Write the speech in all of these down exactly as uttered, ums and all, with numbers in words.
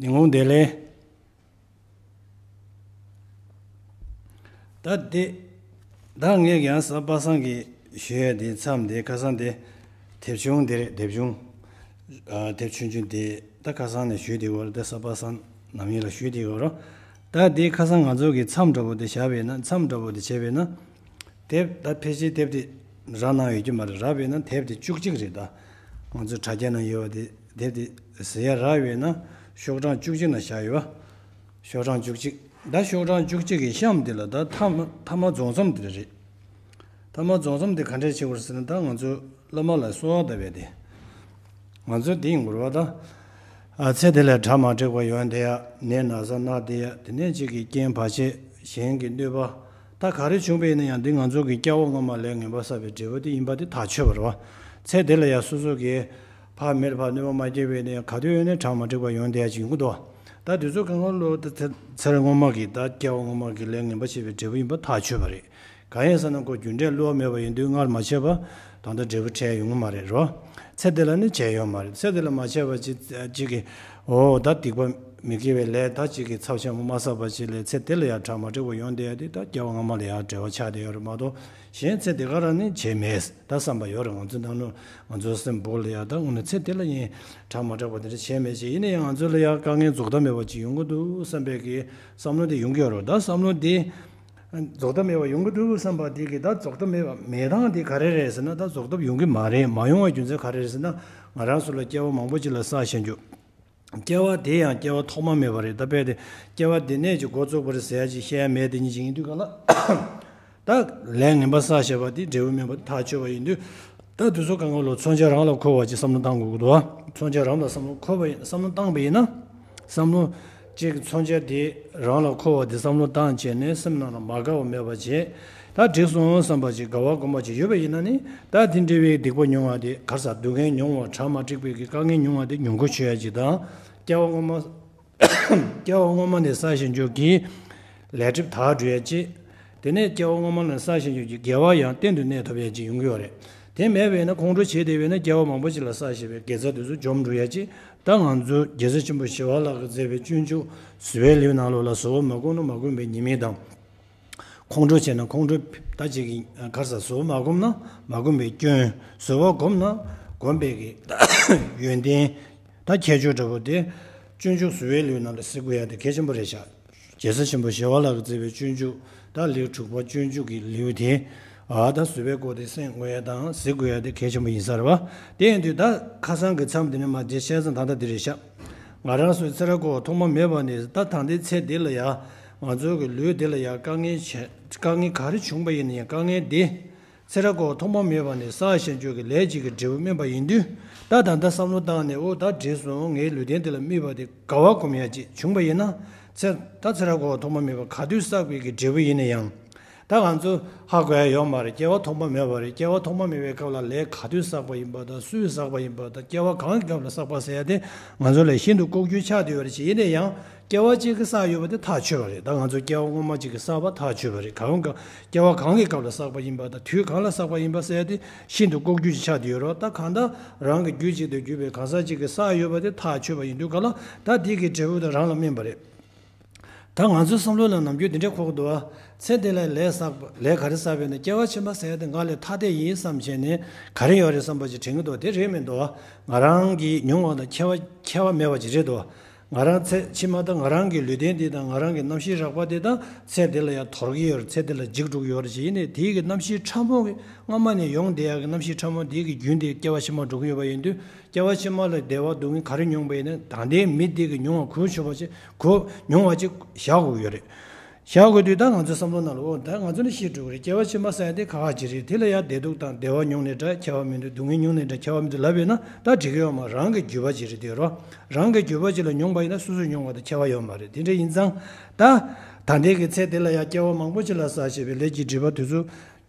ཉིན་གུང་བདེ་ལེགས། ད་འདི། ད་ངས་ཀྱང་གཟའ་པ་སངས་ཀྱི་ཞུ་ཡས་འདི་མཚམས་འདི་ཁ་སང་འདི། དེབ་ཆུང་འདི་རེད། དེབ་ཆུང་། ཨ། དེབ་ཆུང་ཆུང་འདི་ད་ཁ་སང་ནས་ཞུས་བསྡད་ཡོད་རེད། ད་གཟའ་པ་སངས་ནམ་ཡིན་ལ་ཞུས་བསྡད་ཡོད་རེད། ད་འདི་ཁ་སང་ང་ཚོ་གི་མཚམས་འདྲ་པོ་འདི་བཞག་པ་ཡིན་ན། མཚམས་འདྲ་པོ་འདི་བྱས་པ་ཡིན་ན། དེབ་ད་ཕལ་ཆེར་དེབ་དེ་རག་གནང་ཡོད་ཀྱི་མ་རེད། རག་པ་ཡིན་ན་དེབ་དེ་བཅུ་གཅིག་རེད། ད་ང་ཚོ་དྲ་རྒྱ་ནང་ཡོད་པ་དེ། དེབ་དེ་ཟེར་ཡ་རག་ཡོད་ན་ཤོག་གྲངས་བཅུ་གཅིག་ནང་བཞག་ཡོད་པ། ཤོག་གྲངས་བཅུ་གཅིག་ད་ཤོག་གྲངས་བཅུ་གཅིག་གི་གཤམ་དེ་ལ་ད་མཐའ་མ་མཐའ་མ་རྫོགས་མཚམས་དེ་རེད། མཐའ་མ་རྫོགས་མཚམས་དེ་ག་འདྲས་བྱེད་དགོས་ཟེར་ན། ད་ང་ཚོ་སློབ་མ་ལ་གསོལ་བ་བཏབ་པའི་དེ། ང་ཚོ་འདི་ཡིན་དགོས་རེད་པ། ད། ཨ། ཚེ་འདི་ལ་གྲ་མ་འགྲིག་པ་ཡོང་བསྡད་ཡ། ནད་ན་ཚ་ན་བསྡད་ཡ། དེ་ནས་གཅིག་གི་རྐྱེན་བར་ཆད། གཞན་གྱི་གནོད་པ། ད་ག་རེ་བྱུང་བ་ཡིན་ན་ཡང་འདི་ང་ཚོ་གི་སྐྱེ་བ་སྔོན་མ་ལས་ངན་པ་བསགས་པའི་འབྲས་བུ་དེ་ཡིན་པ་དེ་ཐག་ཆོད་པ་རེད་པ། ཚེ་འདི་ལ་ཡང་སོ་སོ་གིས་ཕར་མིར་ཕར་གནོད་པ་མ་སྐྱེལ་བ་ཡིན་ན་ཡང་ག་དུས་ཡིན་ནའི་གྲ་མ་འགྲིག་པ་ཡོང་བསྡད་ཡ་ཅིག་ཡོང་གི་འདུག་པ། ད་དུས་ཚོད་གང་ག་ལོ་ད་ཚེ་ཚེ་རབས་སྔོན་མ་གི། ད་སྐྱེ་བ་སྔོན་མ་གི་ལས་ངན་པ་བྱས་པའི་འབྲས་བུ་ཡིན་པ་ཐག་ཆོད་པ་རེད། གང་ཡིན་ཟེར་ན་ཁོ་རྒྱུ་འབྲས་བསླུ་བ་མེད་པ་ཡིན་དུས་སྔར་མ་བྱས་པ་ད་ལྟ་འབྲས་བུ་འཕྲད་ཡོང་གི་མ་རེད་རོ། ཚེ་འདི་ལ་ནི་བྱས་ཡོད་མ་རེད། ཚེ་འདི་ལ་མ་བྱས་པ་ཅིག་ཅིག་གིས། འོ། ད་སྡིག་པ་མི་དགེ་བའི་ལས་ད་ཅིག་གིས་ཚབས་ཆེན་པོ་མ་བསགས་པ་ཅིག་ལས་ཚེ་འདི་ལ་ཡང་གྲ་མ་འགྲིག་པ་ཡོང་བསྡད་ཡ་དེ་ད་སྐྱེ་བ་སྔ་མ་ལ་ཡང་འབྲེལ་བ་ཆགས་བསྡད་ཡོད་རེད་མ་གཏོགས། གཞན་ཚེ་འདི་ག་རང་ནི་བྱས་མེད་ད་བསམ་པ་ཡོད་རེད། ང་ཚོ་ནང་ལོགས་ང་ཚོའི་སེམས་བོག་ལ་ཡ། ད་དངོས་གནས་ཚེ་འདི་ལ་ཡིན་གྲ་མ་འགྲིག་པ་དེ་འདྲ་བྱས་མེད་ཅེས། ཡིན་ན་ཡང་ང་ཚོ་ལ་ཡང་དཀའ་ངལ་རྫོགས་མཐའ་མེད་པ་ཅིག་ཡོང་གི་འདུག་བསམ་པའི་གི་བསམ་བློ་དེ་ཡོང་གི་ཡོད་རེད། ད་བསམ་བློ་དེ་རྫོགས་མཐའ་མེད་པ་ཡོང་གི་འདུག་བསམ་པ་དེ་གི། ད་རྫོགས་མཐའ་མེད་པ་མེད་སྟངས་དེ་ག་རེ་རེད་ཟེར་ན། ད་རྫོགས་མཐའ་ཡོང་གི་མ་རེད། མ་ཡོང་བའི་རྒྱུ་མཚན་ག་རེ་རེད་ཟེར་ན། ང་རང་ཚོ་ལ་སྐྱེ་བ་མང་པོ་ཅིག་ལ་བསགས་བཞག་རྒྱུ། སྐྱེ་བ་དེ་ཡང་སྐྱེ་བ་ཐོག་མ་མེད་པ་རེད། ད་དཔེ་དེ་སྐྱེ་བ་འདི་ནས་ཅིག་འགོ་བཙུགས་པ་རེད་ཟེར་ཡ་ཅིག་བཤད་ཡ་མེད། དེ་གཉིས་ཅིག་ཡིན་དུས་ག་ལ། ད་ལས་ངན་པ་བསགས་བཞག་པ་དེ་འབྲས་བུ་སྨིན་པ་ཐག་ཆོད་པ་ཡིན་དུས། ད་དུས་ཚོད་གང་ག་ལོ་མཚོན་ཆ་རང་ལ་འཁོར་བ་ཅིག་བསམ་བློ་བཏང་དགོས་ཀྱི་འདུག་ཨ། མཚོན་ཆ་རང་ལ་བསམ་བློ་འཁོར་བ་ཡིན། བསམ་བློ་བཏང་པ་ཡིན་ན། བསམ་བློ་གཅིག་མཚོན་ཆ་དེ་རང་ལ་འཁོར་བ་དེ་བསམ་བློ་བཏང་བྱས་ནས་སེམས་ནང་ལ་མ་དགའ་བ་མེད་པ་བྱས། ད་འགྲིག་སོང་བསམ་པ་ཅིག་དགའ་བ་སྒོམ་པ་ཅིག་ཡོད་པ་ཡིན་ན་ནི། ད་དེ་འདྲ་བའི་སྡིག་པ་མྱོང་བ་དེ། ག་རེ་ཟ། སྡུག་བསྔལ་མྱོང་བ། གྲ་མ་འགྲིག་པའི་གི་དཀའ་ངལ་མྱོང་བ་དེ་མྱོང་གོ་ཆོད་ཡ་ཅིག་དང་། སྐྱེ་བ་སྔོན་མ། སྐྱེ་བ་སྔོན་མ་ནས་བསགས་བཞག་རྒྱུ་གི་ལས་སྒྲིབ་དག་འགྲོ་ཡ་ཅིག་དེ་ནས་སྐྱེ་བ་སྔོན་མ་ནས་བསགས་བཞག་རྒྱུ་གི་དགེ་བ་ཡང་གཏན་དུ་གནས་ཐུབ་ཡ་ཅིག་ཡོང་གི་ཡོད་རེད། དེ་མེད་པས་ན་ཁོང་ཁྲོ་བྱས་བསྡད་པས་ན་སྐྱེ་བ་མང་པོ་ཅིག་ལ་བསགས་བཞག་པའི་དགེ་རྩ་དེ་ཚོ་འཇོམས་འགྲོ་ཡ་ཅིག་ད་ང་ཚོ་རྒྱལ་སྲས་ཆེན་པོ་ཞི་བ་ལྷ་གིས་མཛད་པའི་སྤྱོད་འཇུག་བཟོད་པའི་ལེའུ་ནང་ལོགས་ལ། བཟོད་པ་མ་བསྒོམས་ན་མ་བསྒོམས་པའི་ཉེས་དམིགས་དང་། ཁོང་ཁྲོ་བྱས་ན་ཁོང་ཁྲོ་ད་ཅིག་གི་ག་རེ་ཟ། བཟོད་པ་མ་བསྒོམས་ན་མ་བསྒོམས་པའི་སྐྱོན། བཟོད་པ་བསྒོམས་ན་བསྒོམས་པའི་གི་ཡོན་ཏན། ད་ཁྱད་ཆོས་འདྲ་པོ་དེ་སྤྱོད་འཇུག་བཟོད་པའི་ལེའུ་ནང་ལ་གཟིགས་དགོས་ཡ་དེ་གལ་ཆེན་པོ་རེད་ཤག་རྒྱལ་སྲས་ཆེན་པོ་ཞི་བ་ལྷ་གིས་མཛད་པའི་སྤྱོད་འཇུག་ད་ལེའུ་དྲུག་པ་སྤྱོད་འཇུག་གི་ལེའུ་དེ། ཨ། ད་བཟོད་པའི་སྒོ་དེ་གསན་དགོས་ཡ་དང་གཟིགས་དགོས་ཡ་དེ་གལ་ཆེན་པོ་ཡིན་ས་རེད་པ། དེ་ཡིན་དུས་ད་ཁ་སང་གི་མཚམས་དེ་ནས་མར་དེ་བཤད་ས་ད་ལྟ་དེ་རེད་ཤག་ང་རང་ཚོའི་ཚེ་རབས་འཁོར་བ་ཐོག་མ་མེད་པ་ནས། ད་ད་ལྟའི་ཚེ་འདི་ལ་ཡ་ང་ཚོའི་གི་ལུས་འདི་ལ་ཡ་དཀའ་ངལ་བྱས། དཀའ་ངལ་ག་རེ་བྱུང་པ་ཡིན་ན་ཡང་དཀའ་ངལ་འདི་ཚེ་རབས་འཁོར་བ་ཐོག་མ་མེད་པ་ནས་བསགས་བཞག་རྒྱུ་གི་ལས་ཅིག་གི་འབྲས་བུ་སྨིན་པ་ཡིན་དུས། ད་ད་ལྟ་བསམ་བློ་བཏང་ནས། འོ། ད་འགྲིག་སོང་། ངའི་ལུས་རྟེན་འདི་ལ་དམིགས་པ་དེ་དགའ་བ་སྒོམ་ཡ་ཅིག་བྱུང་པ་ཡིན་ན། ཚེ་ད་ཚེ་རབས་འཁོར་བ་ཐོག་མ་མེད་པ་ག་དུས་བསགས་པའི་གི་འབྲས་བུ་ཡིན་ན་ཡང་། ད་ང་ཚོ་ཧ་གོ་ཡ་ཡོད་མ་རེད། སྐྱེ་བ་ཐོག་མ་མེད་པ་རེད། སྐྱེ་བ་ཐོག་མ་མེད་པའི་སྐབས་ལ་ལས་ག་དུས་བསགས་པ་ཡིན་པ་དང་། སུས་བསགས་པ་ཡིན་པ་དང་། སྐྱེ་བ་གང་གི་སྐབས་ལ་བསགས་པ་ཟེར་ཡ་དེ་ང་ཚོ་ལ་ཤིན་ཏུ་ལྐོག་གྱུར་ཆགས་བསྡད་ཡོད་རེད་ཅེས། ཡིན་ན་ཡང་སྐྱེ་བ་གཅིག་གིས་བསགས་ཡོད་པ་དེ་ཐག་ཆོད་པ་རེད། ད་ང་ཚོ་སྐྱེ་བ་སྔོན་མ་གཅིག་གིས་བསགས་པ་ཐག་ཆོད་པ་རེད། གང་ག་སྐྱེ་བ་གང་གི་སྐབས་ལ་བསགས་པ་ཡིན་པ་དང་། དུས་གང་ལ་བསགས་པ་ཡིན་པ་ཟེར་ཡ་དེ་ཤིན་ཏུ་ལྐོག་གྱུར་ཆགས་བསྡད་ཡོད་རེད། ད་གང་ལྟར་རང་གི་རྒྱུད་གཅིག་ཏུ་གྱུར་པའི་གང་ཟག་གཅིག་གིས་བསགས་ཡོད་པ་དེ་ཐག་ཆོད་པ་ཡིན་དུས་ག་ལ། ད་དེ་གི་འབྲས་བུ་དེ་རང་ལ་སྨིན་པ་རེད། ད་ང་ཚོའི་བསམ་བློ་ལ་ནམ་རྒྱུན་འདི་འདྲ་འཁོར་གྱི་འདུག་བ། ཚེ་འདི་ལ་ལས་བསགས་པ། ལས་ག་རེ་བསགས་པས་ན། སྐྱེ་བ་ཕྱི་མ་ཟེར་ཡ་དེ་ང་ལས་ཐ་དད་ཡིན་བསམ་བྱས་ནས་ག་རེ་ཡོད་རེད་བསམ་པ་ཅིག་དྲན་གྱི་འདུག་དེ་རེད་མི་འདུག་བ། ང་རང་གིས་མྱོང་བ་དང་ཁྱད་པར་ཁྱད་པར་མེད་པ་ཅིག་རེད་འདུག་བ། ང་རང་ཚེ་ཕྱི་མ་དང་། ང་རང་གི་ལུས་རྟེན་འདི་དང་། ང་རང་གི་རྣམ་ཤེས་རགས་པ་དེ་དང་། ཚེ་འདི་ལ་ཡང་དོར་གྱི་ཡོད་རེད། ཚེ་འདི་ལ་འཇིགས་འགྲོ་གི་ཡོད་རེད་ཅེས། ཡིན་ནའི་དེའི་གི་རྣམ་ཤེས་ཕྲ་མོ་གི་སྔ་མ་ནས་ཡོང་བསྡད་ཡ་གི་རྣམ་ཤེས་ཕྲ་མོ་དེའི་གི་རྒྱུན་དེ་སྐྱེ་བ་ཕྱི་མ་འགྲོ་གི་ཡོད་པ་ཡིན་དུས། སྐྱེ་བ་ཕྱི་མ་ལ་བདེ་བ་སྡུག་བསྔལ་ག་རེ་མྱོང་པ་ཡིན་ན། ད་ལྟའི་མི་དེ་གིས་མྱོང་བ་གོ་ཆོད་པ་ཅིག་གོ་མྱོང་བ་ཅིག་བཞག་དགོས་ཀྱི་ཡོད་རེད། བཞག་དགོས་དུས་ད་ང་ཚོའི་བསམ་བློ་ནང་ལ། འོ། ད་ང་ཚོ་ནི་ཤི་འགྲོ་གི་རེད། སྐྱེ་བ་ཕྱི་མ་ཟེར་ཡ་དེ་ཁག་ཁག་ཅིག་རེད། དེ་ལ་ཡང་བདེ་སྡུག་དང་། བདེ་བ་མྱོང་ནའི་འདྲ་ཁྱད་པར་མི་འདུག་སྡུག་བསྔལ་མྱོང་ནའི་འདྲ་ཁྱད་པར་མི་འདུག་ལབ་པས་ན། ད་འགྲིག་གི་ཡོད་མ་རེད། རང་གི་རྒྱུད་པ་ཅིག་རེད་དེ་རོ། རང་གི་རྒྱུད་པ་ཅིག་ལ་མྱོང་པ་ཡིན་ན་སོ་སོས་མྱོང་བ་དང་ཁྱད་པར་ཡོད་མ་རེད། དེ་འདྲ་ཡིན་ཙང་། ད་ད་ལྟའི་གི་ཚེ་འདི་ལ་ཡང་སྐྱེ་བ་མང་པོ་ཅིག་ལ་བསགས་བྱས་པའི་ལས་ཀྱི་སྒྲིབ་པ་དེ་ཚོ་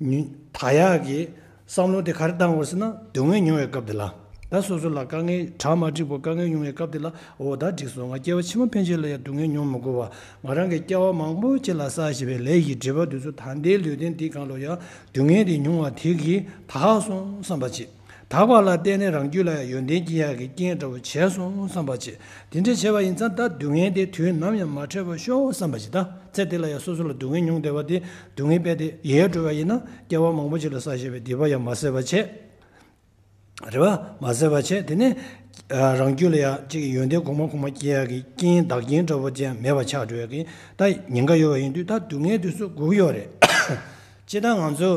ཉུ་དག་ཡག་གི་བསམ་བློ་དེ་ག་རེ་བཏང་དགོས་ཟེར་ན། སྡུག་བསྔལ་མྱོང་བའི་སྐབས་དེ་ལ། ད་སོ་སོ་ལ་དཀའ་ངལ་གྲ་མ་འགྲིག་པ་དཀའ་ངལ་ཡོང་བའི་སྐབས་དེ་ལ། འོ། ད་འགྲིག་སོང་། ང་སྐྱེ་བ་ཕྱི་མ་ཕན་ཆད་ལ་ཡང་སྡུག་བསྔལ་མྱོང་མི་དགོས་པ། ང་རང་གིས་སྐྱེ་བ་མང་པོ་ཅིག་ལ་བསགས་བྱས་པའི་ལས་ཀྱི་སྒྲིབ་པ་དེ་ཚོ་ད་ལྟའི་ལུས་རྟེན་འདིའི་སྒང་ལ་ཡང་སྡུག་བསྔལ་དེ་མྱོང་བ་དེ་གིས་དག་སོང་བསམ་པ་ཅིག་དག་པ་ལ་བརྟེན་ནས་རང་རྒྱུད་ལ་ཡང་ཡོན་ཏན་སྐྱེ་ཡག་གི་རྐྱེན་འདྲ་བོ་བྱས་སོང་བསམ་པ་བྱེད། དེ་འདྲ་བྱས་པ་ཡིན་ཙང་ད་སྡུག་བསྔལ་དེ་དུས་ནམ་ཡང་མ་འཕྲད་པར་ཤོག་བསམ་པ་བྱེད། ད་ཚེ་འདི་ལ་ཡང་སོ་སོ་ལ་སྡུག་བསྔལ་མྱོང་བསྡད་པ་དེ་སྡུག་བསྔལ་རྦད་དེ་ཡལ་འགྲོ་བ་ཡིན་ན་སྐྱེ་བ་མང་པོ་ཅིག་ལ་བསགས་བཞག་པའི་སྡིག་པ་ཡང་མ་བསགས་པ་བྱེད། རེད་བ། མ་བསགས་པ་བྱས། དེ་ནས་ཨ་རང་རྒྱུད་ལ་ཡང་གཅིག་གི་ཡོན་ཏན་གོང་མ་གོང་མ་སྐྱེ་ཡག་གི་རྐྱེན་བདག་རྐྱེན་འདྲ་བོ་ཅན་མེད་པ་ཆགས་འགྲོ་ཡག་གི་ད་ཉེན་ཁ་ཡོད་པ་ཡིན་དུས་ད་སྡུག་བསྔལ་དེ་ཚོ་དགོས་ཀྱི་ཡོད་རེད། སྤྱིར་བཏང་ང་ཚོ་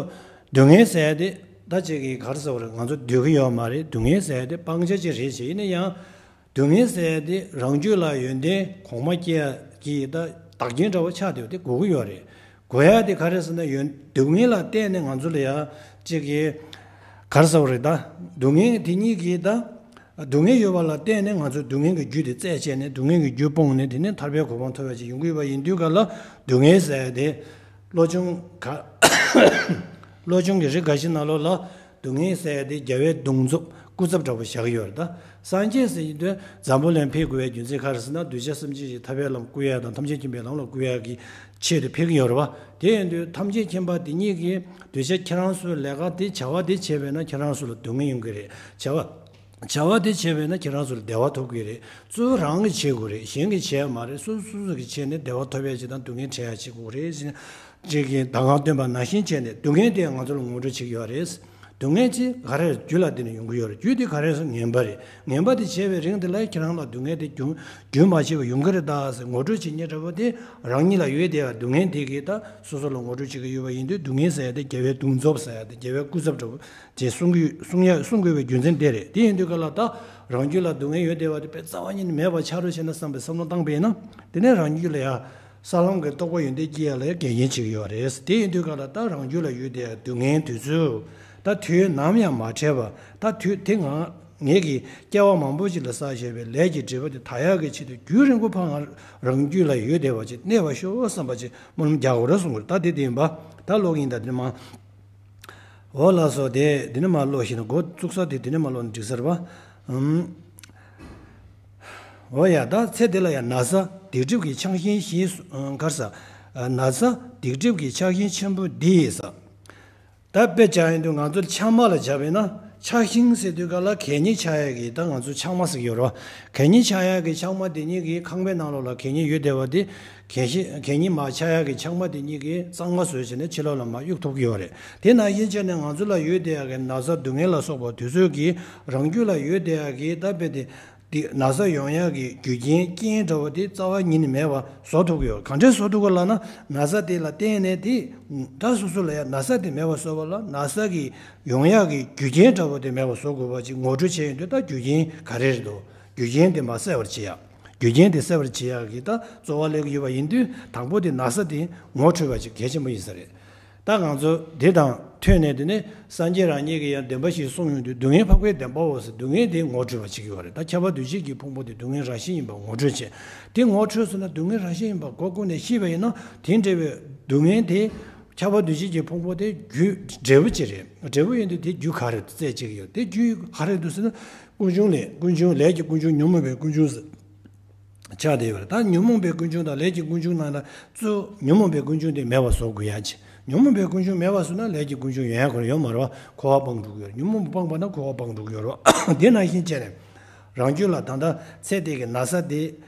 སྡུག་བསྔལ་ཟེར་ཡ་དེ་ད་གཅིག་གི་ག་རེ་ཟེར་བ་རེད། ང་ཚོ་འདོད་ཀྱི་ཡོད་མ་རེད། སྡུག་བསྔལ་ཟེར་ཡ་དེ་སྤང་བྱ་ཅིག་རེད་བྱས། ཡིན་ན་ཡང་སྡུག་བསྔལ་ཟེར་ཡ་དེ་རང་རྒྱུད་ལ་ཡོན་ཏན་གོང་མ་སྐྱེ་ཡ་གི་ད་བདག་རྐྱེན་འདྲ་བོ་ཆགས་བསྡད་པ་དེ་དགོས་ཀྱི་ཡོད་རེད། དགོས་ཡ་དེ་ག་རེ་ཟེར་ན་ཡོན་སྡུག་བསྔལ་ལ་བརྟེན་ནས་ང་ཚོ་ལ་ཡ་གཅིག་གི་ག་རེ་ཟེར་བ་རེད། ད་སྡུག་བསྔལ་དེ་གཉིས་ཀྱི་ད་སྡུག་བསྔལ་ཡོད་པ་ལ་བརྟེན་ནས་ང་ཚོ་སྡུག་བསྔལ་གྱི་རྒྱུ་དེ་རྩད་བཅད་ནས་སྡུག་བསྔལ་གྱི་རྒྱུ་སྤངས་ནས་དེ་ནས་ཐར་པའི་གོ་འཕང་ཐོབ་ཡ་ཅིག་ཡོང་གི་ཡོད་པ་ཡིན་དུས་ག་ལ་སྡུག་བསྔལ་ཟེར་ཡ་དེ་བློ་སྦྱོང་ག་བློ་སྦྱོང་གི་རིགས་འགའ་ཞིག་ནང་ལོགས་ལ་སྡུག་བསྔལ་ཟེར་ཡ་དེ་རྒྱལ་བའི་གདུང་འཚོབ་སྐུ་ཚབ་འདྲ་པོ་བཞག་གི་ཡོད་རེད། ད་སངས་རྒྱས་ཟེར་གྱི་དུས་འཛམ་བུ་གླིང་ཕེབས་དགོས་པའི་རྒྱུ་མཚན་ག་རེ་ཟེར་ན་གདུལ་བྱ་སེམས་ཅན་ཞིག་ཐར་པའི་ལམ་བསྐུལ་ཡ་དང་ཐམས་ཅད་མཁྱེན་པའི་ལམ་ལ་བསྐུལ་ཡ་གི་ཆེད་དུ་ཕེབས་ཀྱི་ཡོད་རེད་བ། དེ་ཡིན་དུས་ཐམས་ཅད་མཁྱེན་པ་དེ་ཉིད་ཀྱིས་གདུལ་བྱ་ཁྱེད་རང་ཚོའི་ལས་ཀ་དེ་བྱ་བ་དེ་བྱས་པས་ན་ཁྱེད་རང་ཚོ་ལ་སྡུག་བསྔལ་ཡོང་གི་རེད། བྱ་བ་བྱ་བ་དེ་བྱས་པས་ན་ཁྱེད་རང་ཚོ་ལ་བདེ་བ་ཐོབ་ཀྱི་རེད། གཙོ་བོ་རང་གིས་བྱེད་དགོས་རེད། གཞན་གྱིས་བྱས་མ་རེད། སོ་སོ་སོ་གིས་བྱས་ནས་བདེ་བ་ཐོབ་ཡ་ཅིག་དང་སྡུག་བསྔལ་བྲལ་ཡ་ཅིག་དགོས་རེད་ཟེར་ནས་ཅིག་གིས་གདམས་ངག་སྟོན་པ་ནང་བཞིན་བྱས་ནས་སྡུག་བསྔལ་དེ་ང་ཚོ་ལ་ངོ་སྤྲོད་བྱེད་ཀྱི་ཡོད་རེད། སྡུག་བསྔལ་ཅིག་ག་རེ་རྒྱུ་ལ་བརྟེན་ནས་ཡོང་གི་ཡོད་རེད། རྒྱུ་དེ་ག་རེ་ཟེར་ངན་པ་རེད། ངན་པ་དེ་བྱས་པའི་རིང་དེ་ལ་ཁྱེད་རང་ལ་སྡུག་བསྔལ་དེ་རྒྱུན་རྒྱུན་མ་ཆད་པར་ཡོང་གི་རེད་ད་ཟེར་ངོ་སྤྲོད་བྱེད་མཁན་འདྲ་པོ་དེ་རང་ཉིད་ལ་ཡོད་བསྡད་པའི་སྡུག་བསྔལ་དེ་གིས་ད་སོ་སོ་ལ་ངོ་སྤྲོད་བྱེད་ཀྱི་ཡོད་པ་ཡིན་དུས་སྡུག་བསྔལ་ཟེར་ཡ་དེ་རྒྱལ་བའི་གདུང་འཚོབ་ཟེར་ཡ་དེ་རྒྱལ་བའི་སྐུ་ཚབ་འདྲ་པོ་དེ་གསུང་གི་གསུང་ཡ་གསུང་དགོས་པའི་རྒྱུ་མཚན་དེ་རེད། དེ་ཡིན་དུས་ག་ལ་ད་རང་རྒྱུད་ལ་སྡུག་བསྔལ་ཡོད་བསྡད་པ་དེ་དཔེ་རྩ་བ་ཉིད་ནས་མེད་པ་ཆགས་རོགས་བྱས་ན་བསམ་པའི་བསམ་བློ་བཏང་པས་ན་དེ་ནས་རང་རྒྱུད་ལ་ཡ་ས་ལམ་གྱི་རྟོགས་པ་ཡོན་ཏན་སྐྱེ་ཡ་ལ་འགལ་རྐྱེན་བྱེད་ཀྱི་ཡོད་རེད། དེ་ཡིན་དུས་ག་ལ་ད་རང་རྒྱུད་ལ་ཡོད་བསྡད་ཡ་སྡུག་བསྔལ་དེ་ཚོ་ད་དུས་ནམ་ཡང་མ་འཕྲད་པ་ད་དུས་དེ་ང་ངེད་ཀྱིས་སྐྱེ་བ་མང་པོ་ཅིག་ལ་བསགས་བཞག་པའི་ལས་ཀྱི་སྒྲིབ་པ་དེ་དག་ཡག་གི་ཆེད་དུ་རྒྱུན་རིང་པོ་ཕར་ང་རང་རྒྱུད་ལ་ཡོད་བསྡད་པ་ཅིག་གནས་པར་ཤོག་བསམ་པ་ཅིག་སྨོན་ལམ་རྒྱག་དགོས་རེད་གསུང་གི་རེད། ད་དེ་དེ་ཡིན་པ་ད་ཀློག་ཡིན། ད་དེ་མ་འོ་ལགས་སོ། དེ་དེ་ནས་མར་ཀློག་ཤེས་ན་འགོ་བཙུགས་ས་དེ་དེ་ནས་མར་ཀློག་ན་འགྲིག་ས་རེད་པ། ཨུམ། འོ་ཡ། ད་ཚེ་འདི་ལ་ཡང་ན་བཟའ་སྡིག་སྒྲིབ་ཀྱི་ཆགས་ཞེན་ཞེས་སུ་ཨ་ག་རེ་ཟ། ན་བཟའ་སྡིག་སྒྲིབ་ཀྱི་ཆགས་ཞེན་ཆེན་པོ་འདི་ཡིས་ཟ། ད་དཔེ་བྱ་ཡིན་དུས་ང་ཚོ་ཕྱགས་མ་ལ་བྱ་བས་ན་ཆགས་ཞེན་ཟེར་དུས་ག་ལ་གད་སྙིགས་ཆགས་ཡག་གི་ད་ང་ཚོ་ཕྱགས་མ་ཟེར་གྱི་ཡོད་རེད་པ། གད་སྙིགས་ཆགས་ཡག་གི་ཕྱགས་མ་དེ་ཉིད་ཀྱི་ཁང་པའི་ནང་ལོགས་ལ་གད་སྙིགས་ཡོད་བསྡད་པ་དེ། གད་ཤི་གད་སྙིགས་མར་ཆག་ཡག་གི་ཆག་མ་དེ་གཉིས་ཀྱིས་གཙང་མ་བཟོས་བྱས་ནས་ཕྱི་ལོགས་ལ་མར་གཡུག་ཐུབ་ཀྱི་ཡོད་རེད། དེ་ནང་བཞིན་བྱས་ནས་ང་ཚོ་ལ་ཡོད་བསྡད་ཡག་གི་ན་ཚ་སྡུག་བསྔལ་ལ་སོགས་པ་དེ་ཚོ་གིས་རང་རྒྱུད་ལ་ཡོད་བསྡད་ཡག་གི་ད་དཔེ་དེ་འདི་ན་ཚ་ཡོང་ཡག་གི་རྒྱུ་རྐྱེན་རྐྱེན་འདྲ་བོ་དེ་རྩ་བ་ཉིད་ནས་མེད་པ་བཟོ་ཐུབ་ཀྱི་ཡོད། གང་འདྲས་བཟོ་ཐུབ་ཀྱི་ལབ་ན་ན་ཚ་དེ་ལ་བརྟེན་ནས་དེ་ད་སོ་སོ་ལ་ཡང་ན་ཚ་དེ་མེད་པ་བཟོ་བ་ལ་ན་ཚ་གི་ཡོང་ཡག་གི་རྒྱུ་རྐྱེན་འདྲ་བོ་དེ་མེད་པ་བཟོ་དགོས་པ་ཅིག་ངོ་སྤྲོད་བྱས་ཡོང་དུས་ད་རྒྱུ་རྐྱེན་ག་རེ་རེད་འདུག་རྒྱུ་རྐྱེན་དེ་མར་སེལ་བར་བྱེད་ཡག་རྒྱུ་རྐྱེན་དེ་སེལ་བར་བྱེད་ཡག་གི་ད་རྩོལ་བ་སླེབས་ཀྱི་ཡོད་པ་ཡིན་དུས་དང་པོ་དེ་ན་ཚ་དེ་ངོ་འཕྲོད་པ་ཅིག་གལ་ཆེན་པོ་ཡིན་ས་རེད། ད་ང་ཚོ་དེ་དང་ཐོས་ནས་དེ་ནས་སངས་རྒྱས་རང་ཉིད་ཀྱིས་ཡང་བདེན་པ་ཞིག་གསུངས་ཡོང་དུས་སྡུག་བསྔལ་འཕགས་པའི་བདེན་པའོ་ཟེར་སྡུག་བསྔལ་དེ་ངོ་འཕྲོད་པ་བྱེད་ཀྱི་ཡོད་རེད། ད་ཁྱབ་པ་འདུ་བྱེད་ཀྱི་ཕུང་པོ་དེ་སྡུག་བསྔལ་རང་བཞིན་ཡིན་པ་ངོ་འཕྲོད་བྱེད། དེ་ངོ་འཕྲོད་ཟེར་ན་སྡུག་བསྔལ་རང་བཞིན་ཡིན་པ་སྒོ་ཀུན་ནས་ཤེས་པ་ཡིན་ན་དེ་འདྲ་བའི་སྡུག་བསྔལ་དེ་ཁྱབ་པ་འདུ་བྱེད་ཀྱི་ཕུང་པོ་དེ་རྒྱུ་འབྲས་བུ་ཅིག་རེད། འབྲས་བུ་ཡིན་དུས་དེ་རྒྱུ་ག་རེ་རྩད་གཅོད་ཀྱི་ཡོད། དེ་རྒྱུ་ག་རེ་འདུག་ཟེར་ན་ཀུན་འབྱུང་ལས་ཀུན་འབྱུང་ལས་ཀྱི་ཀུན་འབྱུང་ཉོན་མོངས་པའི་ཀུན་འབྱུང་ཟེར། ཆགས་བསྡད་ཡོད་རེད། ད་ཉོན་མོངས་པའི་ཀུན་འབྱུང་དང་ལས་ཀྱི་ཀུན་འབྱུང་ནང་ལ་གཙོ་ཉོན་མོངས་པའི་ཀུན་འབྱུང་དེ་མེད་པ་བཟོ་དགོས་ཡ་ཅིག་ཉོན་མོངས་པའི་ཀུན་འབྱུང་མེད་པ་བཟོས་ན་ལས་ཀྱི་ཀུན་འབྱུང་ཡོང་ཡ་ཁོ་རང་ཡོད་མ་རེད་བ། འཁོར་བ་སྤངས་འགྲོ་གི་ཡོད་རེད། ཉོན་མོངས་པ་སྤངས་པ་ན་འཁོར་བ་སྤངས་འགྲོ་གི་ཡོད་རེད་བ། དེ་ནང་བཞིན་བྱས་ནས་རང་རྒྱུད་ལ་ད་ལྟ་ཚེ་འདི་གི་ན་ཚ་དེ་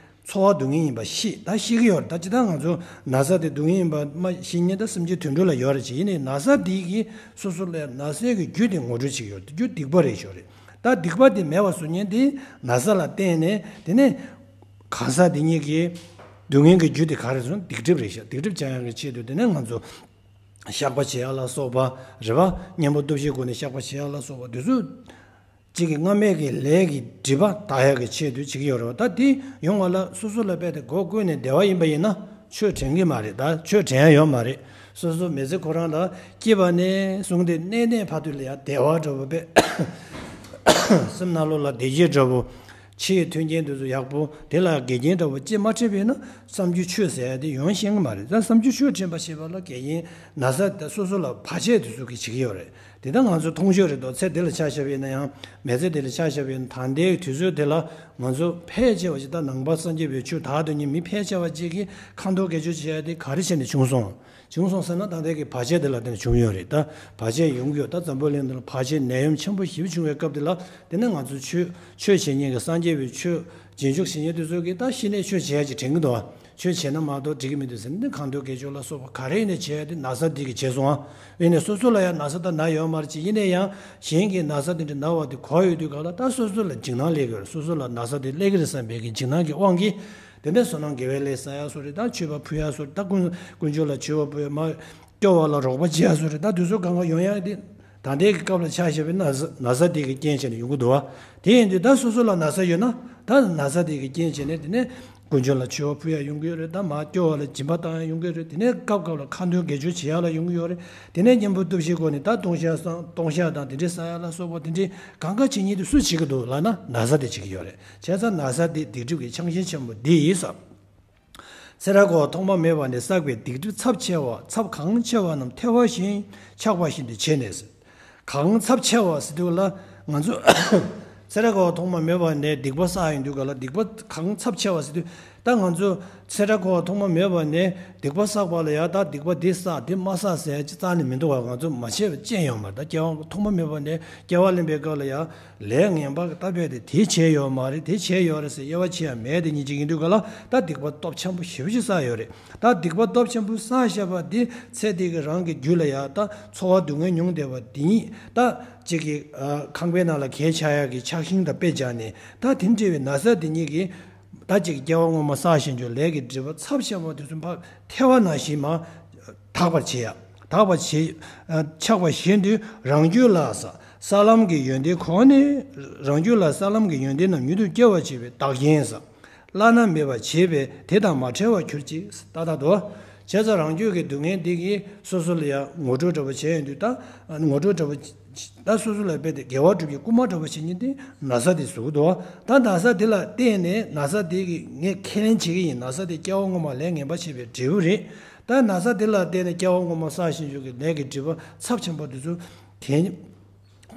ཚོར་བ་སྡུག་བསྔལ་ཡིན་པ་ཤེས་ད་ཤེས་ཀྱི་ཡོད་རེད། ད་ཇི་ལྟར་ང་ཚོ་ན་ཚ་དེ་སྡུག་བསྔལ་ཡིན་པ་མ་ཤེས་མཁན་ད་སེམས་ཅན་དུད་འགྲོ་ལ་ཡོད་རེད་ཅེས། ཡིན་ནའི་ན་ཚ་འདི་གིས་སོ་སོ་ལ་ན་ཚའི་གི་རྒྱུ་དེ་ངོ་སྤྲོད་བྱེད་ཀྱི་ཡོད་རེད། རྒྱུ་སྡིག་པ་རེད་ཤོད་རེད། ད་སྡིག་པ་དེ་མེད་པ་བཟོ་མཁན་དེ་ན་ཚ་ལ་བརྟེན་ནས་དེ་ནས་གང་ཟག་དེ་ཉིད་ཀྱི་སྡུག་བསྔལ་གྱི་རྒྱུ་དེ་ག་རེ་སོང་སྡིག་སྒྲིབ་རེད་ཤག་སྡིག་སྒྲིབ་སྦྱང་ཡག་གི་ཆེད་དུ་དེ་ནས་ང་ཚོ་བཤགས་པ་བྱེད་ཡག་ལ་སོགས་པ་རེད་བ། གཉེན་པོ་སྟོབས་བཞིའི་སྒོ་ནས་བཤགས་པ་བྱེད་ཡག་ལ་སོགས་པ་དེ་ཚོ་གཅིག་གི་སྔ་མའི་གི་ལས་ཀྱི་སྒྲིབ་པ་དག་ཡག་གི་ཆེད་དུ་བྱེད་ཀྱི་ཡོད་རེད་བ། ད་དེ་ཡོང་བ་ལ་སོ་སོ་ལ་དཔེ་དེ་སྒོ་ཀུན་ནས་བདེ་བ་ཡིན་པ་ཡིན་ན་ཆོས་དྲན་གྱི་མ་རེད། ད་ཆོས་དྲན་ཡག་ཡོད་མ་རེད། སོ་སོ་མི་ཚེ་ཁོ་རང་ལ་སྐྱེས་པ་ནས་བཟུང་སྟེ་གནས་གནས་བར་དུ་ལ་ཡང་བདེ་བ་འདྲ་བོ་དཔེ་སེམས་ནང་ལོགས་ལ་བདེ་སྐྱིད་འདྲ་བོ། ཕྱིའི་མཐུན་རྐྱེན་དེ་ཚོ་ཡག་པོ་དེ་ལ་འགལ་རྐྱེན་འདྲ་བོ་ཅིག་མ་འཕྲད་པས་ན་བསམ་རྒྱུ་ཆོས་ཟེར་ཡ་དེ་ཡོང་ཤེས་ཀྱི་མ་རེད། ད་བསམ་རྒྱུ་ཆོས་དྲན་པ་ཞེས་པ་ལ་འགལ་རྐྱེན་ན་ཚ་དེ་སོ་སོ་ལ་བར་ཆད་དེ་ཚོ་གིས་བྱེད་ཀྱི་ཡོད་རེད། དེ་ད་ང་ཚོ་མཐོང་ཆོས་རེད་དོ། ཚེ་འདི་ལ་ཆ་བཞག་པ་ཡིན་ན་ཡང་མི་ཚེ་འདི་ལ་ཆ་བཞག་པ་ཡིན་ན་ད་ལྟའི་དུས་ཚོད་དེ་ལ་ང་ཚོ་ཕལ་ཆེ་བ་ཞིག་ད་ནང་པ་སངས་རྒྱས་པའི་ཆོས་དག་དོན་གཉིས་མི་ཕལ་ཆེ་བ་ཅིག་གིས་ཁ་མདོག་སྐད་ཆ་བྱེད་ཡ་དེ་ག་རེ་བྱས་ནས་བྱུང་སོང་། བྱུང་སོང་ཟེར་ན་ད་ལྟའི་གི་བར་ཆད་དེ་ལ་བརྟེན་ནས་བྱུང་ཡོད་རེད། ད་བར་ཆད་ཡོང་གི་ཡོད། ད་འཛམ་བུ་གླིང་འདི་ལ་བར་ཆད་ནད་ཡམས་ཆེན་པོ་ཞེ་པོ་བྱུང་བའི་སྐབས་དེ་ལ། དེ་ནས་ང་ཚོ་ཆོས་ཆོས་བྱེད་མཁན་གྱི་སངས་རྒྱས་པའི་ཆོས་རྗེས་འཇུག་བྱེད་མཁན་དེ་ཚོ་གིས་ད་ཤི་ནས་ཆོས་བྱེད་ཡ་ཅིག་དྲན་གྱི་འདུག་ཨ། ཆོས་བྱས་ན་མ་གཏོགས་འགྲིག་གི་མི་འདུག་ཟེར་ནས་ཁ་འདོན་དགེ་སྦྱོར་ལ་སོགས་པ་ག་རེ་ཡིན་ནས་བྱས་ཏེ་ན་ཚ་འདི་གིས་བྱས་སོང་ཨ། ཡིན་ནས་སོ་སོ་ལ་ཡང་ན་ཚ་ད་ན་ཡོད་མ་རེད་ཅེས། ཡིན་ན་ཡང་གཞན་གྱིས་ན་ཚ་དེ་འདྲ་ན་བ་དེ་གོ་ཡོད་དུས་ག་ལ་ད་སོ་སོ་ལ་འཇིགས་སྣང་སླེབས་ཀྱི་ཡོད་རེད། སོ་སོ་ལ་ན་ཚ་དེ་སླེབས་ཀྱི་རེད་བསམ་པའི་གི་འཇིགས་སྣང་གི་དབང་གིས། དེ་ནས་བསོད་ནམས་དགེ་བའི་ལས་བསགས་ཡ་སོགས་རེད། ད་མཆོད་པ་ཕུལ་ཡ་སོགས་རེད། ད་དཀོན་དཀོན་མཆོག་ལ་མཆོད་པ་ཕུལ་ཡ་མ། སྐྱོ་བ་ལ་རོགས་པ་བྱེད་ཡ་སོགས་རེད། ད་དུས་ཚོད་གང་ག་ཡོང་ཡ་དེ་ད་ལྟའི་གི་སྐབས་ལ་ཆ་བཞག་པའི་ན་ཚ་ན་ཚ་དེ་གི་རྐྱེན་བྱས་ནས་ཡོང་གི་འདུག་བ། དེ་ཡིན་དུས་ད་སོ་སོ་ལ་ན་ཚ་ཡོད་ན་ད་ན་ཚ་དེ་གི་རྐྱེན་བྱས་ནས་དེ་ནས་དཀོན་མཆོག་ལ་མཆོད་པ་ཕུལ་ཡ་ཡོང་གི་ཡོད་རེད། ད་མ་སྐྱོ་བ་ལ་སྦྱིན་པ་བཏང་ཡ་ཡོང་གི་ཡོད་རེད། དེ་ནས་སྐབས་སྐབས་ལ་ཁ་འདོན་དགེ་སྦྱོར་བྱེད་ཡ་ལ་ཡོང་གི་ཡོད་རེད། དེ་ནས་གཉེན་པོ་སྟོབས་བཞིའི་སྒོ་ནས་ད་ལྟུང་བཤགས་བསང་ལྟུང་བཤགས་དང་དེ་འདྲའི་བསགས་ཡ་ལ་སོགས་པ་དེ་འདྲའི་གང་ག་བྱེད་མཁན་དེ་སུས་བྱེད་ཀྱི་འདུག་ལབ་ན་ན་ཚ་དེ་བྱེད་ཀྱི་ཡོད་རེད། བྱས་ཙང་ན་ཚ་དེ་སྡིག་སྒྲིབ་ཀྱི་ཆགས་ཞེན་ཆེན་པོ་འདི་ཡིན་ཟེར། ཚེ་རབས་འཁོར་བ་ཐོག་མ་མེད་པ་ནས་བསགས་པའི་སྡིག་སྒྲིབ་ཚབས་ཆེ་བ་ཚབས་གང་ཆེ་བ་རྣམས་ཐལ་བ་བཞིན་ཆགས་པ་བཞིན་དུ་བྱས་ནས། གང་ཚབས་ཆེ་བ་ཟེར་དུས་ལ་ང་ཚོ་ཚེ་རབས་འཁོར་བ་ཐོག་མ་མེད་པ་ནས་སྡིག་པ་བསགས་ཡོང་དུས་ག་ལ་སྡིག་པ་གང་ཚབས་ཆེ་བ་ཟེར་དུས་ད་ང་ཚོ་ཚེ་རབས་འཁོར་བ་ཐོག་མ་མེད་པ་ནས་སྡིག་པ་བསགས་པ་ལ་ཡ་ད་སྡིག་པ་འདི་བསགས་འདི་མ་བསགས་ཟེར་ཡ་ཅི་རྩ་ནས་མི་འདུག་བ། ང་ཚོ་མ་བྱས་པ་ཅི་ཡང་ཡོད་མ་རེད། ད་སྐྱེ་བ་ཐོག་མ་མེད་པ་ནས་སྐྱེ་བ་ལེན་པའི་སྐབས་ལ་ཡ། ལས་ངན་པ་གི་ལྟ་བས་དེ་དེ་བྱས་ཡོད་མ་རེད། དེ་བྱས་ཡོད་རེད་ཟེར་དབྱེ་བ་ཕྱེ་ཡ་མེད། དེ་ཉིད་ཅིག་ཡིན་དུས་ག་ལ་ད་སྡིག་པ་སྟོབས་ཆེན་པོ་ཞེ་པོ་ཅིག་བསགས་ཡོད་རེད། ད་སྡིག་པ་སྟོབས་ཆེན་པོ་བསགས་བཞག་པ་འདི་ཚེ་འདི་གི་རང་གི་རྒྱུད་ལ་ཡ་ད་ཚོར་བ་སྡུག་བསྔལ་མྱོང་བསྡད་པ་འདི་ཉིད་ད་ཅིག་གི་ཨ་ཁང་པའི་ནང་ལ་གས་ཆགས་ཡག་གི་ཆགས་ཤིང་དང་དཔེ་སྦྱར་ནས་ད་དེ་འདྲ་བའི་ན་ཚ་འདི་ཉིད་ཀྱིས་ད་ཅིག་སྐྱེ་བ་སྔོན་མ་བསགས་བཞིན་གྱི་ལས་ཀྱི་སྒྲིབ་པ་ཚབས་ཆེན་པོ་དེ་ཚོ་ཕར་ཐལ་བ་ནང་བཞིན་མར་དག་པར་བྱེད་ཡ། དག་པར་བྱེད་ཆགས་པ་བཞིན་དུ་རང་རྒྱུད་ལ་ས་ས་ལམ་གྱི་ཡོན་ཏན་གོང་ནས་རང་རྒྱུད་ལ་ས་ལམ་གྱི་ཡོན་ཏན་རྣམས་མྱུར་དུ་སྐྱེ་བར་བྱེད་པའི་བདག་རྐྱེན་ས། བླ་ན་མེད་པར་བྱེད་པས་དེ་དང་མ་བྲལ་བར་གྱུར་ཅིག་ད་ལྟ་དུ། བྱས་ཙང་རང་རྒྱུད་ཀྱི་སྡུག་བསྔལ་འདི་གིས་སོ་སོ་ལ་ཡང་ངོ་སྤྲོད་འདྲ་པོ་བྱས་ཡོང་དུས་ད་ངོ་སྤྲོད་འདྲ་པོ་ད་སོ་སོ་ལ་དཔེ་དེ་དགེ་བ་སྒྲུབ་ཀྱི་རྐུན་མ་འདྲ་པོ་བྱེད་མཁན་དེ་ན་ཚ་དེ་བཟོ་གི་འདུག་ད་ན་ཚ་དེ་ལ་བརྟེན་ནས་ན་ཚ་དེ་གི་ངས་ཁས་ལེན་བྱེད་ཀྱི་ཡིན། ན་ཚ་དེ་སྐྱེ་བ་སྔོན་མ་ལས་ངན་པ་བྱས་པའི་འབྲས་བུ་རེད། ད་ན་ཚ་དེ་ལ་བརྟེན་ནས་སྐྱེ་བ་སྔོན་མ་བསགས་བཞིན་བཞུགས་ཀྱི་ལས་ཀྱི་སྒྲིབ་པ་ཚབས་ཆེན་པོ་དེ་ཚོ་དེ་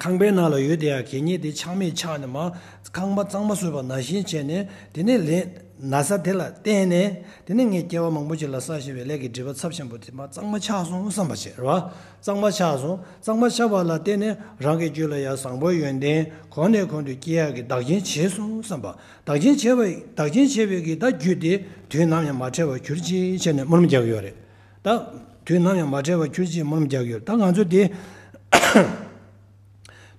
ཁང་པའི་ནང་ལ་ཡོད་དེ་ཡང་གད་སྙིགས་དེ་ཆག་མེད་ཆགས་ནས་མར་ཁང་པ་གཙང་མ་བཟོས་པ་ནང་བཞིན་བྱས་ནས་དེ་ནས་ལས་ན་ཚ་དེ་ལ་བརྟེན་ནས་དེ་ནས་ངས་སྐྱེ་བ་མང་པོ་ཅིག་ལ་བསགས་བཞིན་པའི་ལས་ཀྱི་སྒྲིབ་པ་ཚབས་ཆེན་པོ་དེ་མར་གཙང་མ་ཆགས་སོང་བསམ་པ་བྱེད་རེད་བ། གཙང་མ་ཆགས་སོང་། གཙང་མ་ཆགས་པ་ལ་བརྟེན་ནས་རང་གི་རྒྱུད་ལ་ཡང་བཟང་པོའི་ཡོན་ཏན་གོང་ནས་གོང་དུ་སྐྱེ་ཡག་གི་བདག་རྐྱེན་བྱས་སོང་བསམ་པ། བདག་རྐྱེན་བྱས་པ་བདག་རྐྱེན་བྱས་པའི་གི་ད་རྒྱུད་དེ་དུས་ནམ་ཡང་མ་བྲལ་བར་གྱུར་ཅིག་བྱས་ནས་སྨོན་ལམ་རྒྱག་གི་ཡོད་རེད། ད་དུས་ནམ་ཡང་མ་བྲལ་བར་གྱུར་ཅིག་སྨོན་ལམ་རྒྱག་གི་ཡོད་རེད། ད་ང་ཚོ་དེ་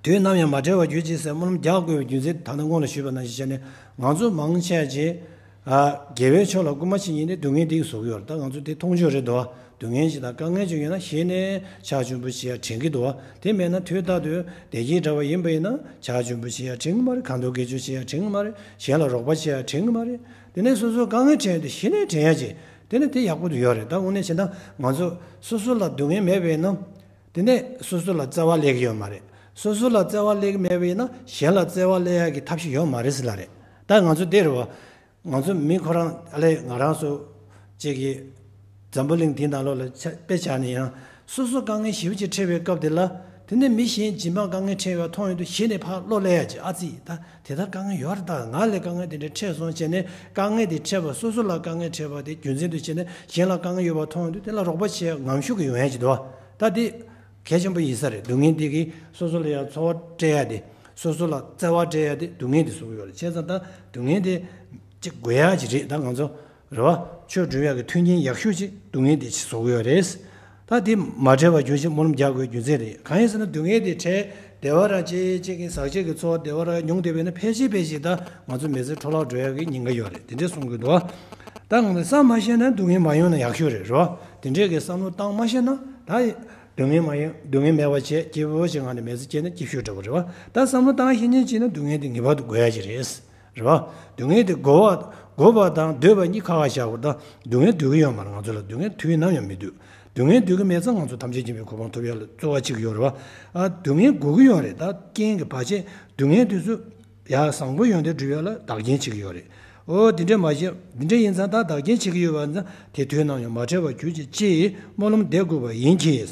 དུས་ནམ་ཡང་མ་བྲལ་བར་གྱུར་ཅིག་ཟེར་སྨོན་ལམ་རྒྱག་དགོས་པའི་རྒྱུ་མཚན་ད་ནི་སྔོན་ལ་ཞུས་པ་ནང་བཞིན་བྱས་ནས་ང་ཚོ་མང་ཆེ་ཅིག་ཨ་དགེ་བའི་ཕྱོགས་ལ་སྐུལ་མ་བྱེད་མཁན་དེ་སྡུག་བསྔལ་འདི་གིས་བཟོ་གི་ཡོད་རེད། ད་ང་ཚོ་དེ་མཐོང་ཆོས་རེད་དོ། སྡུག་བསྔལ་ཅིག་དང་དཀའ་ངལ་ཅིག་ཡོད་ན་གཞི་ནས་ཕྱག་མཆོད་འབུལ་བྱེད་ཡ་དྲན་གྱི་འདུག་བ། དེ་མེད་ན་དུས་རྟག་ཏུ་བདེ་སྐྱིད་འདྲ་བ་ཡིན་པ་ཡིན་ན་ཕྱག་མཆོད་འབུལ་བྱེད་ཡ་དྲན་གྱི་མ་རེད། ཁ་འདོན་དགེ་སྦྱོར་བྱེད་ཡ་དྲན་གྱི་མ་རེད། གཞན་ལ་རོགས་པ་བྱེད་ཡ་དྲན་གྱི་མ་རེད། དེ་ནས་སོ་སོ་དཀའ་ངལ་འཕྲད་ཡོང་དུས་གཞི་ནས་དྲན་ཡ་ཅིག་དེ་ནས་དེ་ཡག་པོ་དུ་ཡོད་རེད། ད་དངོས་གནས་བྱས་ན་ང་ཚོ་སོ་སོ་ལ་སྡུག་བསྔལ་མེད་པ་ཡིན་ན། དེ་ནས་སོ་སོ་ལ་བརྩེ་བ་སླེབས་ཀྱི་ཡོད་མ་རེད། སོ་སོ་ལ་བརྩེ་བ་སླེབས་ཀྱི་མེད་པ་ཡིན་ན་གཞན་ལ་བརྩེ་བ་སླེབས་ཡག་གི་ཐབས་ཤེས་ཡོད་མ་རེད་ཟེར་ལ་རེད། ད་ང་ཚོ་འདི་རེད་བ། ང་ཚོ་མི་ཁོ་རང་ཨ་ལས་ང་རང་ཚོ་གཅིག་གིས་འཛམ་བུ་གླིང་འདི་ནང་ལོགས་ལ་ཆ་དཔེ་བྱས་ན་ཡང་སོ་སོ་དཀའ་ངལ་ཞེ་པོ་ཅིག་འཕྲད་པའི་སྐབས་དེ་ལ་དེ་ནས་མི་གཞན་རྗེས་མ་དཀའ་ངལ་འཕྲད་ཡོད་མཐོང་ཡོང་དུས་གཞི་ནས་ཕར་བློ་སླེབས་ཡ་ཅིག་ཨ་ཙི་ད་དེ་ལྟར་དཀའ་ངལ་ཡོད་རེད། ད་ང་ལ་དཀའ་ངལ་དེ་འདྲ་འཕྲད་སོང་བྱས་ནས་དཀའ་ངལ་དེ་འཕྲད་པ་སོ་སོ་ལ་དཀའ་ངལ་འཕྲད་པ་དེ་རྒྱུ་མཚན་དུ་བྱས་ནས་གཞན་ལ་དཀའ་ངལ་ཡོད་པ་མཐོང་ཡོང་དུས་དེ་ལ་རོགས་པ་བྱེད་ཡ་ངམ་ཤུགས་ཀྱིས་ཡོང་ཡ་ཅིག་འདུག་ད་དེ་གལ་ཆེན་པོ་ཡིན་ས་རེད། སྡུག་བསྔལ་འདི་གིས་སོ་སོ་ལ་ཡང་ཚོར་བ་སྤྲད་ཡ་དེ། སོ་སོ་ལ་བརྩེ་བ་སྤྲད་ཡ་དེ་སྡུག་བསྔལ་དེ་བཟོ་གི་ཡོད་རེད། བྱས་ཙང་ད་སྡུག་བསྔལ་དེ་གཅིག་དགོས་ཡ་ཅིག་རེད། ད་ང་ཚོ་རེད་བ། ཆོས་སྒྲུབ་ཡ་གི་མཐུན་རྐྱེན་ཡག་ཤོས་ཅིག་སྡུག་བསྔལ་དེ་ཅིག་བཟོ་གི་ཡོད་རེད། ད་དེ་མ་འཕྲད་པ་རྒྱུན་ཞིག་སྨོན་ལམ་རྒྱག་དགོས་རྒྱུ་མཚན་རེད། གང་ཡིན་ཟེར་ན་སྡུག་བསྔལ་དེ་འཕྲད་བདེ་བ་རང་ཅིག་ཅིག་གི་ཟག་བཅས་ཀྱི་ཚོར་བ་བདེ་བ་རང་མྱོང་བསྡད་པས་ན་ཕལ་ཆེར་ཕལ་ཆེར་ད་ང་ཚོ་མི་ཚེ་འཕྲོ་བརླག་འགྲོ་ཡ་གི་ཉེན་ཁ་ཡོད་རེད། དེ་འདྲས་གསུང་གི་འདུག་བ། ད་ང་ཚོ་བསམ་མ་ཤེས་ན་སྡུག་བསྔལ་མ་ཡོང་ན་ཡག་ཤོས་རེད། རེད་བ། དེ་འདྲས་ཀྱི་བསམ་བློ་བཏང་མ་ཤེས་ན་ད། སྡུག་བསྔལ་མ་ཡིན། སྡུག་བསྔལ་མེད་པ་བྱས་སྐྱིད་པོ་ཞིག་ངང་ནས་མི་ཚེ་སྐྱེལ་ན་སྐྱིད་ཤོས་འདྲ་པོ་རེད་བ། ད་བསམ་བློ་བཏང་ཤེས་མཁན་ཅིག་ན་སྡུག་བསྔལ་དེ་ངེས་པར་དུ་དགོས་ཡ་ཅིག་རེད། རེད་བ། སྡུག་བསྔལ་དེ་དགོས་པ་དགོས་པ་དང་འདོད་པ་གཉིས་ཁ་ཁ་བཞག་དགོས། ད་སྡུག་བསྔལ་འདོད་ཀྱི་ཡོད་མ་རེད། ང་ཚོ་ལ་སྡུག་བསྔལ་དུས་ནམ་ཡང་མི་འདོད། སྡུག་བསྔལ་འདོད་ཀྱི་མེད་ཙང་ང་ཚོ་ཐམས་ཅད་མཁྱེན་པའི་གོ་འཕང་ཐོབ་ཡ་ལ་རྩོལ་བ་བྱེད་ཀྱི་ཡོད་རེད་བ། ཨ་སྡུག་བསྔལ་དགོས་ཀྱི་ཡོད་རེད། ད་རྐྱེན་གྱི་བར་ཆད་སྡུག་བསྔལ་དེ་ཚོ། ཡང་བཟང་པོ་ཡོན་ཏན་སྒྲུབ་ཡ་ལ་བདག་རྐྱེན་བྱེད་ཀྱི་ཡོད་རེད། ཨོ་འདི་འདྲ་མ་བྱེད། འདི་འདྲ་ཡིན་ཙང་ད་བདག་རྐྱེན་བྱེད་ཀྱི་ཡོད་པ་ཡིན་ཙང་དེ་དུས་ནམ་ཡང་མ་འཕྲད་པར་གྱུར་ཅིག་ཅེས་སྨོན་ལམ་འདེབས་དགོས་པ་ཡིན་གྱི།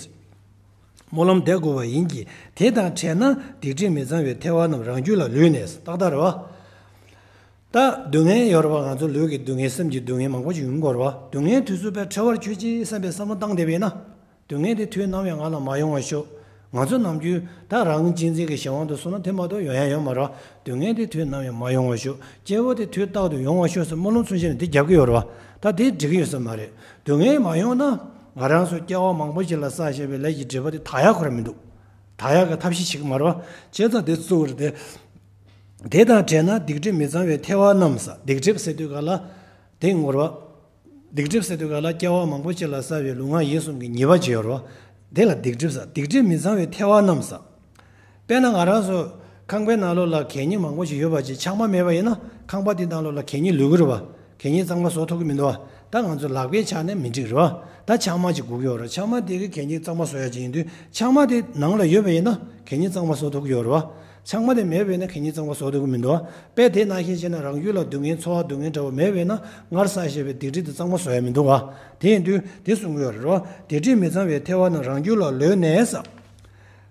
སྨོན་ལམ་འདེབས་དགོས་པ་ཡིན་གྱི། དེ་དང་བྲལ་ན་སྡིག་སྒྲིབ་མི་གཙང་བའི་ཐལ་བ་རྣམས་རང་རྒྱུད་ལ་ལུས་ནས་ཏག་ཏག་རེད་བ། ད་སྡུག་བསྔལ་ཡོད་རེད་པ། ང་ཚོ་ལུས་ཀྱི་སྡུག་བསྔལ། སེམས་ཀྱི་སྡུག་བསྔལ་མང་པོ་ཞིག་ཡོང་གི་ཡོད་རེད་པ། སྡུག་བསྔལ་དེ་ཚོ་དཔེ་ཕྲ་བར་གྱུར་ཅིག་བསམ་པའི་བསམ་བློ་བཏང་བསྡད་པ་ཡིན་ན། སྡུག་བསྔལ་དེ་དུས་ནམ་ཡང་ང་ལ་མ་ཡོང་བ་ཤོག་ང་ཚོ་ནམ་རྒྱུན་ད་རང་གཅེས་འཛིན་གྱི་གཞན་དབང་དུ་སོང་ན་དེ་མ་གཏོགས་ཡོང་ཡ་ཡོད་མ་རེད་པ། སྡུག་བསྔལ་དེ་དུས་ནམ་ཡང་མ་ཡོང་བ་ཤོག་སྐྱེ་བོ་དེ་དུས་རྟག་ཏུ་ཡོང་བ་ཤོག་ཟེར་སྨོན་ལམ་ཚུལ་བཞིན་དེ་རྒྱབ་ཀྱི་ཡོད་རེད་པ། ད་དེ་འགྲིག་གི་ཡོད་ས་མ་རེད། སྡུག་བསྔལ་མ་ཡོང་ན་ང་རང་ཚོ་སྐྱེ་བ་མང་པོ་ཞིག་ལ་བསགས་བཞག་པའི་ལས་ཀྱི་སྒྲིབ་པ་དེ་དག་ཡ་ཁོ་རང་མི་འདུག་དག་ཡ་གི་ཐབས་ཤེས་བྱེད་ཀྱི་མ་རེད་པ། བྱས་ཙང་དེ་གཙོ་བོ་རེད་དེ། དེ་དང་བྲལ་ན་སྡིག་སྒྲིབ་མི་གཙང་བའི་ཐལ་བ་རྣམས་ཟེར། སྡིག་སྒྲིབ་ཟེར་དུས་ག་ལ། དེ་ངོ་རེད་པ། སྡིག་སྒྲིབ་ཟེར་དུས་ག་ལ་སྐྱེ་བ་མང་པོ་ཅིག་ལ་བསགས་པའི་ལུས་ངག་ཡིད་གསུམ་གྱི་ཉེས་པ་ཅིག་ཡོད་རེད་པ། དེ་ལ་སྡིག་སྒྲིབ་ཟེར། སྡིག་སྒྲིབ་མི་གཙང་བའི་ཐལ་བ་རྣམས་ཟེར། དཔེར་ན་ང་རང་ཚོ་ཁང་པའི་ནང་ལོགས་ལ་གད་སྙིགས་མང་པོ་ཞིག་ཡོད་པ་ཅིག་ཆག་མ་མེད་པ་ཡིན་ན་ཁང་པ་དེ་ནང་ལོགས་ལ་གད་སྙིགས་ལུས་ཀྱི་རེད་པ། གད་སྙིགས་གཙང་མ་བཟོ་ཐུབ་ཀྱི་མི་འདུག་པ། ད་ང་ཚོ་ལག་པའི་ཆ་ནས་མི་འགྲིག་རེད་པ། ད་ཆག་མ་ཅིག་དགོས་ཀྱི་ཡོད་རེད། ཆག་མ་དེ་གིས་གད་སྙིགས་གཙང་མ་བཟོ་ཡ་ཅིག་ཡིན་དུས་ཆག་མ་དེ་ནང་ལ་ཡོད་པ་ཡིན་ན་གད་སྙིགས་གཙང་མ་བཟོ་ཐུབ་ཀྱི་ཡོད་རེད་པ། ཆག་མ་དེ་མེད་པ་ཡིན་ན་གད་སྙིགས་གཙང་མ་བཟོ་ཐུབ་ཀྱི་མི་འདུག་པ། དཔེ་དེ་ནང་བཞིན་བྱས་ན་རང་རྒྱུད་ལ་སྡུག་བསྔལ་ཚོར་བ་སྡུག་བསྔལ་འདྲ་བོ་མེད་པ་ཡིན་ན་སྔར་བསགས་བཞག་པའི་སྡིག་སྒྲིབ་དེ་གཙང་མ་བཟོ་ཡ་མི་འདུག་པ། དེ་ཡིན་དུས་དེ་གསུང་གི་ཡོད་རེད་པ། སྡིག་སྒྲིབ་མི་གཙང་བའི་ཐལ་བ་རྣམས་རང་རྒྱུད་ལ་ལོས་ནས་ཟེར།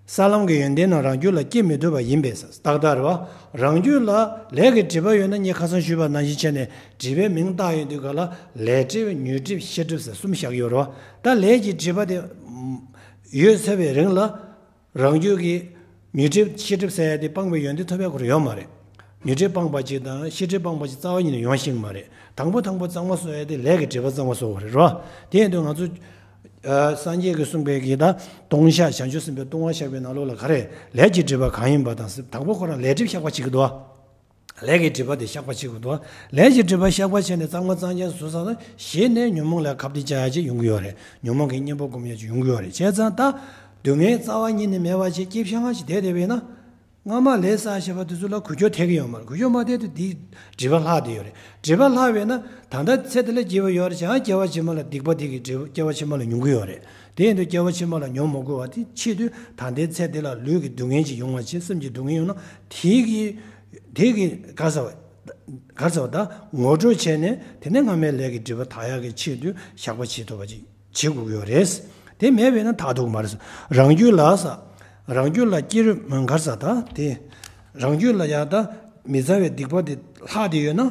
ས་ལམ་གྱི་ཡོན་ཏན་རྣམས་རང་རྒྱུད་ལ་སྐྱེ་མི་ཐུབ་པ་ཡིན་པས་ཟེར། ཏག་ཏག་རེད་པ། རང་རྒྱུད་ལ་ལས་ཀྱི་སྒྲིབ་པ་ཡོད་ན་ངས་ཁ་སང་ཞུས་པ་ནང་བཞིན་བྱས་ནས་སྒྲིབ་པའི་མིང་བཏགས་ཡོང་དུས་ག་ལ་ལས་སྒྲིབ་ཉོན་སྒྲིབ་ཤེས་སྒྲིབ་ཟེར་གསུམ་བཞག་ཡོད་རེད་པ། ད་ལས་ཀྱི་སྒྲིབ་པ་དེ་ཡོད་ཚར་བའི་རིང་ལ། རང་རྒྱུད་ཀྱི་ཉོན་སྒྲིབ་ཤེས་སྒྲིབ་ཟེར་ཡ་དེ་སྤངས་པའི་ཡོན་ཏན་ཐོབ་ཡ་ཁོ་རང་ཡོད་མ་རེད། ཉོན་སྒྲིབ་སྤངས་པ་ཅིག་དང་ཤེས་སྒྲིབ་སྤངས་པ་ཅིག་རྩ་བ་ཉིད་ནས་ཡོང་ཤེས་ཀྱི་མ་རེད། དང་པོ་དང་པོ་གཙང་མ་བཟོ་ཡ་དེ་ལས་ཀྱི་སྒྲིབ་པ་གཙང་མ་བཟོ་དགོས་རེད་རོ། དེ་ཡིན་དུས་ང་ཚོ་ཨ་སངས་རྒྱས་ཀྱིས་གསུངས་པའི་གི་ད་ལྟུང་བཤགས། བྱང་ཆུབ་སེམས་དཔའི་ལྟུང་བ་བཤགས་པའི་ནང་ལོགས་ལ་ག་རེ་ལས་ཀྱི་སྒྲིབ་པ་གང་ཡིན་པ་དང་ཟེར། དང་པོ་ཁོ་རང་ལས་སྒྲིབ་བཤགས་པ་བྱེད་ཀྱི་འདུག་ཨ། ལས་ཀྱི་སྒྲིབ་པ་དེ་བཤགས་པ་བྱེད་དགོས་འདུག་ལས་ཀྱི་སྒྲིབ་པ་བཤགས་པ་བྱས་ནས་གཙང་མ་གཙང་རྐྱང་བཟོས་ཚར་ན་གཞི་ནས་ཉོན་མོངས་ལས་ཁ་གཏད་བཅག་ཡ་ཅིག་ཡོང་གི་ཡོད་རེད། ཉོན་མོངས་ཀྱི་གཉེན་པོ་སྒོམ་ཡ་ཅིག་ཡོང་གི་ཡོད་རེད། བྱས་ཙང་ད་སྡུག་བསྔལ་རྩ་བ་ཉིད་ནས་མེད་པ་ཅིག་སྐྱིད་ཤང་ཤང་ཞིག་བསྡད་བསྡད་པ་ཡིན་ན། སྔ་མ་ལས་བསགས་བཞག་པ་དེ་ཚོ་ལ་འགུལ་སྐྱོད་ཐེབས་ཀྱི་ཡོད་མ་རེད། འགུལ་སྐྱོད་མ་ཐེབས་དུས་དེའི་སྒྲིབ་པ་ལྷག་བསྡད་ཡོད་རེད། སྒྲིབ་པ་ལྷག་པས་ན་ད་ལྟ་ཚེ་འདི་ལ་སྐྱིད་པ་ཡོད་རེད། བྱས་ཙང་སྐྱེ་བ་ཕྱི་མ་ལ་སྡིག་པ་དེ་གི་སྒྲིབ་པ་སྐྱེ་བ་ཕྱི་མ་ལ་མྱོང་གི་ཡོད་རེད། དེ་ཡིན་དུས་སྐྱེ་བ་ཕྱི་མ་ལ་མྱོང་མ་དགོས་པ་དེ་ཆེད་དུ་ད་ལྟའི་ཚེ་འདི་ལ་ལུས་ཀྱི་སྡུག་བསྔལ་ཅིག་ཡོང་བ་བྱས། སེམས་ཀྱི་སྡུག་བསྔལ་ཡོང་ན་དེ་གི་དེ་གི་ག་ཟེར་བ། ག་ཟེར་བ་ད་ངོ་སྤྲོད་བྱས་ནས་དེ་ནས་སྔ་མའི་ལས་ཀྱི་སྒྲིབ་པ་དག་ཡག་གི་ཆེད་དུ་བཤགས་པ་བྱེད་ཐུབ་པ་ཅིག་བྱེད་དགོས་ཀྱི་ཡོད་རེད། དེ་མེད་པས་ན་དག་ཐུབ་ཀྱི་མ་རེད། རང་རྒྱུད་ལ་ཟེར། རང་རྒྱུད་ལ་སྐྱེ་རུ་ག་རེ་ཟེར་ད་དེ། རང་རྒྱུད་ལ་ཡང་ད་མི་གཙང་བའི་སྡིག་པ་དེ་ལྷག་བསྡད་ཡོད་ན།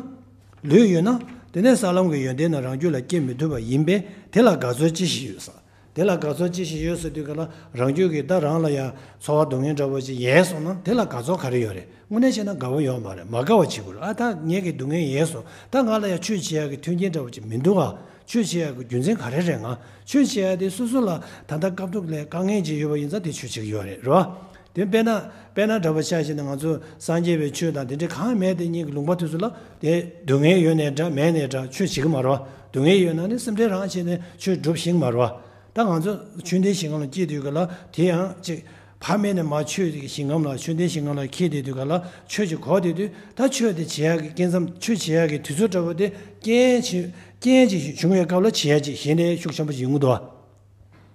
ལུས་ཡོད་ན། དེ་ནས་ས་ལམ་གྱི་ཡོན་ཏན་རྣམས་རང་རྒྱུད་ལ་སྐྱེ་མི་ཐུབ་པ་ཡིན་པས་དེ་ལ་དགའ་ཚོར་ཅི་ཞིག་ཡོད་ཟེར། དེ་ལ་དགའ་ཚོར་ཅི་ཞིག་ཡོད་ཟེར་དུས་ག་ལ་རང་རྒྱུད་ཀྱི་ད་རང་ལ་ཡང་ཚོར་བ་སྡུག་བསྔལ་འདྲ་བོ་ཅིག་ཡལ་སོང་ན་དེ་ལ་དགའ་ཚོར་ག་རེ་ཡོད་རེད། དངོས་གནས་བྱས་ན་དགའ་བོ་ཡོད་མ་རེད། མ་དགའ་བ་བྱེད་དགོས་རེད། ཨ་ད་ངེད་ཀྱི་སྡུག་བསྔལ་ཡལ་སོང་། ད་ང་ལ་ཡང་ཆོས་བྱེད་ཡག་གི་མཐུན་རྐྱེན་འདྲ་བོ་ཅིག་མི་འདུག་ག་ཆོས་བྱེད་ཡག་གི་རྒྱུ་མཚན་ག་རེ་རེད། ང་ཆོས་བྱེད་ཡག་དེ་སོ་སོ་ལ་ད་ལྟ་སྐབས་ཐོག་ལ་དཀའ་ངལ་ཅིག་ཡོད་པ་ཡིན་ཙང་དེ་ཆོས་བྱེད་ཀྱི་ཡོད་རེད། རེད་བ། དེ་དཔེར་ན་དཔེར་ན་འདྲ་བོ་ཆ་བཞག་ན་ང་ཚོ་སངས་རྒྱས་པའི་ཆོས་དང་དེ་འདྲའི་གང་མེད་དེ་གཉིས་ཀྱི་ལུང་པ་དེ་ཚོ་ལ་དེ་སྡུག་བསྔལ་ཡོད་ནའི་འདྲ་མེད་ནའི་འདྲ་ཆོས་བྱེད་ཀྱི་མ་རེད་བ། སྡུག་བསྔལ་ཡོད་ན་ནི་སེམས་ཁྲལ་རང་བྱས་ནས་ཆོས་སྒྲུབ་ཤེས་ཀྱི་མ་རེད་བ། ད་ང་ཚོ་ཆོས་ལྡན་ཞིང་ཁམས་ལ་སྐྱེས་དུས་ཀ་ལ་དེ་ཡང་ཅིག་ཕ་མེས་ནས་མ་ཆོས་ཀྱི་ཞིང་ཁམས་ལ་ཆོས་ལྡན་ཞིང་ཁམས་ལ་འཁྱེར་བསྡད་དུས་ཀ་ལ་ཆོས་ཀྱི་གོ་བསྡད་དུས་ད་ཆོས་དེ་བྱེད་ཡག་གི་སྐབས་མཚམས་ཆོས་བྱེད་ཡག་གི་དུས་ཚོད་འདྲ་བོ་དེ་རྐྱེན་ཅིག་རྐྱེན་ཅིག་བྱུང་བའི་སྐབས་ལ་བྱེད་ཡག་ཅིག་གཞན་ལས་ཤུགས་ཆེན་པོ་ཞིག་ཡོང་གི་འདུག་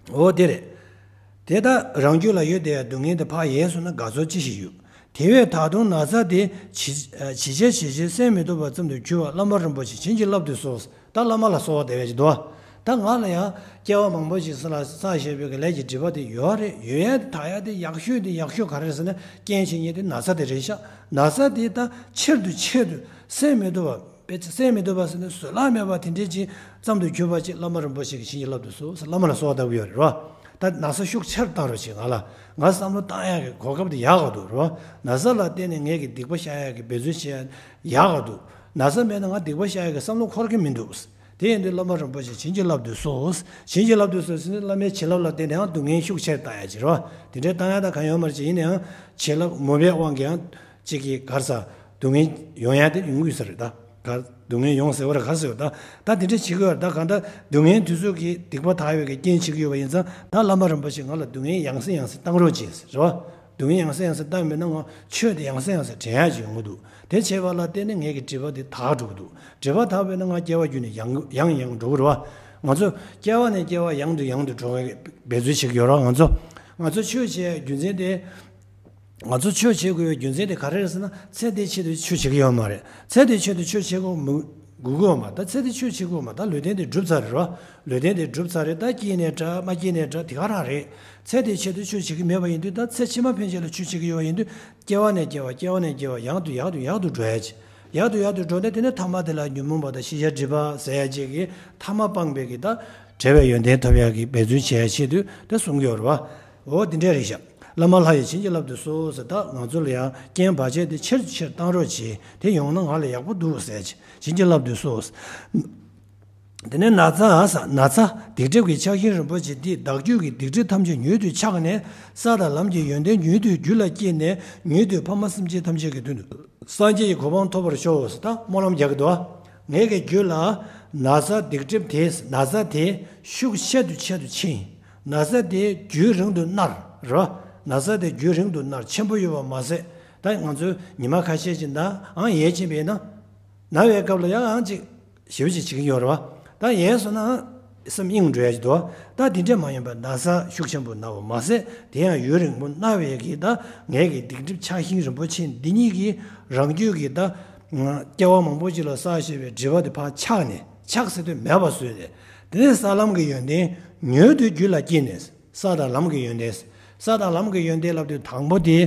བ། འོ་དེ་རེད། དེ་ལྟར་རང་རྒྱུད་ལ་ཡོད་བསྡད་ཡག་སྡུག་བསྔལ་དེ་ཕར་ཡལ་སོང་ན་དགའ་ཚོར་ཅི་ཞིག་ཡོད། དེ་བས་ད་དུང་ན་ཚ་དེ་ཇེ་ཇེ་ཆེ་ཇེ་ཆེར་སེལ་མི་ཐུབ་པ་ཙམ་དུ་གྱུར་པ་བླ་མ་རིན་པོ་ཆེ་བྱིན་གྱིས་བརླབ་ཏུ་གསོལ། ད་བླ་མ་ལ་གསོལ་བ་འདེབས་ཡག་ཅིག་འདུག་བ། ད་ང་ལ་ཡང་སྐྱེ་བ་མང་པོ་ཞིག་ས་ལ་བསགས་བཞག་པའི་གི་ལས་ཀྱི་སྒྲིབ་པ་དེ་ཡོད་རེད། ཡོད་ཡག་དེ་དག་ཡག་དེ་ཡག་ཤོས་དེ་ཡག་ཤོས་ག་རེ་རེད་ཟེར་ན་རྐྱེན་བྱེད་མཁན་དེ་ན་ཚ་དེ་རེད་ཤག་ན་ཚ་དེ་ད་ཆེར་དུ་ཆེར་དུ་སེལ་མི་ཐུབ་པ། དཔེ་ཆ་སེལ་མི་ཐུབ་པ་ཟེར་ནས་བཟོད་གླགས་མེད་པ་དེ་འདྲའི་ཅིག་ཙམ་དུ་གྱུར་པ་ཅིག་བླ་མ་རིན་པོ་ཆེ་གིས་བྱིན་གྱིས་བརླབ་ཏུ་གསོལ་ཟེར་བླ་མ་ལ་གསོལ་བ་བཏབ་ཀྱི་ཡོད་རེད་རོ། ད་ན་ཚ་ཤུགས་ཆེར་བཏང་རོགས་བྱེད། ང་ལ་ང་བསམ་བློ་བཏང་ཡག་གི་གོ་སྐབས་དེ་ཡག་ག་འདུག་རོ། ན་ཚ་ལ་བརྟེན་ནས་ངེད་ཀྱི་སྡིག་པ་བཤགས་ཡག་གི་འབད་རྩོལ་བྱེད་ཡག་ག་འདུག་ན་ཚ་མེད་ན་ང་སྡིག་པ་བཤགས་ཡག་གི་བསམ་བློ་འཁོར་གྱི་མི་འདུག་དེ་ཡིན་དུས་བླ་མ་རིན་པོ་ཆེ་བྱིན་གྱིས་བརླབ་ཏུ་གསོལ། བྱིན་གྱིས་བརླབ་ཏུ་གསོལ་ཟེར་ནས་བླ་མའི་བྱིན་རླབས་ལ་བརྟེན་ནས་ཡང་སྡུག་བསྔལ་ཤུགས་ཆེར་བཏང་ཡག་ཅིག་རོ། དེ་འདྲའི་བཏང་ཡག་ད་གང་ཡོད་མ་རེད་ཅིག་ཡིན་ན་ཡང་བྱིན་རླབས་མོས་པའི་དབང་གིས་ཡང་། གཅིག་གིས་ག་རེ་ཟེར། སྡུག་བསྔལ་ཡོང་ཡག་དེ་ཡོང་གི་ཡོད་ས་རེད་ད། ག་སྡུག་བསྔལ་ཡོང་ཟེར་བ་རེད། ག་རེ་ཟེར་བ་ད། ད་དེ་འདྲ་བྱེད་ཀྱི་ཡོད་རེད་ད། གང་ལྟར་སྡུག་བསྔལ་དེ་ཚོ་གི་སྡིག་པ་དག་པའི་གི་རྐྱེན་བྱེད་ཀྱི་ཡོད་པ་ཡིན་ཙང་ད་བླ་མ་རིན་པོ་ཆེས་ང་ལ་སྡུག་བསྔལ་ཡང་སེ་ཡང་སེ་བཏང་རོགས་གྱིས་ཟེར་རེད་བ། སྡུག་བསྔལ་ཡང་སེ་ཡང་སེ་བཏང་མེད་ན་ང་ཆོས་དེ་ཡང་སེ་ཡང་སེ་དྲན་ཡག་ཅིག་ཡོང་གི་འདུག་དེ་བྱས་པ་ལ་བརྟེན་ནས་ངེད་ཀྱི་སྒྲིབ་པ་དེ་དག་འགྲོ་གི་འདུག་སྒྲིབ་པ་དག་པས་ན་ང་སྐྱེ་བ་རྒྱུན་ནས་ཡང་ཡང་ཡང་འགྲོ་གི་རེད་བ། ང་ཚོ་སྐྱེ་བ་ནས་སྐྱེ་བ་ཡང་དུ་ཡང་དུ་འགྲོ་བའི་འབད་རྩོལ་བྱེད་ཀྱི་ཡོད་རེད་བ། ང་ཚོ་ང་ཚོ་ཆོས་བྱེད་རྒྱུ་མཚན་དེ། ང་ཚོ་ཆོས་བྱེད་དགོས་པའི་རྒྱུ་མཚན་དེ་ག་རེ་རེད་ཟེར་ན་ཚེ་འདིའི་ཆེད་དུ་ཆོས་བྱེད་ཀྱི་ཡོད་མ་རེད། ཚེ་འདིའི་ཆེད་དུ་ཆོས་བྱེད་དགོས་མི་དགོས་ཀྱི་ཡོད་མ་རེད། ད་ཚེ་འདི་ཆོས་བྱེད་དགོས་མ་རེད། ད་ལུས་རྟེན་དེ་སྒྲུབ་ཚར་རེད་རོ། ལུས་རྟེན་དེ་སྒྲུབ་ཚར་རེད། ད་སྐྱེས་ནའི་འདྲ་མ་སྐྱེས་ནའི་འདྲ་དེ་ག་རང་རེད། ཚེ་འདིའི་ཆེད་དུ་ཆོས་བྱེད་ཀྱི་མེད་པ་ཡིན་དུས་ད་ཚེ་ཕྱི་མ་ཕན་ཆད་ལ་ཆོས་བྱེད་ཀྱི་ཡོད་པ་ཡིན་དུས་སྐྱེ་བ་ནས་སྐྱེ་བ་སྐྱེ་བ་ནས་སྐྱེ་བ་ཡང་དུ་ཡང་དུ་ཡང་དུ་འགྲོ་ཡ་ཅིག་ཡར་དུ་ཡར་དུ་འགྲོ་ནས་དེ་ནས་ཐ་མ་དེ་ལ་ཉོན་མོངས་པ་དང་ཤེས་བྱ་སྒྲིབ་པ་ཟེར་ཡ་ཅིག་གི་ཐ་མ་སྤངས་པའི་གི་ད་བྲལ་བའི་ཡོན་ཏན་ཐོབ་ཡ་གི་འབད་བརྩོན་བྱེད་ཡ་ཆེད་དུ་དེ་གསུང་གི་ཡོད་རེད་བ། འོ་དེ་འདྲ་རེད་ཤག་བླ་མ་ལྷ་ཡིས་བྱིན་གྱིས་བརླབ་ཏུ་གསོལ་ཟེར། ད་ང་ཚོ་ལ་ཡང་རྐྱེན་བར་ཆད་དེ་ཆེར་ཆེར་བཏང་རོགས་གྱིས། དེ་ཡོང་ན་ང་ལ་ཡག་པོ་འདུག་ཟེར་གྱིས་བྱིན་གྱིས་བརླབ་ཏུ་གསོལ། དེ་ནས་ན་ཚ་ཟེར། ན་ཚ་སྡིག་སྒྲིབ་ཀྱི་ཆགས་ཤིང་རིན་པོ་ཆེ་འདིས། བདག་རྒྱུད་ཀྱི་སྡིག་སྒྲིབ་ཐམས་ཅད་མྱུར་དུ་ཆག་ནས། ས་དང་ལམ་གྱི་ཡོན་ཏན་མྱུར་དུ་རྒྱུད་ལ་སྐྱེས་ནས། མྱུར་དུ་ཕ་མ་སེམས་ཅན་ཐམས་ཅད་ཀྱི་དོན་དུ་སངས་རྒྱས་ཀྱི་གོ་འཕང་ཐོབ་པར་ཤོག་ཟེར། ད་སྨོན་ལམ་རྒྱག་གི་འདུག་ངའི་གི་རྒྱུད་ལ་ན་ཚ་སྡིག་སྒྲིབ་དེ། ན་ཚ་དེ་ཤུགས་ཆེ་རུ་ཆེ་རུ་ཕྱིན། ན་ཚ་དེ་རྒྱུན་རིང་དུ་མནར་རོ། ན་ཚ་དེ་རྒྱུན་རིང་དུ་མནར། ཆེན་པོ་ཡོད་པ་མ་ཟད། ད་ང་ཚོས་ཉི་མ་ཁ་ཤས་ཅིག་ན་ཨང་ཡལ་ཕྱིན་པ་ཡིན་ན། ན་བའི་སྐབས་ལ་ཡང་ཨང་ཅིག་ཞེ་པོ་ཅིག་བྱེད་ཀྱི་ཡོད་རེད་བ། ད་ཡལ་སོང་ན་སེམས་གཡེང་འགྲོ་ཡ་ཅིག་འདུག་ད་དེ་འདྲ་མ་ཡིན་པར་ན་ཚ་ཤུགས་ཆེན་པོ་ན་བ་མ་ཟད། དེ་ཡང་ཡུན་རིང་པོ་ན་བའི་གི་ད་ངའི་གི་སྡིག་སྒྲིབ་ཆགས་ཤིང་རིན་པོ་ཆེ་འདི་ཉིད་ཀྱིས་རང་རྒྱུད་ཀྱི་ད་སྐྱེ་བ་མང་པོ་ཅིག་ལ་བསགས་བཞག་པའི་སྒྲིབ་པ་དེ་ཕར་ཆག་ནས། ཆག་ཟེར་དུས་མེད་པ་བཟོས་ཏེ། དེ་ནས་ས་ལམ་གྱི་ཡོན་ཏན་མྱུར་དུ་རྒྱུད་ལ་སྐྱེས་ནས། ས་དང་ལམ་གྱི་ཡོན་ཏན། ས་དང་ལམ་གྱི་ཡོན་ཏན་ལབ་དུས་དང་པོ་དེ་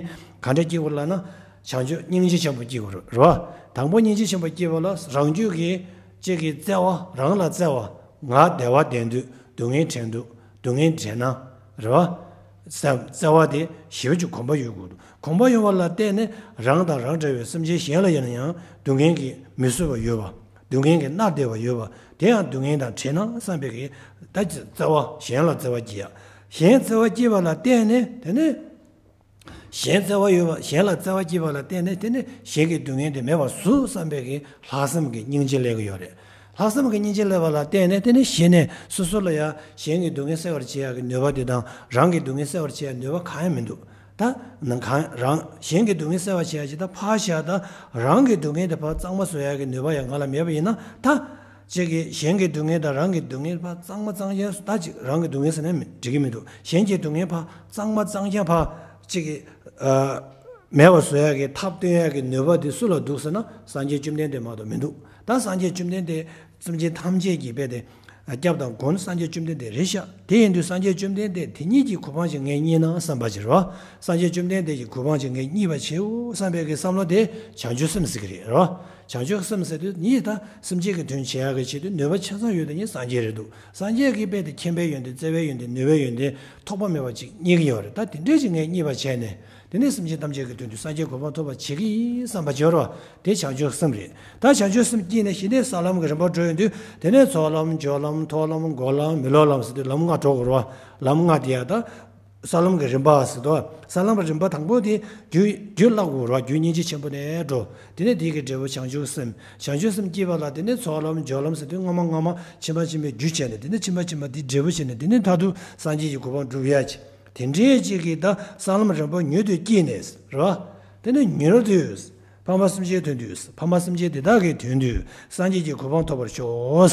ག་འདྲ་སྐྱེ་དགོས་ལབ་ན། བྱང་ཆུབ་སྙིང་རྗེ་ཆེན་པོ་སྐྱེ་དགོས་རེད་བ། དང་པོ་སྙིང་རྗེ་ཆེན་པོ་སྐྱེ་བ་ལ་རང་རྒྱུད་ཀྱི་གཅིག་གི་བརྩེ་བ། རང་ལ་བརྩེ་བ། ང་བདེ་བ་ལྡན་དུས་སྡུག་བསྔལ་དྲན་དུས་སྡུག་བསྔལ་དྲན་ན་རེད་བ། བརྩེ་བ་དེ་ཞེ་པོ་ཅིག་གོམས་པ་ཡོད་དགོས་འདུག་གོམས་པ་ཡོང་བ་ལ་བརྟེན་ནས་རང་དང་རང་འདྲ་བའི་སེམས་ཅན་གཞན་ལ་ཡིན་ན་ཡང་སྡུག་བསྔལ་གྱིས་མི་གསོད་པ་ཡོད་པ། སྡུག་བསྔལ་གྱིས་མནར་བསྡད་པ་ཡོད་པ་དེ་ཡང་སྡུག་བསྔལ་དང་བྲལ་ན་བསམ་པའི་གི་ད་བརྩེ་བ། གཞན་ལ་བརྩེ་བ་སྐྱེ་ཡ། གཞན་བརྩེ་བ་སྐྱེས་པ་ལ་བརྟེན་ནས་དེ་ནས། གཞན་བརྩེ་བ་ཡོད་པ། གཞན་ལ་བརྩེ་བ་སྐྱེས་པ་ལ་བརྟེན་ནས་དེ་ནས་གཞན་གྱི་སྡུག་བསྔལ་དེ་མེད་པར་བཟོ་བསམ་པའི་གི་ལྷག་བསམ་གྱི་སྙིང་རྗེ་སླེབས་ཀྱི་ཡོད་རེད། ལྷག་བསམ་གྱི་སྙིང་རྗེ་སླེབས་པ་ལ་བརྟེན་ནས་དེ་ནས་གཞི་ནས་སོ་སོ་ལ་ཡང་གཞན་གྱི་སྡུག་བསྔལ་སེལ་བར་བྱེད་ཡག་གི་ནུས་པ་དེ་དང་རང་གི་སྡུག་བསྔལ་སེལ་བར་བྱེད་ཡག་ནུས་པ་གང་ཡང་མི་འདུག་ད་ནང་གང་རང་གཞན་གྱི་སྡུག་བསྔལ་སེལ་བར་བྱེད་ཡག་ཅིག་ད་ཕར་བཞག་ད་རང་གི་སྡུག་བསྔལ་དེ་ཕར་གཙང་མ་བཟོ་ཡག་གི་ནུས་པ་ཡང་ང་ལ་མེད་པ་ཡིན་ན། ད་གཅིག་གིས་གཞན་གྱི་སྡུག་བསྔལ་དང་རང་གི་སྡུག་བསྔལ་ཕར་གཙང་མ་གཙང་རྐྱང་། ད་གཅིག་རང་གི་སྡུག་བསྔལ་ཟེར་ན་མི་འགྲིག་གི་མི་འདུག་གཞན་གྱི་སྡུག་བསྔལ་ཕར་གཙང་མ་གཙང་རྐྱང་ཕར་གཅིག་གིས་ཨ་མེད་པ་བཟོ་ཡག་གི་ཐབས་སྟོན་ཡག་གི་ནུས་པ་དེ་སུ་ལ་འདུག་ཟེར་ན་སངས་རྒྱས་བཅོམ་ལྡན་འདས་མ་གཏོགས་མི་འདུག་ད་སངས་རྒྱས་བཅོམ་ལྡན་འདས་སེམས་ཅན་ཐམས་ཅད་ཀྱི་དཔེ་དེ་སྐྱབས་དང་མགོན་སངས་རྒྱས་བཅོམ་ལྡན་འདས་རེད་ཤག་དེ་ཡིན་དུས་སངས་རྒྱས་བཅོམ་ལྡན་འདས་དེ་ཉིད་ཀྱི་གོ་འཕང་ཅིག་ངས་བརྙེས་ན་བསམ་པ་ཅིག་རེད་བ། སངས་རྒྱས་བཅོམ་ལྡན་འདས་ཀྱི་གོ་འཕང་ཅིག་ངས་བརྙེས་པ་བྱེད་འོ་བསམ་པའི་གི་བསམ་བློ་དེ་བྱང་ཆུབ་སེམས་ཟེར་གི་རེད་རོ། བྱང་ཆུབ་སེམས་ཟེར་དུས་ཉིད་ད་སེམས་ཅན་གྱི་དོན་བྱེད་ཡག་གི་ཆེད་དུ་ནུས་པ་ཆ་ཚང་ཡོད་དེ་ཉིད་སངས་རྒྱས་རེད་འདུག་སངས་རྒྱས་ཀྱི་དཔེ་དེ་མཁྱེན་པའི་ཡོན་ཏན། བརྩེ་བའི་ཡོན་ཏན། ནུས་པའི་ཡོན་ཏན་ཐོགས་པ་མེད་པ་ཅིག་བརྙེས་ཀྱི་ཡོད་རེད། ད་དེ་འདྲས་ཅིག་ངས་བརྙེས་པ་བྱས་ནས་དེ་ནས་སེམས་ཅན་ཐམས་ཅད་ཀྱི་དོན་དུ་སངས་རྒྱས་གོ་འཕང་ཐོབ་པ་བྱེད་ཀྱི་ཡིན་བསམ་པ་བྱེད་རོ། དེ་བྱང་ཆུབ་སེམས་རེད། ད་བྱང་ཆུབ་སེམས་བསྐྱེད་ནས་གཞི་ནས་ས་ལམ་གྱི་རིམ་པ་འགྲོ་ཡོང་དུས་དེ་ནས་ཚོགས་ལམ། སྦྱོར་ལམ། ཐོག་ལམ། འགོག་ལམ། མི་སློབ་ལམ་ཟེར་དུས་ལམ་ལྔ་འགྲོ་དགོས་རོ། ལམ་ལྔ་དེ་ཡང་ད། ས་ལམ་གྱི་རིམ་པ་ཟེར་དོ། ས་ལམ་གྱི་རིམ་པ་དང་པོ་དེ་རྒྱུད་རྒྱུད་བརླག་དགོས་རོ། རྒྱུད་སྙིང་རྗེ་ཆེན་པོ་ནས་འགྲོ། དེ་ནས་དེ་གི་འབྲས་བུ་བྱང་ཆུབ་སེམས། བྱང་ཆུབ་སེམས་སྐྱེས་པ་ལ་དེ་ནས་ཚོགས་ལམ། སྦྱོར་ལམ་ཟེར་དུས་སྔ་མ་སྔ་མ་ཕྱི་མ་ཕྱི་མའི་རྒྱུ་བྱས་ནས་དེ་ནས་ཕྱི་མ་ཕྱི་མ་དེ་འབྲས་བུ་བྱས་ནས་དེ་ནས་མཐར་ཐུག་སངས་རྒྱས་ཀྱི་གོ་འཕང་སྒྲུབ་ཡ་ཅིག་དེ་འདྲའི་ཅིག་གི་ད་ས་ལམ་རིམ་པ་མྱུར་དུ་སྐྱེས་ནས་རོ། དེ་ནས་མྱུར་དུ་ཕ་མ་སེམས་ཅན་དོན་དུ། ཕ་མ་སེམས་ཅན་དེ་དག་གི་དོན་དུ་སངས་རྒྱས་ཀྱི་གོ་འཕང་ཐོབ་པར་ཤོག་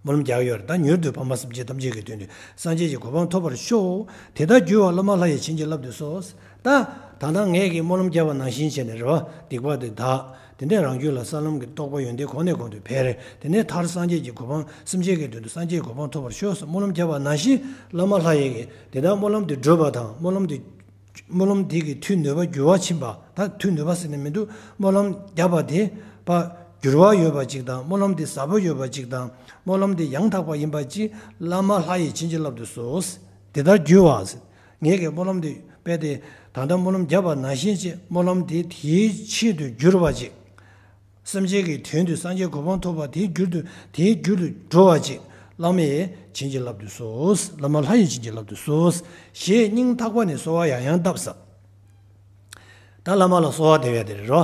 སྨོན་ལམ་རྒྱག་ཡོད་རེད། ད་མྱུར་དུ་ཕ་མ་སེམས་ཅན་ཐམས་ཅད་ཀྱི་དོན་དུ་སངས་རྒྱས་ཀྱི་གོ་འཕང་ཐོབ་པར་ཤོག་དེ་ལྟར་གྱུར་པ་བླ་མ་ལྷ་ཡིས་བྱིན་གྱིས་བརླབ་ཏུ་གསོལ། ད་ད་ལྟ་ངས་ཀྱི་སྨོན་ལམ་བརྒྱབ་པ་ནང་བཞིན་བྱས་ནས་རེད་བ། སྡིག་པ་དེ་དག་དེ་ནས་རང་རྒྱུད་ལ་ས་ལམ་གྱི་རྟོགས་པ་ཡོན་ཏན་གོང་ནས་གོང་དུ་འཕེལ། དེ་ནས་མཐར་སངས་རྒྱས་ཀྱི་གོ་འཕང་། སེམས་ཅན་གྱི་དོན་དུ་སངས་རྒྱས་ཀྱི་གོ་འཕང་ཐོབ་པར་ཤོག་སོགས་སྨོན་ལམ་བརྒྱབ་པ་ནང་བཞིན་བླ་མ་ལྷ་ཡིས་ཀྱི་དེ་ལྟར་སྨོན་ལམ་དེ་བསྒྲུབས་པ་དང་། སྨོན་ལམ་དེ་སྨོན་ལམ་དེ་གི་མཐུ་ནུས་པ་འགྱུར་བ་ཕྱིན་པ། ད་མཐུ་ནུས་པ་ཟེར་ནས་མི་འདུག་སྨོན་ལམ་བརྒྱབ་པ་དེ་ཕར་འགྱུར་བ་ཡོད་པ་ཅིག་དང་། སྨོན་ལམ་དེ་ཟབ་པོ་ཡོད་པ་ཅིག་དང་། སྨོན་ལམ་དེ་ཡང་དག་པ་ཡིན་པ་ཅིག་བླ་མ་ལྷ་ཡིས་བྱིན་གྱིས་བརླབ་ཏུ་གསོལ། དེ་ལྟར་འགྱུར་བ་ཟེར། ངས་ཀྱི་སྨོན་ལམ་དེ་དཔེ་དེ་ད་ལྟ་སྨོན་ལམ་བརྒྱབ་པ་ནང་བཞིན་བྱས། སྨོན་ལམ་དེ་དེའི་ཆེད་དུ་འགྱུར་བ་ཅིག་སེམས་ཅན་གྱི་དོན་དུ་སངས་རྒྱས་གོ་འཕང་ཐོབ་པ་དེའི་རྒྱུར་དུ། དེའི་རྒྱུར་དུ་འགྲོ་བ་ཅིག་བླ་མས་བྱིན་གྱིས་བརླབ་ཏུ་གསོལ། བླ་མ་ལྷ་ཡིས་བྱིན་གྱིས་བརླབ་ཏུ་གསོལ། ཞེས་སྙིང་ཐག་པ་ནས་གསོལ་བ་ཡང་ཡང་བཏབ་ས། ད་བླ་མ་ལ་གསོལ་བ་འདེབས་ཡ་དེ་རེད་རོ།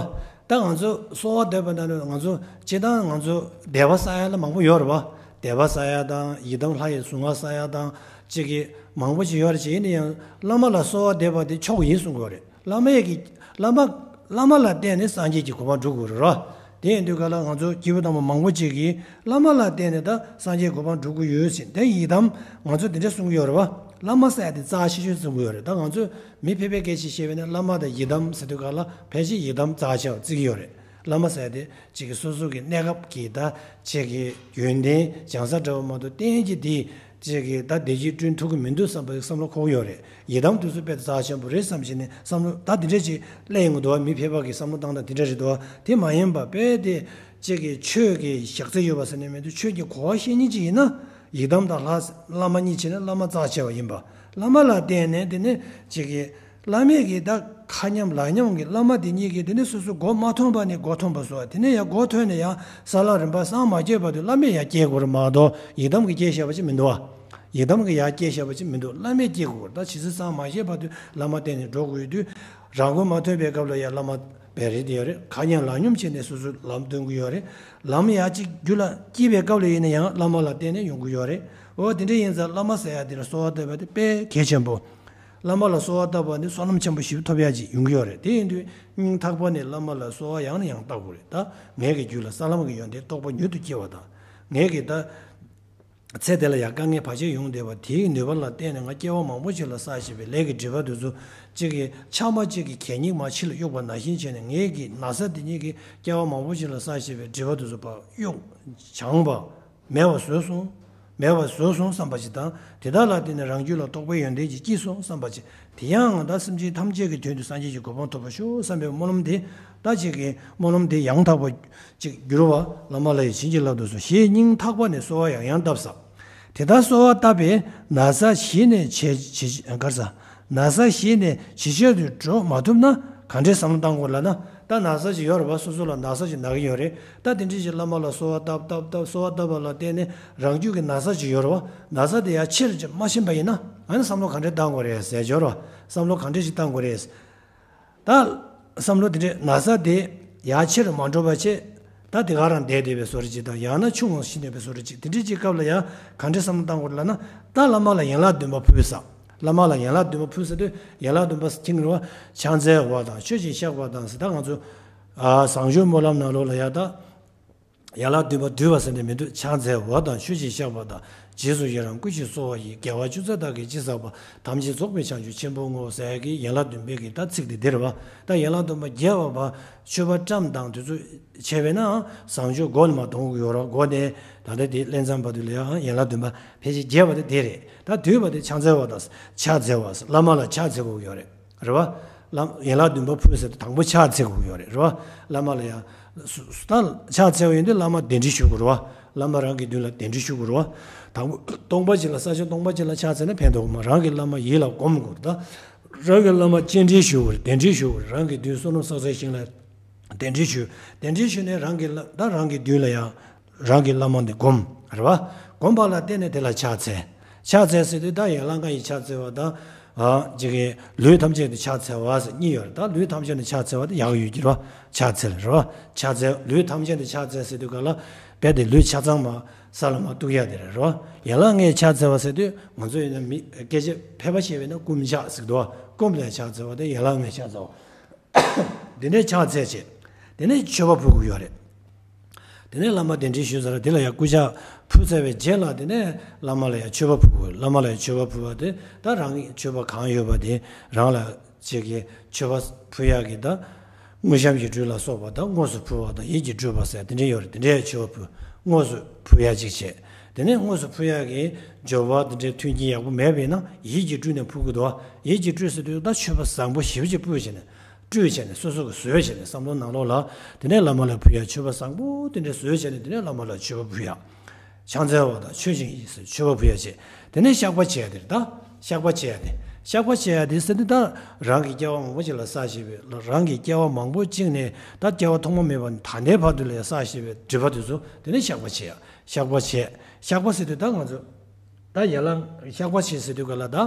ད་ང་ཚོ་གསོལ་བ་འདེབས་པ་ན་ང་ཚོ་སྤྱིར་བཏང་ང་ཚོ་དད་པ་བསགས་ཡ་ལ་མང་པོ་ཡོད་རེད་བ། དད་པ་བསགས་ཡ་དང་། ཡི་དམ་ལྷ་ཡི་གཟུངས་སྔགས་བསགས་ཡ་དང་། ཅིག་གི་མང་པོ་ཞིག་ཡོད་རེད། ཅིག་ཡིན་ན་ཡང་བླ་མ་ལ་གསོལ་བ་འདེབས་པ་དེ་མཆོག་ཡིན་གསུང་གི་ཡོད་རེད། བླ་མ་ཡི་གི་བླ་མ་བླ་མ་ལ་བརྟེན་ནས་སངས་རྒྱས་ཀྱི་གོ་འཕང་སྒྲུབ་དགོས་རེད་རོ། དེ་ཡིན་དུས་ག་ལ་ང་ཚོ་སྐྱེས་བུ་དམ་པ་མང་པོ་ཅིག་གིས་བླ་མ་ལ་བརྟེན་ནས་ད་སངས་རྒྱས་གོ་འཕང་སྒྲུབ་ཀྱི་ཡོད་ཟེར། དེ་ཡི་དམ་ང་ཚོ་དེ་འདྲ་གསུང་གི་ཡོད་རེད་བ། བླ་མ་ཟེར་ཡ་དེ་རྩ་ཆེ་ཤོས་གསུང་གི་ཡོད་རེད། ད་ང་ཚོས་མི་ཕལ་པའི་སྐད་ཆ་བཤད་པ་ཡིན་ན་བླ་མ་དང་ཡི་དམ་ཟེར་དུས་ག་ལ་ཕལ་ཆེར་ཡི་དམ་རྩ་ཆེ་བ་བརྩི་གི་ཡོད་རེད། བླ་མ་ཟེར་ཡ་དེ་ཅིག་གི་སོ་སོ་གི་གནས་སྐབས་ཀྱི་ད་ཅིག་གི་ཡོན་ཏན་སྦྱང་ས་འདྲ་བ་མ་གཏོགས་གཏན་གྱི་དེ་ ཅིག་གིས་ད་བདེ་སྐྱིད་བསྐྲུན་ཐུབ་ཀྱི་མི་འདུག་བསམ་པའི་བསམ་བློ་འཁོར་གྱི་ཡོད་རེད། ཡི་དམ་དེ་ཚོ་དཔེ་རྩ་ཆེན་པོ་རེད་བསམ་བྱས་ནས་བསམ་བློ་ད་དེ་འདྲ་ཅིག་སླེབས་ཡོང་གི་འདུག་བ། མི་ཕལ་པ་གི་བསམ་བློ་བཏང་སྟངས་དེ་འདྲ་རེད་འདུག་བ། དེ་མ་ཡིན་པ་དཔེ་དེ་ཅིག་གིས་ཆོས་ཀྱི་ཞག་ཚད་ཡོད་པ་ཟེར་ནས་མི་འདུག་ཆོས་ཀྱི་གོ་བ་ཤེས་མཁན་ཅིག་ཡིན་ན། ཡི་དམ་དང་ལྷ་བླ་མ་གཉིས་བྱས་ན་བླ་མ་རྩ་ཆེ་བ་ཡིན་པ། བླ་མ་ལ་བརྟེན་ནས་དེ་ནས་ཅིག་གིས་བླ་མས་ཀྱིས་ད་ཁ་མཉམ་ལག་མཉམ་གྱི་བླ་མ་དེ་གཉིས་ཀྱིས་དེ་ནས་སོ་སོ་མགོ་མ་ཐོན་པ་ནས་མགོ་ཐོན་པ་བཟོ་བ། དེ་ནས་ཡང་མགོ་ཐོན་ནས་ཡང་ས་ལམ་རིམ་པ་སངས་མ་རྒྱས་བར་དུ་བླ་མས་ཡང་སྐྱེལ་དགོས་རེད་མ་གཏོགས་ཡི་དམ་གྱིས་སྐྱེལ་བཞག་པ་ཅིག་མི་འདུག་བ། ཡི་དམ་གྱིས་ཡང་སྐྱེལ་བཞག་པ་ཅིག་མི་འདུག་བླ་མས་སྐྱེལ་དགོས་རེད། ད་ཇི་སྲིད་སངས་མ་རྒྱས་བར་དུ་བླ་མ་བསྟེན་ནས་འགྲོ་དགོས་དུས། རང་མགོ་མ་ཐོན་པའི་སྐབས་ལ་ཡང་བླ་མ་བེ་རེ་དེ་ཡོད་རེད། ཁ་མཉམ་ལག་མཉམ་བྱས་ནས་སོ་སོ་ལམ་སྟོན་གྱི་ཡོད་རེད། ལམ་ཡང་ཅིག་རྒྱུད་ལ་སྐྱེས་པའི་སྐབས་ལ་ཡིན་ན་ཡང་བླ་མ་ལ་བརྟེན་ནས་ཡོང་གི་ཡོད་རེད། འོ་དེ་འདྲ་ཡིན་ཙང་བླ་མ་ཟེར་ཡ་དེ་ལ་གསོལ་བ་བཏབ་པ་དེ་དཔེ་གལ་ཆེན་པོ། བླ་མ་ལ་གསོལ་བ་བཏབ་པ་ནི་བསོད་ནམས་ཆེན་པོ་ཞིག་ཐོབ་ཡ་ཅིག་ཡོང་གི་ཡོད་རེད། དེ་ཡིན་དུས་སྙིང་ཐག་པ་ནས་བླ་མ་ལ་གསོལ་བ་ཡང་ནས་ཡང་བཏབ་དགོས་རེད། ད་ངེད་ཀྱི་རྒྱུད་ལ་ས་ལམ་གྱི་ཡོན་ཏན་རྟོགས་པ་མྱུར་དུ་སྐྱེ་བ་དང་། ངེད་ཀྱི་ད་ཚེ་འདི་ལ་ཡང་དཀའ་ངལ་བར་ཆད་ཡོང་བསྡད་པ་དེའི་ནུས་པ་ལ་བརྟེན་ནས་ང་སྐྱེ་བ་མང་པོ་ཞིག་ལ་བསགས་བཞིན་པའི་ལས་ཀྱི་སྒྲིབ་པ་དེ་ཚོ་གཅིག་གིས་ཆགས་མ་གཅིག་གིས་གད་སྙིགས་མ་ཕྱི་ལ་གཡུགས་པ་ནང་བཞིན་བྱས་ནས། ངེད་ཀྱི་ན་ཚ་དེ་གཉིས་ཀྱིས་སྐྱེ་བ་མང་པོ་ཞིག་ལ་བསགས་བཞིན་པའི་སྒྲིབ་པ་དེ་ཚོ་ཕར་གཡུགས་བྱང་བ། མེད་པ་བཟོས་སོང་། མེད་པ་བཟོས་སོང་བསམ་པ་ཅིག་དང་། དེ་དག་ལ་བརྟེན་ནས་རང་རྒྱུད་ལ་རྟོགས་པའི་ཡོན་ཏན་ཅིག་སྐྱེས་སོང་བསམ་པ་ཅིག་དེ་ཡང་ད་སེམས་ཅན་ཐམས་ཅད་ཀྱི་དོན་དུ་སངས་རྒྱས་ཀྱི་གོ་འཕང་ཐོབ་པར་ཤོག་བསམ་པའི་སྨོན་ལམ་དེ། ད་ཅིག་གི་སྨོན་ལམ་དེ་ཡང་དག་པ་ཅིག་འགྱུར་བ། བླ་མ་ལ་ཡང་བྱིན་གྱིས་བརླབ་ཏུ་གསོལ་ཞེས་སྙིང་ཐག་པ་ནས་གསོལ་བ་ཡང་ཡང་བཏབ་ས། དེ་ལྟར་གསོལ་བ་བཏབ་པས་ན་ཚ་ཞི་ནས་ཇེ་ཇེ་གར་ས། ན་ཚ་ཞི་ནས་ཇེ་ཆེར་དུ་འགྲོ་མ་ཐུབ་ན་ག་འདྲའི་བསམ་བློ་བཏང་དགོས་ལབ་ན། ད་ན་ཚ་ཅིག་ཡོད་རེད་བ། སོ་སོ་ལ་ན་ཚ་ཅིག་ན་གི་ཡོད་རེད། ད་དེ་འདྲའི་ཅིག་བླ་མ་ལ་གསོལ་བ་བཏབ་བཏབ་བཏབ་གསོལ་བ་བཏབ་པ་ལ་བརྟེན་ནས་རང་རྒྱུད་ཀྱི་ན་ཚ་ཅིག་ཡོད་རེད་བ། ན་ཚ་དེ་ཡང་ཆེར་ཅིག་མ་ཕྱིན་པ་ཡིན་ན། ཨ་ནི་བསམ་བློ་ག་འདྲས་བཏང་དགོས་རེད་ཟེར་འབྱོར་བ། བསམ་བློ་ག་འདྲས་ཅིག་བཏང་དགོས་རེད། ད་བསམ་བློ་དེ་འདྲས་ན་ཚ་དེ་ཡང་ཆེར་མ་འགྲོ་བ་བྱས། ད་དེ་ག་རང་བསྡད་བསྡད་པའི་བཟོ་འདྲ་ཅིག་དང་། ཡང་ན་ཆུང་ངུ་ཕྱིན་བསྡད་པའི་བཟོ་འདྲ་ཅིག་དེ་འདྲས་ཅིག་སྐབས་ལ་ཡང་ག་འདྲས་བསམ་བློ་བཏང་དགོས་རེད་ལབ་ན། ད་བླ་མ་ལ་ཡན་ལག་བདུན་པ་ཕུལ་ས། བླ་མ་ལ་ཡན་ལག་བདུན་པ་ཕུལ་ས་དུས་ཡན་ལག་བདུན་པ་ཟེར་གྱི་རེད་བ། ཕྱག་འཚལ་བ་དང་མཆོད་ཅིང་བཤགས་པ་དང་ཟེར། ད་ང་ཚོ་ཨ་བཟང་སྤྱོད་སྨོན་ལམ་ནང་ལོགས་ལ་ཡང་ད་ཡན་ལག་བདུན་པ་བསྡུས་པ་ཟེར་ནས་མི་འདུག་ཕྱག་འཚལ་བ་དང་མཆོད་ཅིང་བཤགས་པ་དང་། རྗེས་སུ་ཡི་རང་བསྐུལ་ཞིང་གསོལ་བ་ཡི། དགེ་བ་ཅུང་ཟད་བདག་གིས་ཅི་བསགས་པ། ཐམས་ཅད་རྫོགས་པའི་བྱང་ཆུབ་ཆེན་པོར་བསྔོ། ཟེར་ཡ་གི་ཡན་ལག་བདུན་པའི་གི་ད་ཚིག་དེ་འདི་རེད་བ། ད་ཡན་ལག་བདུན་པ་རྒྱས་པ་བ། མཆོད་པ་བཀྲམ་དང་དེ་ཚོ་བྱས་པས་ན་བཟང་སྤྱོད་སྒོ་ནས་མར་གཏོང་གི་ཡོད་རེད། སྒོ་ནས་ད་ལྟ་དེ་ལྷན་འཛོམས་བར་དུ་ལ་ཡང་ཡན་ལག་བདུན་པ་ཕལ་ཆེར་རྒྱས་པ་དེ་དེ་རེད། ད་བསྡུས་པ་དེ་ཕྱག་འཚལ་བ་དང་ཕྱག་འཚལ་བ། བླ་མ་ལ་ཕྱག་འཚལ་དགོས་ཀྱི་ཡོད་རེད། རེད་བ། བླ་ཡན་ལག་བདུན་པ་ཕུལ་ཟེར་དུས་དང་པོ་ཕྱག་འཚལ་དགོས་ཀྱི་ཡོད་རེད། རེད་བ། བླ་མ་ལ་ཡང་སུ་སུ་ད་ཕྱག་འཚལ་བ་ཡིན་དུས་བླ་མ་གདན་འདྲེན་ཞུ་དགོས་རེད་བ། བླ་མ་རང་གི་མདུན་ལ་གདན་འདྲེན་ཞུ་དགོས་རེད་བ། དང་པོ་སྟོང་པ་ཅིག་ལ་ས་ཆ་སྟོང་པ་ཅིག་ལ་ཕྱག་འཚལ་ན་ཕན་ཐོགས་མ། རང་གི་བླ་མ་ཡིད་ལ་སྒོམ་དགོས་རེད། ད་རང་གི་བླ་མ་སྤྱན་འདྲེན་ཞུ་དགོས་རེད། གདན་འདྲེན་ཞུ་དགོས་རེད། རང་གི་མདུན་བསོད་ནམས་བསགས་ཚད་ཞིང་ལ་གདན་འདྲེན་ཞུ། གདན་འདྲེན་ཞུས་ནས་རང་གི་བླ་ད་རང་གི་མདུན་ལ་ཡང་རང་གི་བླ་མ་འདི་སྒོམ་རེད་བ། སྒོམ་པ་ལ་བརྟེན་ནས་དེ་ལ་ཕྱག་འཚལ། ཕྱག་འཚལ་ཟེར་དུས་ད་ཡན་ལག་ལྔ་ཡི་ཕྱག་འཚལ་བ་དང་། ཨ་ཅིག་གི་ལུས་ཐམས་ཅད་དུ་ཕྱག་འཚལ་བ་ཟེར་གཉིས་ཡོད་རེད། ད་ལུས་ཐམས་ཅད་དུ་ཕྱག་འཚལ་བ་དེ་ཡག་ཡོད་ཀྱི་རེད་བ། ཕྱག་འཚལ་རེད་བ། ཕྱག་འཚལ་ལུས་ཐམས་ཅད་དུ་ཕྱག་འཚལ་ཟེར་དུས་ག་ལ་རྦད་དེ་ལུས་ཆ་ཚང་མ་ས་ལ་མར་གཏུག་ཡ་དེ་རེད་བ། ཡན་ལག་ལྔའི་ཕྱག་འཚལ་བ་ཟེར་དུས་ང་ཚོ་ཡིན་ན་མི་སྐད་ཆ་ཕལ་པ་བཤད་པས་ན་བསྐུམ་ཕྱག་ཟེར་གི་འདུག་བ། བསྐུམ་ནས་ཕྱག་འཚལ་བ་དེ་ཡན་ལག་ལྔའི་ཕྱག་འཚལ་བ། དེ་ནས་ཕྱག་འཚལ་བྱས། དེ་ནས་མཆོད་པ་ཕུལ་དགོས་ཡོད་རེད། དེ་ནས་བླ་མ་གདན་འདྲེན་ཞུས་ཚར། དེ་ལ་ཡང་སྐུ་ཕྱག་ཕུལ་ཚར་བའི་རྗེས་ལ་དེ་ནས་བླ་མ་ལ་ཡང་མཆོད་པ་ཕུལ་དགོས། བླ་མ་ལ་ཡང་མཆོད་པ་ཕུལ་བ་དེ་ད་རང་གི་མཆོད་པ་གང་ཡོད་པ་དེ་རང་ལ་ཅིག་གི་མཆོད་པ་ཕུལ་ཡག་གི་ད་དངོས་བཤམས་ཀྱི་སྦྲུལ་ལ་སོགས་པ་དང་དངོས་སུ་ཕུལ་བ་དང་ཡིད་ཀྱིས་སྤྲུལ་པ་ཟེར་དེ་འདྲས་ཡོད་རེད། དེ་འདྲས་མཆོད་པ་ཕུལ། དངོས་སུ་ཕུལ་ཡག་ཅིག་བྱས། དེ་ནས་དངོས་སུ་ཕུལ་ཡག་གི་འབྱོར་བ་དེ་འདྲའི་མཐུན་རྐྱེན་ཡག་པོ་མེད་པས་ན་ཡིད་ཀྱིས་སྤྲུལ་ནས་ཕུལ་གི་འདུག་ཡིད་ཀྱིས་སྤྲུལ་ཟེར་དུས་ད་མཆོད་པ་བཟང་པོ་ཞེ་པོ་ཅིག་སྤྲུལ་བྱས་ནས། སྤྲུལ་བྱས་ནས་སོ་སོ་གི་བཟོས་བྱས་ནས་བསམ་བློ་ནང་ལོགས་ལ། དེ་ནས་བླ་མ་ལ་ཕུལ་ཡག་མཆོད་པ་བཟང་པོ་དེ་འདྲ་བཟོས་བྱས་ནས་དེ་ནས་བླ་མ་ལ་མཆོད་པ་ཕུལ་ཡག་ཕྱག་འཚལ་བ་དང་མཆོད་ཅིང་ཡིད་ཟེར་མཆོད་པ་ཕུལ་ཡག་བྱས། དེ་ནས་བཤགས་པ་བྱས་ཡག་དེ་རེད་ད། བཤགས་པ་བྱས་ཡག་དེ། བཤགས་པ་བྱས་ཡག་དེ་ཟེར་དུས་ད་རང་གི་སྐྱེ་བ་མང་པོ་ཅིག་ལ་བསགས་བཞག་པའི་རང་གི་སྐྱེ་བ་མང་པོ་ཅིག་ནས་ད་སྐྱེ་བ་ཐོག་མ་མེད་པ་ནས་ད་ལྟའི་བར་དུ་ལ་ཡང་བསགས་བཞག་པའི་སྒྲིབ་པ་དེ་ཚོ་དེ་ནས་བཤགས་པ་བྱས་ཡག་བཤགས་པ་བྱས། བཤགས་པ་ཟེར་དུས་ད་ང་ཚོ་ད་ཡན་ལག་བཤགས་པ་བྱེད་ཟེར་དུས་ག་ལ་ད།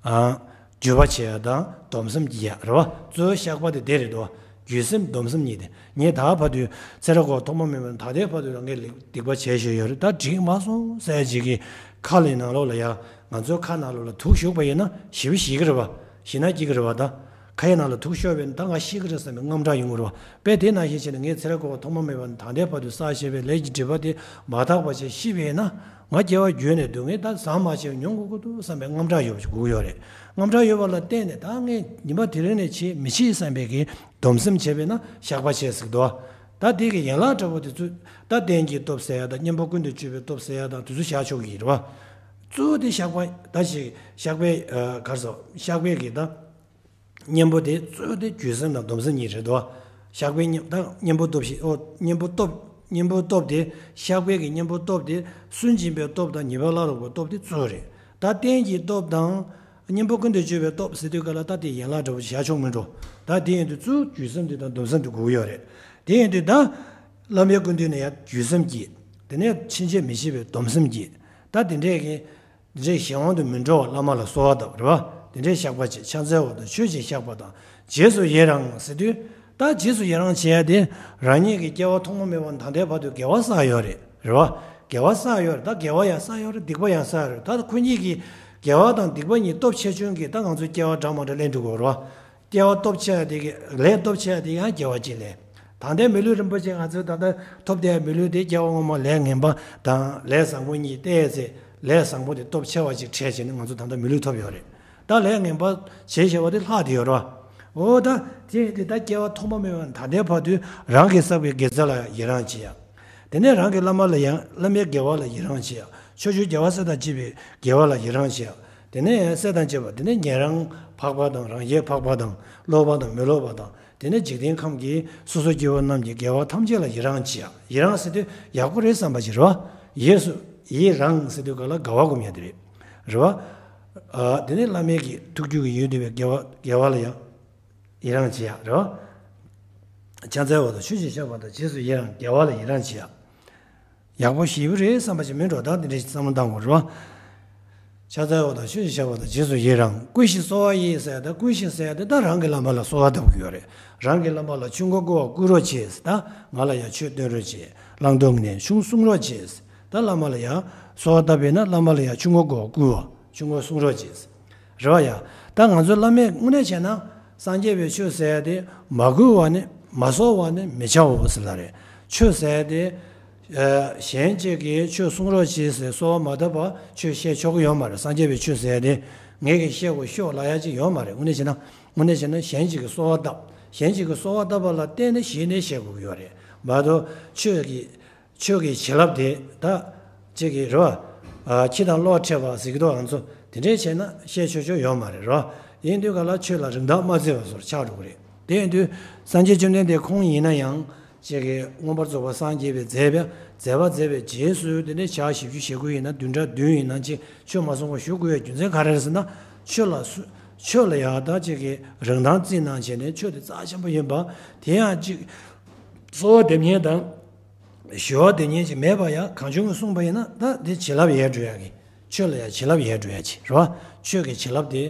ཨ། འགྱོད་པ་བྱེད་ཡ་དང་སྡོམ་སེམས་སྐྱེ་ཡ་རེད་བ། གཙོ་བོ་བཤགས་པ་དེ་དེ་རེད་དོ། འགྱོད་སེམས་སྡོམ་སེམས་གཉིས་དེ། ངས་ད་བར་དུ་ཚེ་རབས་འཁོར་བ་ཐོག་མ་མེད་པ་ནས་ད་ལྟའི་བར་དུ་རང་གིས་ལེགས་སྡིག་པ་བྱས་བཞག་ཡོད་རེད། ད་འགྲིག་མ་སོང་ཟེར་ཡ་ཅིག་གི་ཁ་ལ་ནང་ལོགས་ལ་ཡ། ང་ཚོའི་ཁ་ནང་ལོགས་ལ་དུག་ཞུགས་པ་ཡིན་ན་ཞེ་པོ་ཞིག་གི་རེད་བ། ཞེད་སྣང་སྐྱེ་གི་རེད་བ་ད། ཁ་ཡི་ནང་ལ་དུག་ཤོར་བས་ན་ད་ང་ཤི་གི་རེད་བསམ་པའི་དངངས་སྐྲག་ཡོང་གི་རེད་བ། དཔེ་དེ་ནང་བཞིན་བྱས་ནས་ངས་ཚེ་རབས་འཁོར་བ་ཐོག་མ་མེད་པ་ནས་ད་ལྟའི་བར་དུ་བསགས་བཞག་པའི་ལས་ཀྱི་སྒྲིབ་པ་དེ་མ་དག་པ་བྱས་ཤི་བས་ན། ང་སྐྱེ་བ་རྒྱུད་ནས་སྡུག་བསྔལ་ད་ཟམ་མ་ཆད་མྱོང་དགོས་ཀྱི་འདུག་བསམ་པའི་དངངས་སྐྲག་ཡོད་པ་ཞིག་དགོས་ཀྱི་ཡོད་རེད། དངངས་སྐྲག་ཡོད་པ་ལ་བརྟེན་ནས་ད་ངས་ཉིན་མ་དེ་རིང་ནས་བྱེད་མི་བྱེད་བསམ་པའི་གི་སྡོམ་སེམས་བྱས་པས་ན་བཤགས་པ་བྱས་ཟེར་གི་འདུག་ད་དེ་གི་ཡན་ལག་འདྲ་པོ་དེ་ཚོ་ད་གཏན་གྱི་སྟོབས་ཟེར་ཡ་དང་གཉེན་པོ་ཀུན་ཏུ་སྤྱོད་པའི་སྟོབས་ཟེར་ཡ་དང་དེ་ཚོ་བཞག་ཆོག་གི་རེད་བ། གཙོ་བོ་དེ་བཤགས་པ་ད་ཞིག་བཤགས་པའི་གར་སོ་བཤགས་པའི་གི་ད། གཉེན་པོ་དེ་གཙོ་བོ་དེ་རྒྱུད་སེམས་དང་སྡོམ་སེམས་གཉིས་རེད་དོ། བཤགས་པའི་གཉེན་ད་གཉེན་པོ་སྟོབས་ཤིག་ཨོ་གཉེན་པོ་སྟོབས། གཉེན་པོ་སྟོབས་དེ་བཤགས་པའི་གི་གཉེན་པོ་སྟོབས་དེ་སུན་འབྱིན་པའི་སྟོབས་དང་ཉེས་པ་བླང་རོགས་པའི་སྟོབས་དེ་གཙོ་བོ་རེད། ད་རྟེན་གྱི་སྟོབས་དང་། གཉེན་པོ་ཀུན་ཏུ་སྤྱོད་པའི་སྟོབས་ཟེར་དུས་ག་ལ་ད་དེ་ཡན་ལག་འདྲ་བོ་ཞིག་བྱ་ཆོག་མི་འགྲོ། ད་དེ་ཡིན་དུས་གཙོ་བོ་རྒྱུད་སེམས་དེ་དང་སྡོམ་སེམས་དེ་དགོས་ཀྱི་ཡོད་རེད། དེ་ཡིན་དུས་ད། བླ་མའི་སྐུ་མདུན་ནས་ཡང་རྒྱུད་སེམས་ཀྱིས། དེ་ནས་ཕྱིན་ཆད་མི་བྱེད་པའི་སྡོམ་སེམས་ཀྱིས། ད་དེ་འདྲས་ཀྱི། འདྲའི་གཞན་དབང་དུ་མི་འགྲོ་བར་བླ་མ་ལ་གསོལ་བ་བཏབ་རེད་བ། དེ་འདྲའི་བཤགས་པ་བྱེད་ཕྱག་འཚལ་བ་དང་མཆོད་ཅིང་བཤགས་པ་དང་རྗེས་སུ་ཡི་རང་ཟེར་དུས། ད་རྗེས་སུ་ཡི་རང་བྱེད་ཡ་དེ་རང་ཉིད་ཀྱི་སྐྱེ་བ་ཐོག་མ་མེད་པ་ད་ལྟའི་བར་དུ་དགེ་བ་བསགས་ཡོད་རེད་རེད་བ། དགེ་བ་བསགས་ཡོད་རེད། ད་དགེ་བ་ཡང་བསགས་ཡོད་རེད། སྡིག་པ་ཡང་བསགས་ཡོད་རེད། ད་ཁོ་གཉིས་ཀྱི་དགེ་བ་དང་སྡིག་པ་གཉིས་སྟོབས་ཆེ་ཆུང་གིས་ད་ང་ཚོའི་སྐྱེ་བ་འདྲ་མ་འདྲ་ལེན་འགྲོ་དགོས་རེད་བ། སྐྱེ་བ་སྟོབས་ཆེ་བ་དེ་གི་ལས་སྟོབས་ཆེ་བ་དེ་ཡང་དགེ་བ་གཅིག་ལས། ད་ལྟའི་མི་ལུས་རིན་པོ་ཆེ་ང་ཚོས་ད་ལྟ་ཐོབ་བསྡད་པའི་མི་ལུས་དེ་སྐྱེ་བ་སྔོན་མ་ལས་ངན་པ་དང་ལས་བཟང་པོ་གཉིས་བལྟས་ཚེ་ལས་བཟང་པོ་དེ་སྟོབས་ཆེ་བ་ཅིག་འཕྲད་བྱས་ནས་ང་ཚོ་ད་ལྟ་མི་ལུས་ཐོབ་ཡོད་རེད། ད་ལས་ངན་པ་བྱས་བྱས་པ་དེ་ལྷག་བསྡད་ཡོད་རེད་བ། འོ་ད་དེ་དེ་ད་སྐྱེ་བ་ཐོག་མ་མེད་པ་ད་ལྟའི་བར་དུ་རང་གིས་བསགས་པའི་དགེ་རྩ་ལ་ཡི་རང་བྱེད་ཡ། དེ་ནས་རང་གི་བླ་མ་ལ་ཡང་བླ་མའི་དགེ་བ་ལ་ཡི་རང་བྱེད་ཡ། ཕྱོགས་བཅུའི་རྒྱལ་བ་སྲས་དང་བཅས་པའི་དགེ་བ་ལ་ཡི་རང་བྱེད་ཡ། དེ་ནས་སྲས་དང་བཅས་པ་དེ་ནས་ཉན་རང་འཕགས་པ་དང་རང་རྒྱལ་འཕགས་པ་དང་ལོག་པ་དང་མི་ལོག་པ་དང་། དེ་ནས་འཇིག་རྟེན་ཁམས་ཀྱི་སོ་སོ་སྐྱེ་བོ་རྣམས་ཀྱི་དགེ་བ་ཐམས་ཅད་ལ་ཡི་རང་བྱེད་ཡ། ཡི་རང་ཟེར་དུས་ཡག་པོ་རེད་བསམ་པ་ཞིག་རེད་བ། ཡི་སུ་ཡི་རང་ཟེར་དུས་ག་ལ་དགའ་བ་སྒོམ་ཡ་དེ་རེད། རེད་བ། ཨ་དེ་ནས་བླ་མའི་གི་ཐུགས་རྒྱུད་ཀྱི་ཡུལ་དུ་བའི་དགེ་བ་དགེ་བ་ལ་ཡང་ཡི་རང་བྱེད་ཡ་རེད་བ། ཕྱག་འཚལ་བ་དང་མཆོད་ཅིང་བཤགས་པ་དང་རྗེས་སུ་ཡི་རང་དགེ་བ་ལ་ཡི་རང་བྱེད་ཡ། ཡག་པོ་ཞེ་པོ་རེད་བསམ་པ་ཞིག་མིན་འགྲོ། ད་འདི་འདྲ་ཞིག་བསམ་བློ་བཏང་དགོས་རེད་བ། ཕྱག་འཚལ་བ་དང་མཆོད་ཅིང་བཤགས་པ་དང་རྗེས་སུ་ཡི་རང་། བསྐུལ་ཞིང་གསོལ་བ་ཡི་ཟེར་ཡ་ད་བསྐུལ་ཞིང་ཟེར་ཡ་དེ་ད་རང་གི་བླ་མ་ལ་གསོལ་བ་བཏབ་དགོས་ཡོད་རེད། རང་གི་བླ་མ་ལ་ཆོས་འཁོར་བསྐོར་བར་བསྐུལ་རོགས་བྱེད། ད་ང་ལ་ཡང་ཆོས་སྟོན་རོགས་བྱེད། བླང་དོར་ངེས་ཆུང་གསུང་རོགས་བྱེད། ད་བླ་མ་ལ་ཡང་གསོལ་བ་བཏབ་པས་ན་བླ་མ་ལ་ཡང་ཆོས་འཁོར་བསྐོར་བར་བསྐུལ་བ། ཆོས་འཁོར་གསུང་རོགས་བྱེད། རེད་བ་ཡ། ད་ང་ཚོའི་བླ་མས་དངོས་གནས་བྱས་ན། སངས་རྒྱས་པའི་ཆོས་ཟེར་ཡ་དེ་མ་བསྐུལ་བ་ནི་མ་གསོལ་བ་ནི་མི་བྱའོ་ཟེར་ལ་རེད། ཆོས་ཟེར་ཡ་དེ། ཨ་གཞན་གཅིག་གིས་ཆོས་གསུང་རོགས་བྱེད་ཟེར་གསོལ་བ་མ་བཏབ་པར་ཆོས་བཤད་ཆོག་གི་ཡོད་མ་རེད། སངས་རྒྱས་པའི་ཆོས་ཟེར་ཡ་དེ་ངེད་ཀྱིས་བཤད་དགོས་ཤོག་ལབ་ཡ་ཅིག་ཡོད་མ་རེད། དངོས་གནས་བྱས་ན། དངོས་གནས་བྱས་ན་གཞན་གཅིག་གིས་གསོལ་བ་བཏབ། གཞན་གཅིག་གིས་གསོལ་བ་བཏབ་པ་ལ་བརྟེན་ནས་གཞི་ནས་བཤད་དགོས་ཀྱི་ཡོད་རེད་མ་གཏོགས་ཆོས་ཀྱི། ཆོས་ཀྱི་བྱིན་རླབས་དེ་ད་ཅིག་གི་རེད་བ། ཨ་ཁྱི་དང་གློག་འཕྲད་པ་ཟེར་གྱི་འདུག་ང་ཚོ་དེ་འདྲས་བྱས་ན་བཤད་ཆོག་ཆོག་ཡོད་མ་རེད་རོ། ཡིན་དུས་ག་ལ་ཆོས་ལ་རིན་ཐང་མ་བརྩི་བ་བཟོ་འདྲ་ཆགས་འགྲོ་གི་རེད། དེ་ཡིན་དུས་སངས་རྒྱས་བཅོམ་ལྡན་འདས་ཁོང་ཡིན་ན་ཡང་ཅིག་གི་མངོན་པར་རྫོགས་པར་སངས་རྒྱས་པའི་མཛད་པ་མཛད་པ་མཛད་པའི་རྗེས་སུ་དེ་འདྲས་ཞག་བཞི་བཅུ་ཞེ་དགུ་ཡིན་ན་བདུན་ཕྲག་བདུན་ཡིན་ན་ཅིག་ཆོས་མ་གསུང་བར་བཞུགས་དགོས་པའི་རྒྱུ་མཚན་ག་རེ་རེད་ཟེར་ན། ཆོས་ལ་སུ་ཆོས་ལ་ཡང་ད་ཅིག་གི་རིན་ཐང་བརྩིས་གནང་བྱས་ནས་ཆོས་དེ་རྩ་ཆེན་པོ་ཡིན་པ། དེ་ཡང་ཅིག་གསོལ་བ་འདེབས་མཁན་དང་། ཞུ་བ་འདེབས་མཁན་ཅིག་མེད་པ་ཡང་གང་བྱུང་གིས་གསུངས་པ་ཡིན་ན་ད་དེ་བྱིན་རླབས་ཡལ་འགྲོ་ཡ་གི། ཆོས་ལ་ཡང་བྱིན་རླབས་ཡལ་འགྲོ་ཡ་ཅིག་རེད་བ། ཆོས་ཀྱི་བྱིན་རླབས་དེ་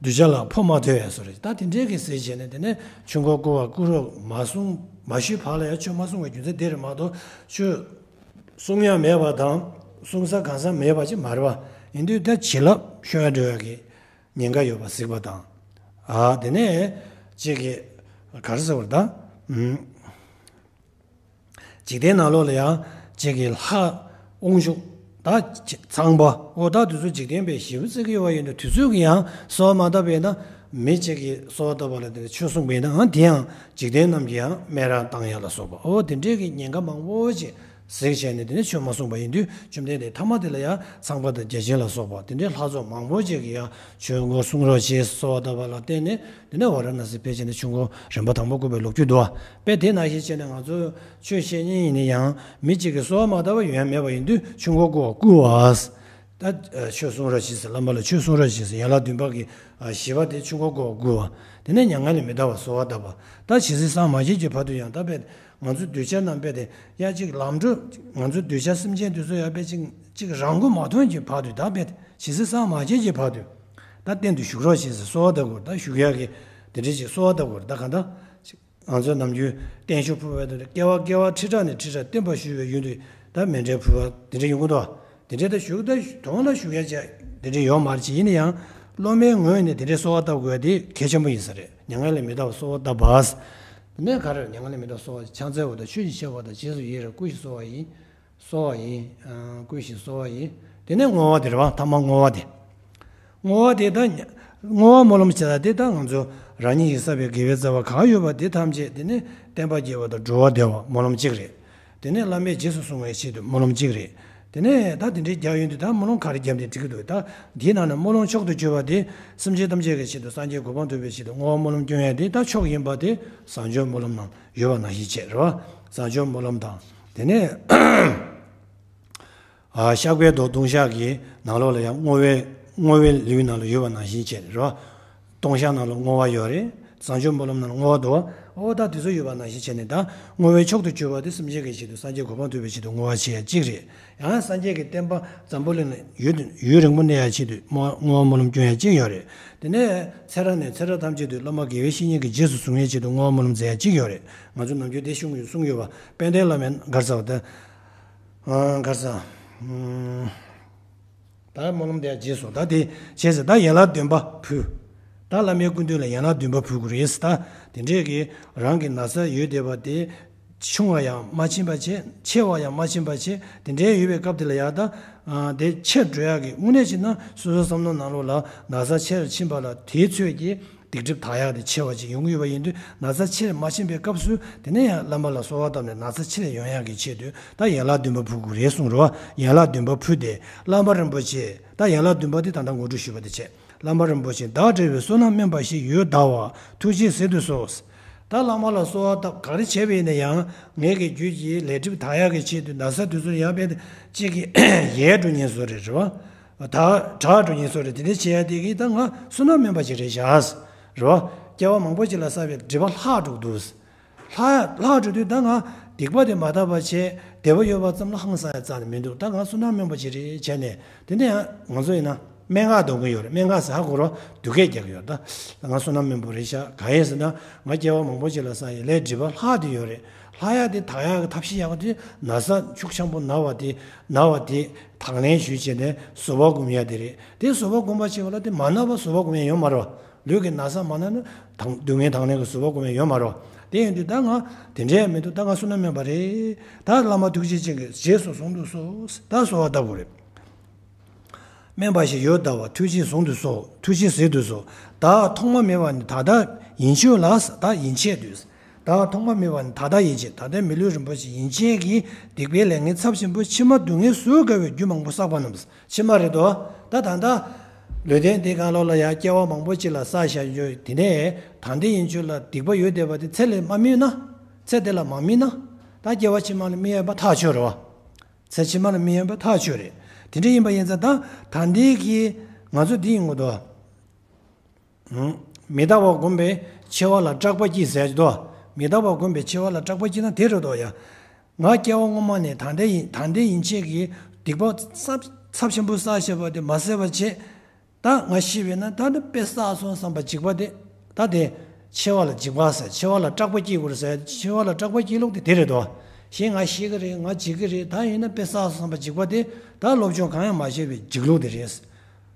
གདུལ་བྱ་ལ་ཕོག་མ་ཐུབ་ཡ་བཟོ་རེད། ད་དེ་འདྲའི་གི་ཟེར་བྱས་ནས་དེ་ནས་ཆོས་འཁོར་བསྐོར་བ་བསྐུལ་རོགས་མ་གསུངས་མ་ཞུས་བར་ལ་ཡང་ཆོས་མ་གསུང་བའི་རྒྱུ་མཚན་དེ་རེད་མ་གཏོགས་ཆོས་གསུང་ཡ་མེད་པ་དང་གསུང་ས་གང་ས་མེད་པ་ཅིག་མ་རེད་བ། ཡིན་དུས་ད་བྱིན་རླབས་ཤོར་ཡ་འགྲོ་ཡ་གི་ཉེན་ཁ་ཡོད་པ་གཟིགས་པ་དང་། ཨ་དེ་ནས་ཅིག་གི་ག་རེ་ཟེར་བ་རེད་ད། འཇིག་རྟེན་ནང་ལོགས་ལ་ཡང་ཅིག་གི་ལྷ་དབང་ཕྱུག་ད་ཚངས་པ་འོ་ད་དུས་ཚོད་འཇིག་རྟེན་པའི་ཞེ་པོ་བརྩི་གི་ཡོད་པ་ཡིན་དུས་དུས་ཚོད་ཀྱི་ཡང་གསོལ་བ་མ་བཏབ་པས་ན་མི་གཅིག་གིས་གསོལ་བ་བཏབ་པ་ལ་དེ་ཆོས་གསུངས་པས་ན་ཨང་དེ་ཡང་འཇིག་རྟེན་རྣམས་ཀྱིས་ཡང་སྨད་རར་བཏང་ཡ་ལ་སོགས་པ་འོ་དེ་འདྲའི་གི་ཉེན་ཁ་མང་པོ་ཅིག་གཟིགས་བྱས་ནས་དེ་ནས་ཆོས་མ་གསུངས་པ་ཡིན་དུས་བཅོམ་ལྡན་འདས་ཐ་མ་དེ་ལ་ཡང་ཚངས་པ་དང་བརྒྱ་བྱིན་ལ་སོགས་པ་དེ་འདྲའི་ལྷ་ཚོགས་མང་པོ་ཅིག་གིས་ཡང་ཆོས་འཁོར་གསུང་རོགས་ཞེས་གསོལ་བ་བཏབ་པ་ལ་བརྟེན་ནས། དེ་ནས་ཝཱ་ར་ཎ་སི་ཕེབས་བྱས་ནས་ཆོས་འཁོར་རིམ་པ་དང་པོ་བསྐོར་བའི་ལོ་རྒྱུས་འདུག་བ། དཔེ་དེ་ནང་བཞིན་བྱས་ནས་ང་ཚོ་ཆོས་བཤད་མཁན་ཡིན་ན་ཡང་མི་གཅིག་གིས་གསོལ་བ་མ་བཏབ་པ་ཡོང་ཡ་མེད་པ་ཡིན་དུས་ཆོས་འཁོར་བསྐོར་བ་བསྐུལ་བ། ད་ཆོས་གསུང་རོགས་ཞེས་ཟེར་བླ་མ་ལ་ཆོས་གསུང་རོགས་ཞེས་ཟེར་ཡན་ལག་བདུན་པ་གི་བཞི་པ་དེ་ཆོས་འཁོར་བསྐོར་བ་བསྐུལ་བ། དེ་ནས་མྱ་ངན་ལས་མི་འདའ་བར་གསོལ་བ་བཏབ་པ། ད་ཇི་སྲིད་སངས་མ་རྒྱས་ཀྱི་བར་དུ་ཡང་ད་དཔེ་ང་ཚོ་གདུལ་བྱ་རྣམས་དཔེ་དེ་ཡ་གཅིག་ལམ་འགྲོ་ང་ཚོ་གདུལ་བྱ་སེམས་ཅན་དེ་ཚོ་ཡ་དཔེ་གཅིག་གཅིག་རང་མགོ་མ་ཐོན་གྱི་བར་དུ་ད་དཔེ་ཇི་སྲིད་སངས་མ་རྒྱས་ཀྱི་བར་དུ། ད་གཏན་དུ་བཞུགས་རོགས་ཞེས་ཟེར་གསོལ་བ་བཏབ་དགོས། ད་བཞུགས་ཡག་གི་དེ་འདྲའི་ཞིག་གསོལ་བ་བཏབ་དགོས། ད་གང་ལྟར་ང་ཚོའི་ནམ་རྒྱུན་བརྟན་བཞུགས་ཕུལ་བའི་དུས་སྐྱེ་བ་སྐྱེ་བ་ཁྲི་ཕྲག་ནས་ཁྲི་ཕྲག་བརྟན་པར་བཞུགས་པའི་ཡུལ་དུ་ད་མཎྜལ་ཕུལ་བ་དེ་འདྲ་ཡོང་གི་འདུག་དེ་འདྲའི་ད་བཞུགས་ད་དོན་ལ་བཞུགས་ཡག་ཅིག་དེ་འདྲའི་ཡོད་མ་རེད་ཅིག་ཡིན་ན་ཡང་སློབ་མའི་ངོས་ནས་དེ་འདྲའི་གསོལ་བ་བཏབ་དགོས་དེ་གལ་ཆེན་པོ་ཡིན་ས་རེད། མྱ་ངན་ལས་མི་འདའ་བར་གསོལ་བ་བཏབ་པ། དེ་ནས་ག་རེ་མྱ་ངན་ལས་མི་འདའ་བར་གསོལ་བ་ཕྱག་འཚལ་བ་དང་མཆོད་ཅིང་བཤགས་པ་དང་རྗེས་སུ་ཡི་རང་བསྐུལ་ཞིང་གསོལ་བ་ཡིན། གསོལ་བ་ཡིན། ཨ་བསྐུལ་ཞིང་གསོལ་བ་ཡིན། དེ་ནས་བསྔོ་བ་དེ་རེད་བ། ཐ་མ་བསྔོ་བ་དེ། བསྔོ་བ་དེ་ད་བསྔོ་བ་སྨོན་ལམ་བྱེད་ས་དེ་ད་ང་ཚོ་རང་ཉིད་ཀྱིས་བསགས་པའི་དགེ་བའི་རྩ་བ་གང་ཡོད་པ་དེ་ཐམས་ཅད་དེ་ནས་བསྟན་པ་རྒྱས་པ་དང་འགྲོ་བ་བདེ་བ་སྨོན་ལམ་གཅིག་རེད། དེ་ནས་བླ་མས་རྗེས་སུ་བཟུང་བའི་ཆེད་དུ་སྨོན་ལམ་གཅིག་རེད། དེ་ནས་ད་དེ་འདྲའི་རྒྱག་ཡོང་དུས་ད་སྨོན་ལམ་ག་རེ་བརྒྱབ་ནས་འགྲིག་གི་འདུག་ད་འདིའི་ནང་ནས་སྨོན་ལམ་མཆོག་ཏུ་གྱུར་པ་དེ་སེམས་ཅན་ཐམས་ཅད་ཀྱི་ཆེད་དུ་སངས་རྒྱས་གོ་འཕང་ཐོབ་པའི་ཆེད་དུ་བསྔོ་བ་སྨོན་ལམ་སྐྱོན་ཡས་དེ་ད་མཆོག་ཡིན་པ་དེ་བཟང་སྤྱོད་སྨོན་ལམ་ནང་ཡོད་པ་ནང་བཞིན་བྱས་རེད་བ། བཟང་སྤྱོད་སྨོན་ལམ་དང་དེ་ནས། ཨ། བཤགས་པའི་མདོ་ལྟུང་བཤགས་ཀྱི་ནང་ལོགས་ལ་ཡང་བསྔོ་བའི་བསྔོ་བའི་ལེའུའི་ནང་ལ་ཡོད་པ་ནང་བཞིན་བྱས་རེད་བ། ལྟུང་བཤགས་ནང་ལ་བསྔོ་བ་ཡོད་རེད། བཟང་སྤྱོད་སྨོན་ལམ་ནང་ལ་བསྔོ་བ་འདུག་བ། ཨོ་ད་དེ་ཚོ་ཡོད་པ་ནང་བཞིན་བྱས་ནས་ད་བསྔོ་བའི་མཆོག་ཏུ་གྱུར་པ་དེ་སེམས་ཅན་གྱི་ཆེད་དུ་སངས་རྒྱས་གོ་འཕང་ཐོབ་པའི་ཆེད་དུ་བསྔོ་བ་བྱེད་ཡ་གཅིག་རེད། ཡང་སངས་རྒྱས་ཀྱི་བསྟན་པ་འཛམ་བུ་གླིང་ལ་ཡུན་ཡུན་རིང་པོ་གནས་ཡ་ཆེད་དུ་བསྔོ་བ་སྨོན་ལམ་སྐྱོན་ཡ་གཅིག་ཡོད་རེད། དེ་ནས་ཚེ་རབས་ནས་ཚེ་རབས་ཐམས་ཅད་དུ་བླ་མ་དགེ་བའི་བཤེས་གཉེན་གྱི་རྗེས་སུ་བཟུང་ཡ་ཆེད་དུ་བསྔོ་བ་སྨོན་ལམ་མཛད་ཡ་གཅིག་ཡོད་རེད། ང་ཚོ་ནམ་རྒྱུན་དེ་གསུང་གི་གསུང་གི་ཡོད་པ། དཔལ་ལྡན་བླ་མས་ག་རེ་ཟེར་བ་དེ། ཨ། ག་རེ་ཟེར། ཨ། ད་སྨོན་ལམ་དེ་རྗེས་སུ་ད་དེ་བྱས་ཟེར། ད་ཡན་ལག་བདུན་པ་ཕུལ། ད་བླ་མའི་སྐུ་མདུན་ལ་ཡན་ལག་བདུན་པ་ཕུལ་དགོས་རེད་ཟེར། ད་དེ་འདྲས་ཀྱི་རང་གི་ན་ཚ་ཡོད་བསྡད་པ་དེ་ཆུང་བ་ཡང་མ་ཕྱིན་པ་བྱས། ཆེ་བ་ཡང་མ་ཕྱིན་པ་བྱས། དེ་འདྲས་ཡོད་པའི་སྐབས་དེ་ལ་ཡང་ད། ཨ། དེ་ཆེར་འགྲོ་ཡག་གི་དངོས་གནས་བྱས་ན་སོ་སོའི་བསམ་བློ་ནང་ལོགས་ལ་ན་ཚ་ཆེར་ཕྱིན་པ་ལ་དེའི་ཚོད་ཀྱིས། སྡིག་སྒྲིབ་དག་ཡག་དེ་ཆེ་བ་ཅིག་ཡོང་གི་ཡོད་པ་ཡིན་དུས། ན་ཚ་ཆེར་མ་ཕྱིན་པའི་སྐབས་སུ་དེ་ནས་ཡང་བླ་མ་ལ་གསོལ་བ་བཏབ་ནས་ན་ཚ་ཆེར་ཡོང་ཡག་གི་ཆེད་དུ་ད་ཡན་ལག་བདུན་པ་ཕུལ་དགོས་རེད་གསུངས་རེད་བ། ཡན་ལག་བདུན་པ་ཕུལ་ཏེ་བླ་མ་རིན་པོ་ཆེ། ད་ཡན་ལག་བདུན་པ་དེ་ད་ལྟ་ངོ་སྤྲོད་ཞུས་པ་དེ་བྱས། བླ་མ་རིན་པོ་ཆེ་བདག་འདྲ་བའི་བསོད་ནམས་དམན་པ་ཞིག་ཡོད་གདའ་བ་ཐུགས་རྗེས་གཟིགས་དུ་གསོལ། ད་བླ་མ་ལ་གསོལ་བ་བཏབ་ག་རེ་བྱས་པ་ཡིན་ན་ཡང་ངེད་ཀྱི་རྒྱུད་ཀྱི་ལས་སྒྲིབ་དག་ཡག་གི་ཆེད་དུ་ན་ཚ་དུས་ཚོད་ཡང་དཔེ་གཅིག་གི་ཡལ་འགྲོ་ཉེན་བཟོ་རེད་རེད་བ། ད་དྲག་འགྲོ་ཉེན་བཟོ་རེད། དེ་འདྲ་བྱེད་ཡ་དེ་གིས་ད་ང་བསོད་ནམས་དམན་པ་ཅིག་རེད་བཞག་རེད་བ། སྐྱེ་བ་མང་པོ་ཅིག་ལ་བསགས་པའི་སྒྲིབ་པ་ལྷག་འགྲོ་གི་འདུག་ལྷག་ལྷག་འགྲོ་དུས་ད་ང་སྡིག་པ་དེ་མ་དག་པ་བྱས་བདེ་བ་ཡོད་པ་ཙམ་ལ་ཧང་སང་ཡ་རྩ་ནས་མི་འདུག་ད་ང་བསོད་ནམས་དམན་པ་ཅིག་རེད་བྱས་ནས། དེ་འདྲ་ཡང་ང་ཚོ་ཡིན་ན་སྨན་ཁང་འགྲོ་གི་ཡོད་རེད། སྨན་ཁང་ཟེར་ཧ་གོ་རོགས་སྡུག་སྐད་རྒྱག་གི་ཡོད། ད་ང་བསོད་ནམས་དམན་པོ་རེད་ཤག་གང་ཡིན་ཟེར་ན་ང་སྐྱེ་བ་མང་པོ་ཅིག་ལ་བསགས་ཡ་ལས་སྒྲིབ་པ་ལྷག་བསྡད་ཡོད་རེད། ལྷག་ཡ་དེ་དག་ཡ་གི་ཐབས་ཤེས་ཡག་པོ་དེ་ན་ཚ་ཤུགས་ཆེན་པོ་ན་བ་དེ་ན་བ་དེ་དང་ལེན་ཞུས་བྱས་ནས་གསོལ་བ་སྒོམ་ཡ་དེ་རེད། དེ་གསོལ་བ་སྒོམ་པ་བྱས་པ་ལ་དེ་མ་ན་བ་གསོལ་བ་སྒོམ་ཡ་ཡོད་མ་རེད་བ། ལུས་ཀྱི་ན་ཚ་མ་ན་ན་དང་སྡུག་བསྔལ་དང་ལེན་གྱི་གསོལ་བ་སྒོམ་ཡ་ཡོད་མ་རེད་བ། དེ་ཡིན་དུས་ད་ང་དེ་འདྲ་ཡང་མི་འདུག་ད་ང་བསོད་ནམས་དམན་པ་རེད། ད་བླ་མ་ཐུགས་རྗེ་ཅན་གྱི་རྗེས་སུ་བཟུང་དུ་གསོལ། ད་གསོལ་བ་བཏབ་དགོས་རེད། དམན་པ་ཞིག་ཡོད་གདའ་བ་ཐུགས་རྗེས་བཟུང་དུ་གསོལ། ཐུགས་རྗེས་གཟིགས་དུ་གསོལ། བདག་ཐོག་མ་མེད་པ་ནས་ད་ལྟ་ཡན་ཆད་ལ། ད་ཡན་ཆད་དུ། བདག་ཐོག་མ་མེད་པ་ནས་ད་ལྟ་ཡན་ཆད། ད་ལྟའི་མི་ལུས་རིན་པོ་ཆེ་ཡན་ཆད་ཀྱི་སྡིག་པའི་ལས་ངན་ཚབས་ཆེན་པོ་ཕྱི་མ་སྡུག་བསྔལ་གཟུགས་དགའ་བའི་རྒྱུ་མང་པོ་བསགས་པ་རྣམས། ཕྱི་མ་རེད་དོ། ད་ད་ལྟ་ལུས་རྟེན་འདི་གང་ལོག་ལ་ཡང་སྐྱེ་བ་མང་པོ་ཅིག་ལ་བསགས་བཞག་རྒྱུ་དེ་ནས་ད་ལྟའི་ཡན་ཆད་ལ་སྡིག་པ་ཡོད་བསྡད་པ་དེ་ཚེ་ལས་མ་སྨིན་ན། ཚེ་འདི་ལ་མ་སྨིན་ན། ད་སྐྱེ་བ་ཕྱི་མ་ལ་སྨིན་ཡོད་པ་ཐག་ཆོད་རེད་བ། ཚེ་ཕྱི་མ་ལ་སྨིན་ཡོད་པ་ཐག་ཆོད་རེད། དེ་འདྲ་ཡིན་པ་ཡིན་ཙང་ད་ད་ལྟའི་གི་ང་ཚོ་འདི་ཡིན་དགོས་དོ། ཨང་། མི་རྟག་པ་བསྒོམས་པས་འཆི་བ་ལ་སྐྲག་པ་སྐྱེས་ཟེར་གྱི་འདུག་མི་རྟག་པ་བསྒོམས་པས་འཆི་བ་ལ་སྐྲག་པ་སྐྱེས་ན་དེ་རེད་དོ་ཡ། ང་སྐྱེ་བ་སྔོན་མ་ནས་ད་ལྟ་ཡིན་ད་ལྟ་ཡན་ཆད་ཀྱི་སྡིག་པ་ཚབས་ཚབས་ཆེན་པོ་བསགས་བཞག་པ་དེ་མ་བསལ་བ་བྱས། ད་ང་ཤི་བས་ན་ད་ནི་དཔེ་བསགས་སོང་བསམ་པ་འཇིགས་པ་དེ། ད་དེ་འཆི་བ་ལ་འཇིགས་པ་ཟེར། འཆི་བ་ལ་སྐྲག་པ་སྐྱེ་དགོས་ཟེར། འཆི་བ་ལ་སྐྲག་པ་སྐྱེ་ལུགས་དེ་དེ་རེད་དོ། གཞན་ང་ཤི་གི་རེད། ང་འཇིགས་ཀྱི་རེད། ད་ཡིན་ན་དཔེ་བསགས་སོང་བསམ་པ་འཇིགས་པ་དེ་ད་སློབ་སྦྱོང་གང་ཡང་མ་བྱས་པའི་འཇིགས་ལུགས་དེ་རེད།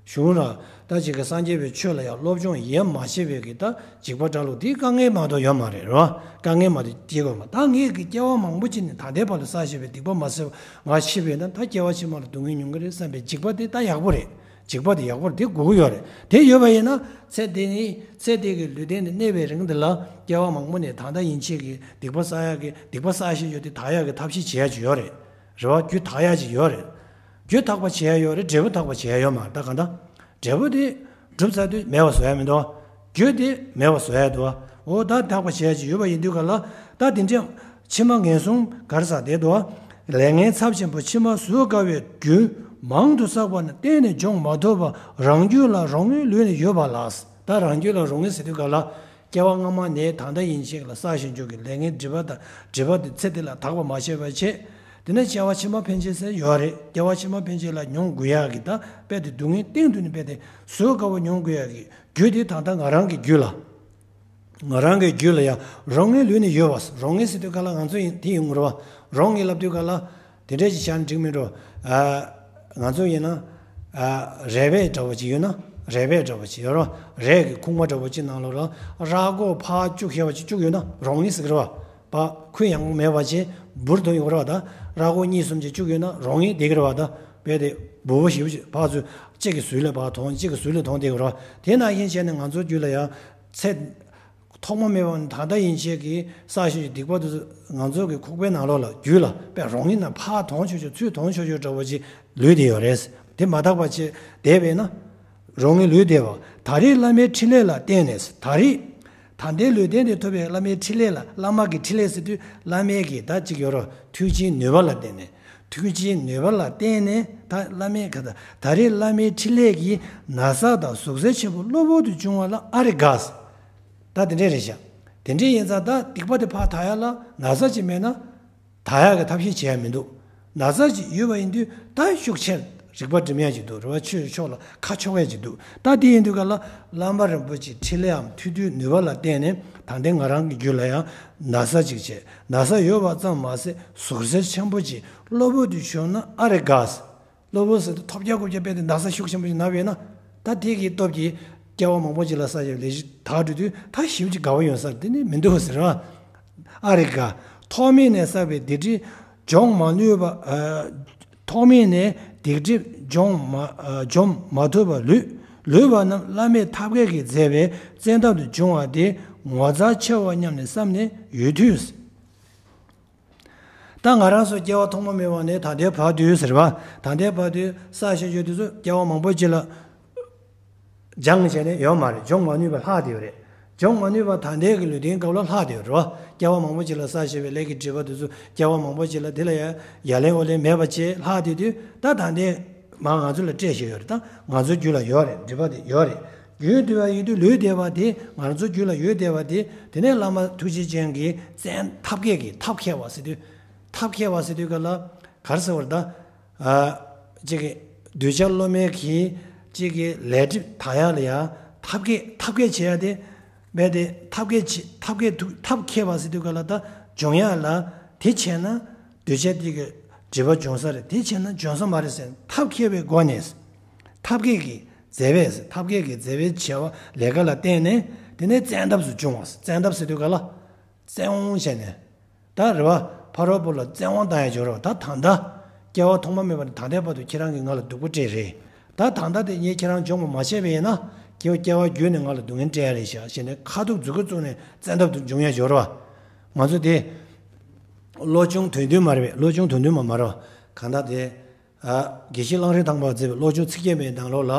གཞུང་ལ་ད་ཅིག་གི་སངས་རྒྱས་པའི་ཆོས་ལ་ཡང་སློབ་སྦྱོང་ཡེ་མ་བྱས་པའི་གི་ད་འཇིགས་པ་སྐྲག་ལུགས་དེ་དཀའ་ངལ་མ་གཏོགས་ཡོད་མ་རེད་རོ། དཀའ་ངལ་མ་གཏོགས་སྐྱེ་དགོས་མ། ད་ངས་གི་སྐྱེ་བ་མང་པོ་ཅིག་ནས་ད་ལྟའི་བར་དུ་བསགས་བཞག་པའི་སྡིག་པ་མ་བསལ་བ་ང་ཤི་བས་ན་ད་སྐྱེ་བ་ཕྱི་མ་ལ་སྡུག་བསྔལ་མྱོང་གི་རེད་བསམ་པའི་འཇིགས་པ་དེ་ད་ཡག་པོ་རེད། འཇིགས་པ་དེ་ཡག་པོ་རེད། དེ་དགོས་ཀྱི་ཡོད་རེད། དེ་ཡོད་པ་ཡིན་ན་ཚེ་འདི་ནི་ཚེ་འདི་གི་ལུས་རྟེན་དུ་གནས་པའི་རིང་འདི་ལ་སྐྱེ་བ་མང་པོ་ནས་ད་ལྟ་ཡན་ཆད་ཀྱི་སྡིག་པ་བསགས་ཡག་གི་སྡིག་པ་བསགས་བཞིན་ཡོད་དེ་དག་ཡག་གི་ཐབས་ཤེས་བྱེད་ཡག་ཅིག་ཡོད་རེད། རེད་བ། རྒྱུ་དག་ཡག་ཅིག་ཡོད་རེད། རྒྱུ་དག་པ་བྱེད་ཡག་ཡོད་རེད། འབྲས་བུ་དག་པ་བྱེད་ཡག་ཡོད་མ་རེད། ད་གང་ལྟར་འབྲས་བུ་དེ་གྲུབ་ཚར་དུས་མེད་པ་བཟོ་ཡག་མི་འདུག་རྒྱུ་དེ་མེད་པ་བཟོ་ཡག་འདུག་འོ་ད་དག་པ་བྱེད་ཡག་ཅིག་ཡོད་པ་ཡིན་དུས་ག་ལ་ད་དེ་འདྲའི་ཕྱི་མ་ངན་སོང་ག་རེ་ཟེར་བསྡད་འདུག་ལས་ངན་ཚབས་ཆེན་པོ་ཕྱི་མ་གཟུགས་དགའ་བའི་རྒྱུ་མང་དུ་བསགས་པ་ནི་གཏན་ནས་འཇོམས་མ་ཐུབ་པ་རང་རྒྱུད་ལ་རོ་རྔུལ་ལུས་ནས་ཡོད་པ་ལགས། ད་རང་རྒྱུད་ལ་རོ་རྔུལ་ཟེར་དུས་ག་ལ། སྐྱེ་བ་སྔ་མ་ནས་ད་ལྟ་ཡན་ཆད་ལ་བསགས་བཞིན་འཇུག་གི་ལས་ངན་སྒྲིབ་པ་དང་སྒྲིབ་པ་དེ་ཚེ་འདི་ལ་དག་པ་མ་བྱས་པ་བྱས། དེ་ནས་སྐྱེ་བ་ཕྱི་མ་ཕན་ཆད་ཟེར་ཡོད་རེད། སྐྱེ་བ་ཕྱི་མ་ཕན་ཆད་ལ་མྱོང་དགོས་ཡག་གི་ད་དཔེ་དེ་སྡུག་བསྔལ་སྟེང་དུ་ནི་དཔེ་དེ་གཟུགས་དགའ་བོ་མྱོང་དགོས་ཡག་གི་རྒྱུ་དེ་ད་ལྟ་ང་རང་གི་རྒྱུད་ལ། ང་རང་གི་རྒྱུད་ལ་ཡང་རོ་རྔུལ་ལུས་ནས་ཡོད་པ། རོ་རྔུལ་ཟེར་དུས་ག་ལ་ང་ཚོ་ཡིན་དེ་ཡིན་དགོས་རེད་བ། རོ་རྔུལ་ལབ་དུས་ག་ལ། དེ་འདྲས་ཀྱི་ཆ་ནས་འགྲིག་མི་འགྲོ། ཨ། ང་ཚོ་ཡིན་ན། ཨ། རས་བལ་འདྲ་བོ་ཅིག་ཡོད་ན། རས་བལ་འདྲ་བོ་ཅིག་ཡོད་རོ། རས་ཀྱི་ཁུག་མ་འདྲ་བོ་ཅིག་ནང་ལོགས་ལ་ར་སྒོ་ཕར་བཅུག་ཤེས་པ་ཅིག་བཅུག་ཡོད་ན་རོ་རྔུལ་ཟེར་གི་རེད་བ། ཕར་ཁུ་ཡངས་པོ་མེད་པ་ཅིག་འབུར་དུ་ཡོད་རེད་བ། ད་ར་སྒོ་གཉིས་གསུམ་ཅིག་བཅུག་ཡོད་ན་རོ་རྔུལ་བསྡད་གི་རེད་བ། ད་དཔེ་དེ་སྦུ་བོ་ཞེ་པོ་ཅིག་ཕར་ཚུར་གཅིག་གི་ཟུར་ལ་ཕར་ཐོན་གཅིག་གི་ཟུར་ལ་ཐོན་བསྡད་གི་རེད་བ། དེ་ནང་བཞིན་བྱས་ནས་ང་ཚོ་རྒྱུད་ལ་ཡང་ཚེ། ཐོག་མ་མེད་པ་ནས་ད་ལྟ་ཡན་ཆད་ཀྱི་བསགས་ཤིང་སྡིག་པ་དེ་ཚོ་ང་ཚོ་གི་ཁོག་པའི་ནང་ལོགས་ལ་རྒྱུད་ལ་དཔེ་རང་ཡིན་ན་ཕར་དོང་ཆོག་ཆོག་ཚུར་དོང་ཆོག་ཆོག་འདྲ་བོ་ཅིག་ལུས་བསྡད་ཡོད་རེད། དེ་མ་དག་པ་ཅིག་བསྡད་པས་ན། རང་ངི་ལུས་བདེ་བ། ད་རེས་བླ་མའི་ཕྲིན་ལས་ལ་བརྟེན་ནས། ད་རེས་ད་ལྟའི་ལུས་རྟེན་དེ་ཐོབ་པའི་བླ་མའི་ཕྲིན་ལས་ལ། བླ་མ་གི་ཕྲིན་ལས་ཟེར་དུས་བླ་མའི་གི་ད་ཅིག་ཡོད་རོ། མཐུ་ཆེན་ནུས་པ་ལ་བརྟེན་ནས། མཐུ་ཆེན་ནུས་པ་ལ་བརྟེན་ནས་ད་བླ་མའི་ག་ད་ད་རེས་བླ་མའི་ཕྲིན་ལས་ཀྱིས་ན་ཚ་དང་ཟུག་གཟེར་ཆེན་པོ་གློ་བུར་དུ་བྱུང་བ་ལ་ཨ་རེ་དགའ། ད་དེ་འདྲས་རེད་ཤག་དེ་འདྲས་ཡིན་ཙང་ད་སྡིག་པ་དེ་ཕར་དག་ཡ་ལ་ན་ཚ་ཅིག་མེད་ན། དག་ཡག་གི་ཐབས་ཤེས་བྱེད་ཡ་མི་འདུག་ན་ཚ་ཅིག་ཡོད་པ་ཡིན་དུས་ད་ཤུགས་ཆེར་རིག་པ་སྒྲིམ་ཡ་ཅིག་འདུག་རེད་བ། ཆོས་ཕྱོགས་ལ་ཁ་ཕྱོགས་ཡ་ཅིག་འདུག་ད་དེ་ཡིན་དུས་ག་ལ་བླ་མ་རིན་པོ་ཆེའི་ཕྲིན་ལས་འམ་མཐུ་སྟོབས་ནུས་པ་ལ་བརྟེན་ནས་ད་ལྟའི་ང་རང་གི་རྒྱུད་ལ་ཡང་ན་ཚ་ཅིག་བྱས། ན་ཚ་ཡོད་པ་ཙམ་མ་ཟད་ཟུག་གཟེར་ཆེན་པོ་ཅིག་གློ་བུར་དུ་བྱུང་ན་ཨ་རེ་དགའ། གློ་བུར་ཟེར་དུས་ཐོལ་རྒྱག་རྐུབ་རྒྱག་དཔེ་དེ་ན་ཚ་ཤུགས་ཆེན་པོ་ཅིག་ན་བས་ན། ད་དེ་གི་སྟོབས་ཀྱིས་སྐྱེ་བ་མང་པོ་ཅིག་ལ་བསགས་ཡོད་ལས་གཞི་དག་འགྲོ་དུས་ད་ཞིབ་ཅིག་དགའ་བོ་ཡོང་ས་དེ་ནི་མི་འདུག་ཟེར་བ། ཨ་རེ་དགའ། ཐོག་མེད་ནས་བསགས་པའི་སྡིག་སྒྲིབ་སྦྱོང་མ་ནུས་པ། ཨ། ཐོག་མེད་ནས་སྡིག་སྒྲིབ་སྦྱོང་མ་ཨ་འཇོམས་མ་ཐུབ་པར་ལུས་ལུས་པ་རྣམས་བླ་མའི་ཐབས་མཁས་ཀྱིས་མཛད་པའི་བཙན་ཐབས་དུ་འབྱུང་བ་དེ་ངོ་མཚར་ཆེ་བ་སྙམ་ནས་བསམ་ནས་ཡུལ་དུས། ད་ང་རང་ཚོ་སྐྱེ་བ་ཐོག་མ་མེད་པ་ནས་ད་ལྟའི་བར་དུ་ཟེར་བ། ད་ལྟའི་བར་དུ་བསགས་བཞག་རྒྱུ་དེ་ཚོ་སྐྱེ་བ་མང་པོ་ཅིག་ལ་སྦྱངས་བྱས་ནས་ཡོད་མ་རེད། སྦྱོང་མ་ནུས་པ་ལྷག་བསྡད་ཡོད་རེད། སྦྱོང་མ་ནུས་པ་ད་ལྟའི་གི་ལུས་རྟེན་སྐབས་ལ་ལྷག་བསྡད་ཡོད་རེད་བ། སྐྱེ་བ་མང་པོ་ཅིག་ལ་བསགས་བཞག་པའི་ལས་ཀྱི་སྒྲིབ་པ་དེ་ཚོ་སྐྱེ་བ་མང་པོ་ཅིག་ལ་དེ་ལ་ཡ་ཡ་ལན་འོ་ལན་མེད་པ་བྱས་ལྷག་བསྡད་དུས་ད་ད་ལྟའི་མ་ང་ཚོ་ལ་སྤྲད་བཞག་ཡོད་རེད། ད་ང་ཚོའི་རྒྱུད་ལ་ཡོད་རེད། སྒྲིབ་པ་དེ་ཡོད་རེད། རྒྱུད་དེ་བ་ཡིན་དུས་ལུས་དེ་བ་དེ་ང་ཚོ་རྒྱུད་ལ་ཡོད་དེ་བ་དེ་དེ་ནས་བླ་མ་ཐུགས་རྗེ་ཅན་གྱི་བཙན་ཐབས་མཁས་ཀྱི་ཐབས་མཁས་པ་ཟེར་དུས། ཐབས་མཁས་པ་ཟེར་དུས་ག་ལ་ག་རེ་ཟེར་བ་རེད་ད། ཨ། གཅིག་གི་གདུལ་བྱ་བློ་དམན་གྱི་གཅིག་གི་ལས་སྒྲིབ་དག་ཡག་ལ་ཡ་ཐབས་མཁས་ཐབས་མཁས་བྱེད་ཡ་དེ། རྦད་དེ་ཐབས་མཁས་བྱེད་ཐབས་མཁས་ཐུགས་ཐབས་མཁས་པ་ཟེར་དུས་ག་ལ་ད་སྦྱོང་ཡག་ལ་དེ་བྱས་ན་གདུལ་བྱ་དེ་གི་སྒྲིབ་པ་སྦྱོང་ས་རེད། དེ་བྱས་ན་སྦྱོང་ས་མ་རེད་ཟེར་ཐབས་མཁས་པའི་སྒོ་ནས་ཐབས་མཁས་ཀྱི་མཛད་པས་ཐབས་མཁས་ཀྱི་མཛད་པའི་བྱ་བ་ལས་ཀ་ལ་བརྟེན་ནས་དེ་ནས་བཙན་ཐབས་སུ་བྱུང་བ། བཙན་ཐབས་ཟེར་དུས་ག་ལ་བཙན་དབང་བྱས་ནས། ད་རེད་བ། ཕ་རོལ་པོ་ལ་བཙན་དབང་བཏང་ཡ་འབྱོར་བ། ད་ད་ལྟ་སྐྱེ་བ་ཐོག་མ་མེད་པ་ནས་ད་ལྟའི་བར་དུ་ཁྱེད་རང་གིས་ང་ལ་སྡུག་པོ་སྤྲད་རེད། ད་ད་ལྟ་དེ་ངས་ཁྱེད་རང་སྦྱོང་བ་མ་བྱས་པ་ཡིན་ན་སྐྱེ་བ་སྐྱེ་བ་བརྒྱུད་ནས་ང་ལ་སྡུག་བསྔལ་སྤྲད་ཡ་རེད་ཤག་ཞེས་ནས་ཁ་ཐུག་མཛུ་གུ་བཙུགས་ནས་བཙན་ཐབས་དུ་འབྱུང་ཡ་འབྱོར་བ། ང་ཚོ་དེ་བློ་སྦྱོང་དོན་བདུན་མ་རེད་པས། བློ་སྦྱོང་དོན་བདུན་མ་མ་རེད་བ། གང་ལྟར་དེ། ཨ། དགེ་བཤེས་གླང་རི་ཐང་པས་མཛད་པའི་བློ་སྦྱོང་ཚིག་བརྒྱད་པའི་ནང་ལོགས་ལ།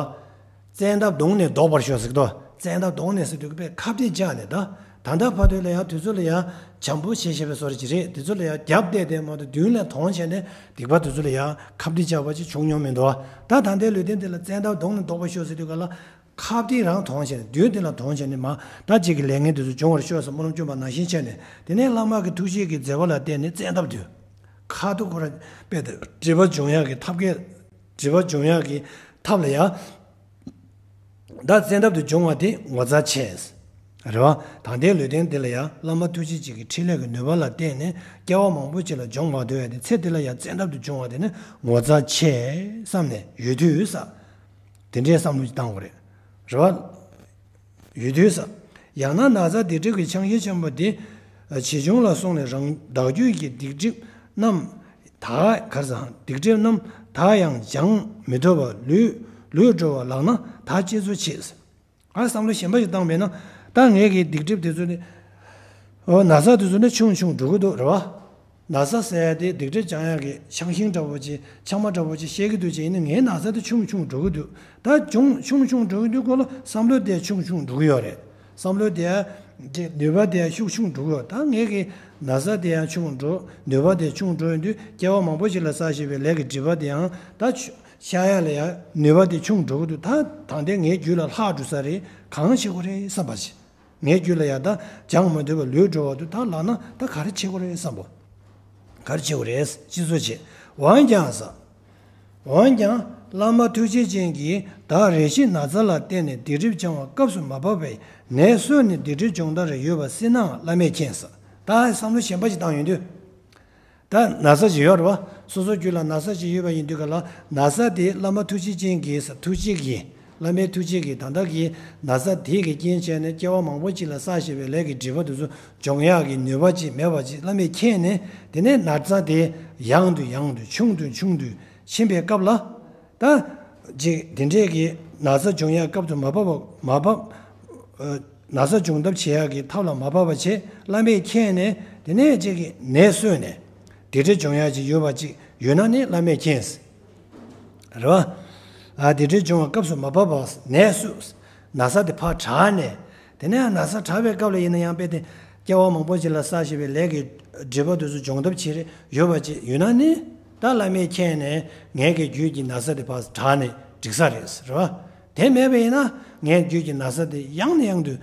བཙན་ཐབས་གདོང་ནས་བཟློག་པར་ཤོག་ཟེར་གི་འདུག་བཙན་ཐབས་གདོང་ནས་ཟེར་དུས་ཀྱི་དཔེ་ཁ་གཏད་བཅག་ནས་ད། ད་ལྟ་བར་དུ་ལ་ཡང་དུས་ཚོད་ལ་ཡང་བྱམས་པོ་བྱེད་བྱེད་པའི་བཟོ་འདྲ་ཅིག་རེད། དུས་ཚོད་ལ་ཡང་རྒྱབ་བལྟས་ཏེ་མ་གཏོགས་མདུན་ལ་དོང་བྱས་ནས་སྡིག་པ་དུས་ཚོད་ལ་ཡང་ཁ་གཏད་བཅག་པ་ཅིག་བྱུང་མྱོང་མི་འདུག་ད་ད་ལྟའི་ལུས་རྟེན་འདི་ལ་བཙན་ཐབས་གདོང་ནས་བཟློག་པར་ཤོག་ཟེར་དུས་ག་ལ། ཁ་གཏད་རང་དོང་བྱས་ནས་མདུན་དེ་ལ་དོང་བྱས་ནས་མ་ད་ཅིག་གི་ལས་ངན་དེ་ཚོ་འབྱུང་བར་ཤོག་ཟེར་སྨོན་ལམ་བསྐྱོན་པ་ནང་བཞིན་བྱས་ནས་དེ་ནས་བླ་མ་གི་ཐུགས་རྗེ་གི་མཛད་པ་ལ་བརྟེན་ནས་བཙན་ཐབས་དུས། ཁ་ཐུག་ཁོ་ར་དཔེ་དེ་སྒྲིབ་པ་སྦྱོང་ཡག་གི་ཐབས་མཁས། སྒྲིབ་པ་སྦྱོང་ཡག་གི་ཐབས་ལ་ཡ། ད་བཙན་ཐབས་དུ་སྦྱོང་བ་དེ་ངོ་མཚར་ཆེ། རེད་བ། ད་ལྟའི་ལུས་རྟེན་འདི་ལ་ཡ་བླ་མ་ཐུགས་རྗེ་ཅན་གྱི་ཕྲིན་ལས་ཀྱི་ནུས་པ་ལ་བརྟེན་ནས་སྐྱེ་བ་མང་པོ་ཅིག་ལ་སྦྱོང་མ་ཐུབ་ཡ་དེ་ཚེ་འདི་ལ་ཡ་བཙན་ཐབས་དུ་སྦྱོང་བ་དེ་ནི་ངོ་མཚར་ཆེ་བསམ་ནས་ཡུལ་དུས་ས། དེ་འདྲའི་བསམ་བློ་ཅིག་བཏང་དགོས་རེད། རེད་བ། ཡུལ་དུས་ས། ཡང་ན་ན་ཚ་སྡིག་སྒྲིབ་ཀྱི་ཆང་ཤིང་ཆེན་པོ་འདི། ཇེ་ཆུང་ལ་སོང་ནས་རང་བདག་རྒྱུད་ཀྱི་སྡིག་སྒྲིབ་རྣམས། ད་གར་སང་སྡིག་སྒྲིབ་རྣམས་ད་ཡང་སྦྱང་མི་ཐུབ་པར་ལུས་ལུས་འགྲོ་བ་ལགས་ན་ད་ཅི་ཚོད་བྱེད། ཨ་བསམ་བློ་གཞན་པ་ཞིག་བཏང་བས་ན་ད་ངེད་ཀྱི་སྡིག་སྒྲིབ་དེ་ཚོ་ནི། འོ་ན་ཚ་དེ་ཚོ་ནི་ཆུང་ཆུང་འགྲོ་གི་འདུག་རེད་བ། ན་ཚ་ཟེར་ཡ་དེ་སྡིག་སྒྲིབ་སྦྱང་ཡག་གི་ཆང་ཤིང་འདྲ་བོ་ཅིག་ཆང་མ་འདྲ་བོ་ཅིག་བཤད་ཀྱི་འདུག་ཅེས་ཡིན་ན་ངའི་ན་ཚ་དེ་ཆུང་ཆུང་འགྲོ་གི་འདུག་ད་ཅུང་ཆུང་ཆུང་འགྲོ་གི་འདུག་གོ་ལ་བསམ་བློ་དེ་ཆུང་ཆུང་འགྲོ་གི་ཡོད་རེད། བསམ་བློ་དེ་ནུས་པ་དེ་ཤུགས་ཆུང་འགྲོ་གི་ཡོད། ད་ངེད་ཀྱི་ན་ཚ་དེ་ཡང་ཆུང་འགྲོ་ནུས་པ་དེ་ཆུང་འགྲོ་ཡོང་དུས་སྐྱེ་བ་མང་པོ་ཞིག་ལ་བསགས་བཞག་པའི་ལས་ཀྱི་སྒྲིབ་པ་དེ་ཡང་ད་ཆུ་ཤ་ཡ་ལ་ཡ་ནུས་པ་དེ་ཆུང་འགྲོ་གི་འདུག་ད་ད་ལྟའི་ངའི་རྒྱུད་ལ་ལྷག་འགྲོ་ས་རེད། གང་བྱེད་དགོས་རེད་བསམ་པ་ཞིག་ངའི་རྒྱུད་ལ་ཡ་ད་སྦྱང་མ་ཐུབ་པ་ལུས་འགྲོ་བ་དུ་ད་ལགས་ན་ད་ག་རེ་བྱེད་དགོས་རེད་བསམ་པ། ག་རེ་བྱེད་དགོས་རེད་ཅི་ཚོད་བྱེད། འོན་ཀྱང་ས། འོན་ཀྱང་བླ་མ་ཐུགས་རྗེ་ཅན་གྱིས་བདག་རེ་ཞིག་ན་ཚ་ལ་བརྟེན་ནས་སྡིག་སྒྲིབ་སྦྱང་བ་སྐབས་སུ་མ་བབས་པས་ནད་གསོས་ནས་སྡིག་སྒྲིབ་སྦྱོང་བརྡར་ཡོད་པ་སྲིད་ནའང་བླ་མས་མཁྱེན་ས། ད་བསམ་བློ་གཞན་པ་ཞིག་བཏང་ཡོང་དུས། ད་ན་ཚ་ཅིག་ཡོད་རེད་བ། སོ་སོ་རྒྱུད་ལ་ན་ཚ་ཅིག་ཡོད་པ་ཡིན་དུས་ག་ལ་ན་ཚ་དེ་བླ་མ་ཐུགས་རྗེ་ཅན་གྱིས་ས་ཐུགས་རྗེ་གིས་བླ་མའི་ཐུགས་རྗེ་གིས་ད་ལྟ་གི་ན་ཚ་དེ་གི་རྐྱེན་བྱས་ནས་སྐྱེ་བ་མང་པོ་ཅིག་ལ་བསགས་བཞག་པའི་ལས་ཀྱི་སྒྲིབ་པ་དེ་ཚོ་སྦྱོང་ཡག་གི་ནུས་པ་ཅིག་མེད་པ་ཅིག་བླ་མས་མཁྱེན་ནས་དེ་ནས་ན་ཚ་དེ་ཡང་དུ་ཡང་དུ་ཆུང་དུ་ཆུང་དུ་ཕྱིན་པའི་སྐབས་ལ་ད་ཅིག་དེ་འདྲས་ཀྱི་ན་ཚ་སྦྱོང་ཡག་སྐབས་སུ་མ་བབས་པ་མ་བབས། ན་ཚ་སྦྱོང་ཐབས་བྱེད་ཡག་གི་ཐབས་ལ་མ་བབས་པ་བྱས། བླ་མས་མཁྱེན་ནས་དེ་ནས་ཅིག་གི་ནད་གསོས་ནས་བདེ་འབྲས་འབྱུང་ཡག་ཅིག་ཡོད་པ་ཅིག་ཡོད་ན་ནི་བླ་མས་མཁྱེན། རེད་བ། ཨ་བདེ་འབྲས་འབྱུང་བ་སྐབས་སུ་མ་བབས་པ་ནས་སུ། ན་ཚ་དེ་ཕར་དྲག་ནས། དེ་ནས་ན་ཚ་དྲག་པའི་སྐབས་ལ་ཡིན་ན་ཡང་དཔེ་དེ་སྐྱེ་བ་མང་པོ་ཅིག་ལ་བསགས་བཞིན་པའི་ལས་ཀྱི་སྒྲིབ་པ་དེ་ཚོ་སྦྱོང་ཐབས་བྱེད་རེ་ཡོད་པ་ཅིག་ཡོད་ན་ནི། ད་བླ་མས་མཁྱེན་ནས་ངའི་གི་རྒྱུད་ཀྱི་ན་ཚ་དེ་ཕར་དྲག་ནས་འགྲིག་ས་རེད། རེད་བ། དེ་མེད་པ་ཡིན་ན་ངའི་རྒྱུད་ཀྱི་ན་ཚ་དེ་ཡང་ནས་ཡང་དུ་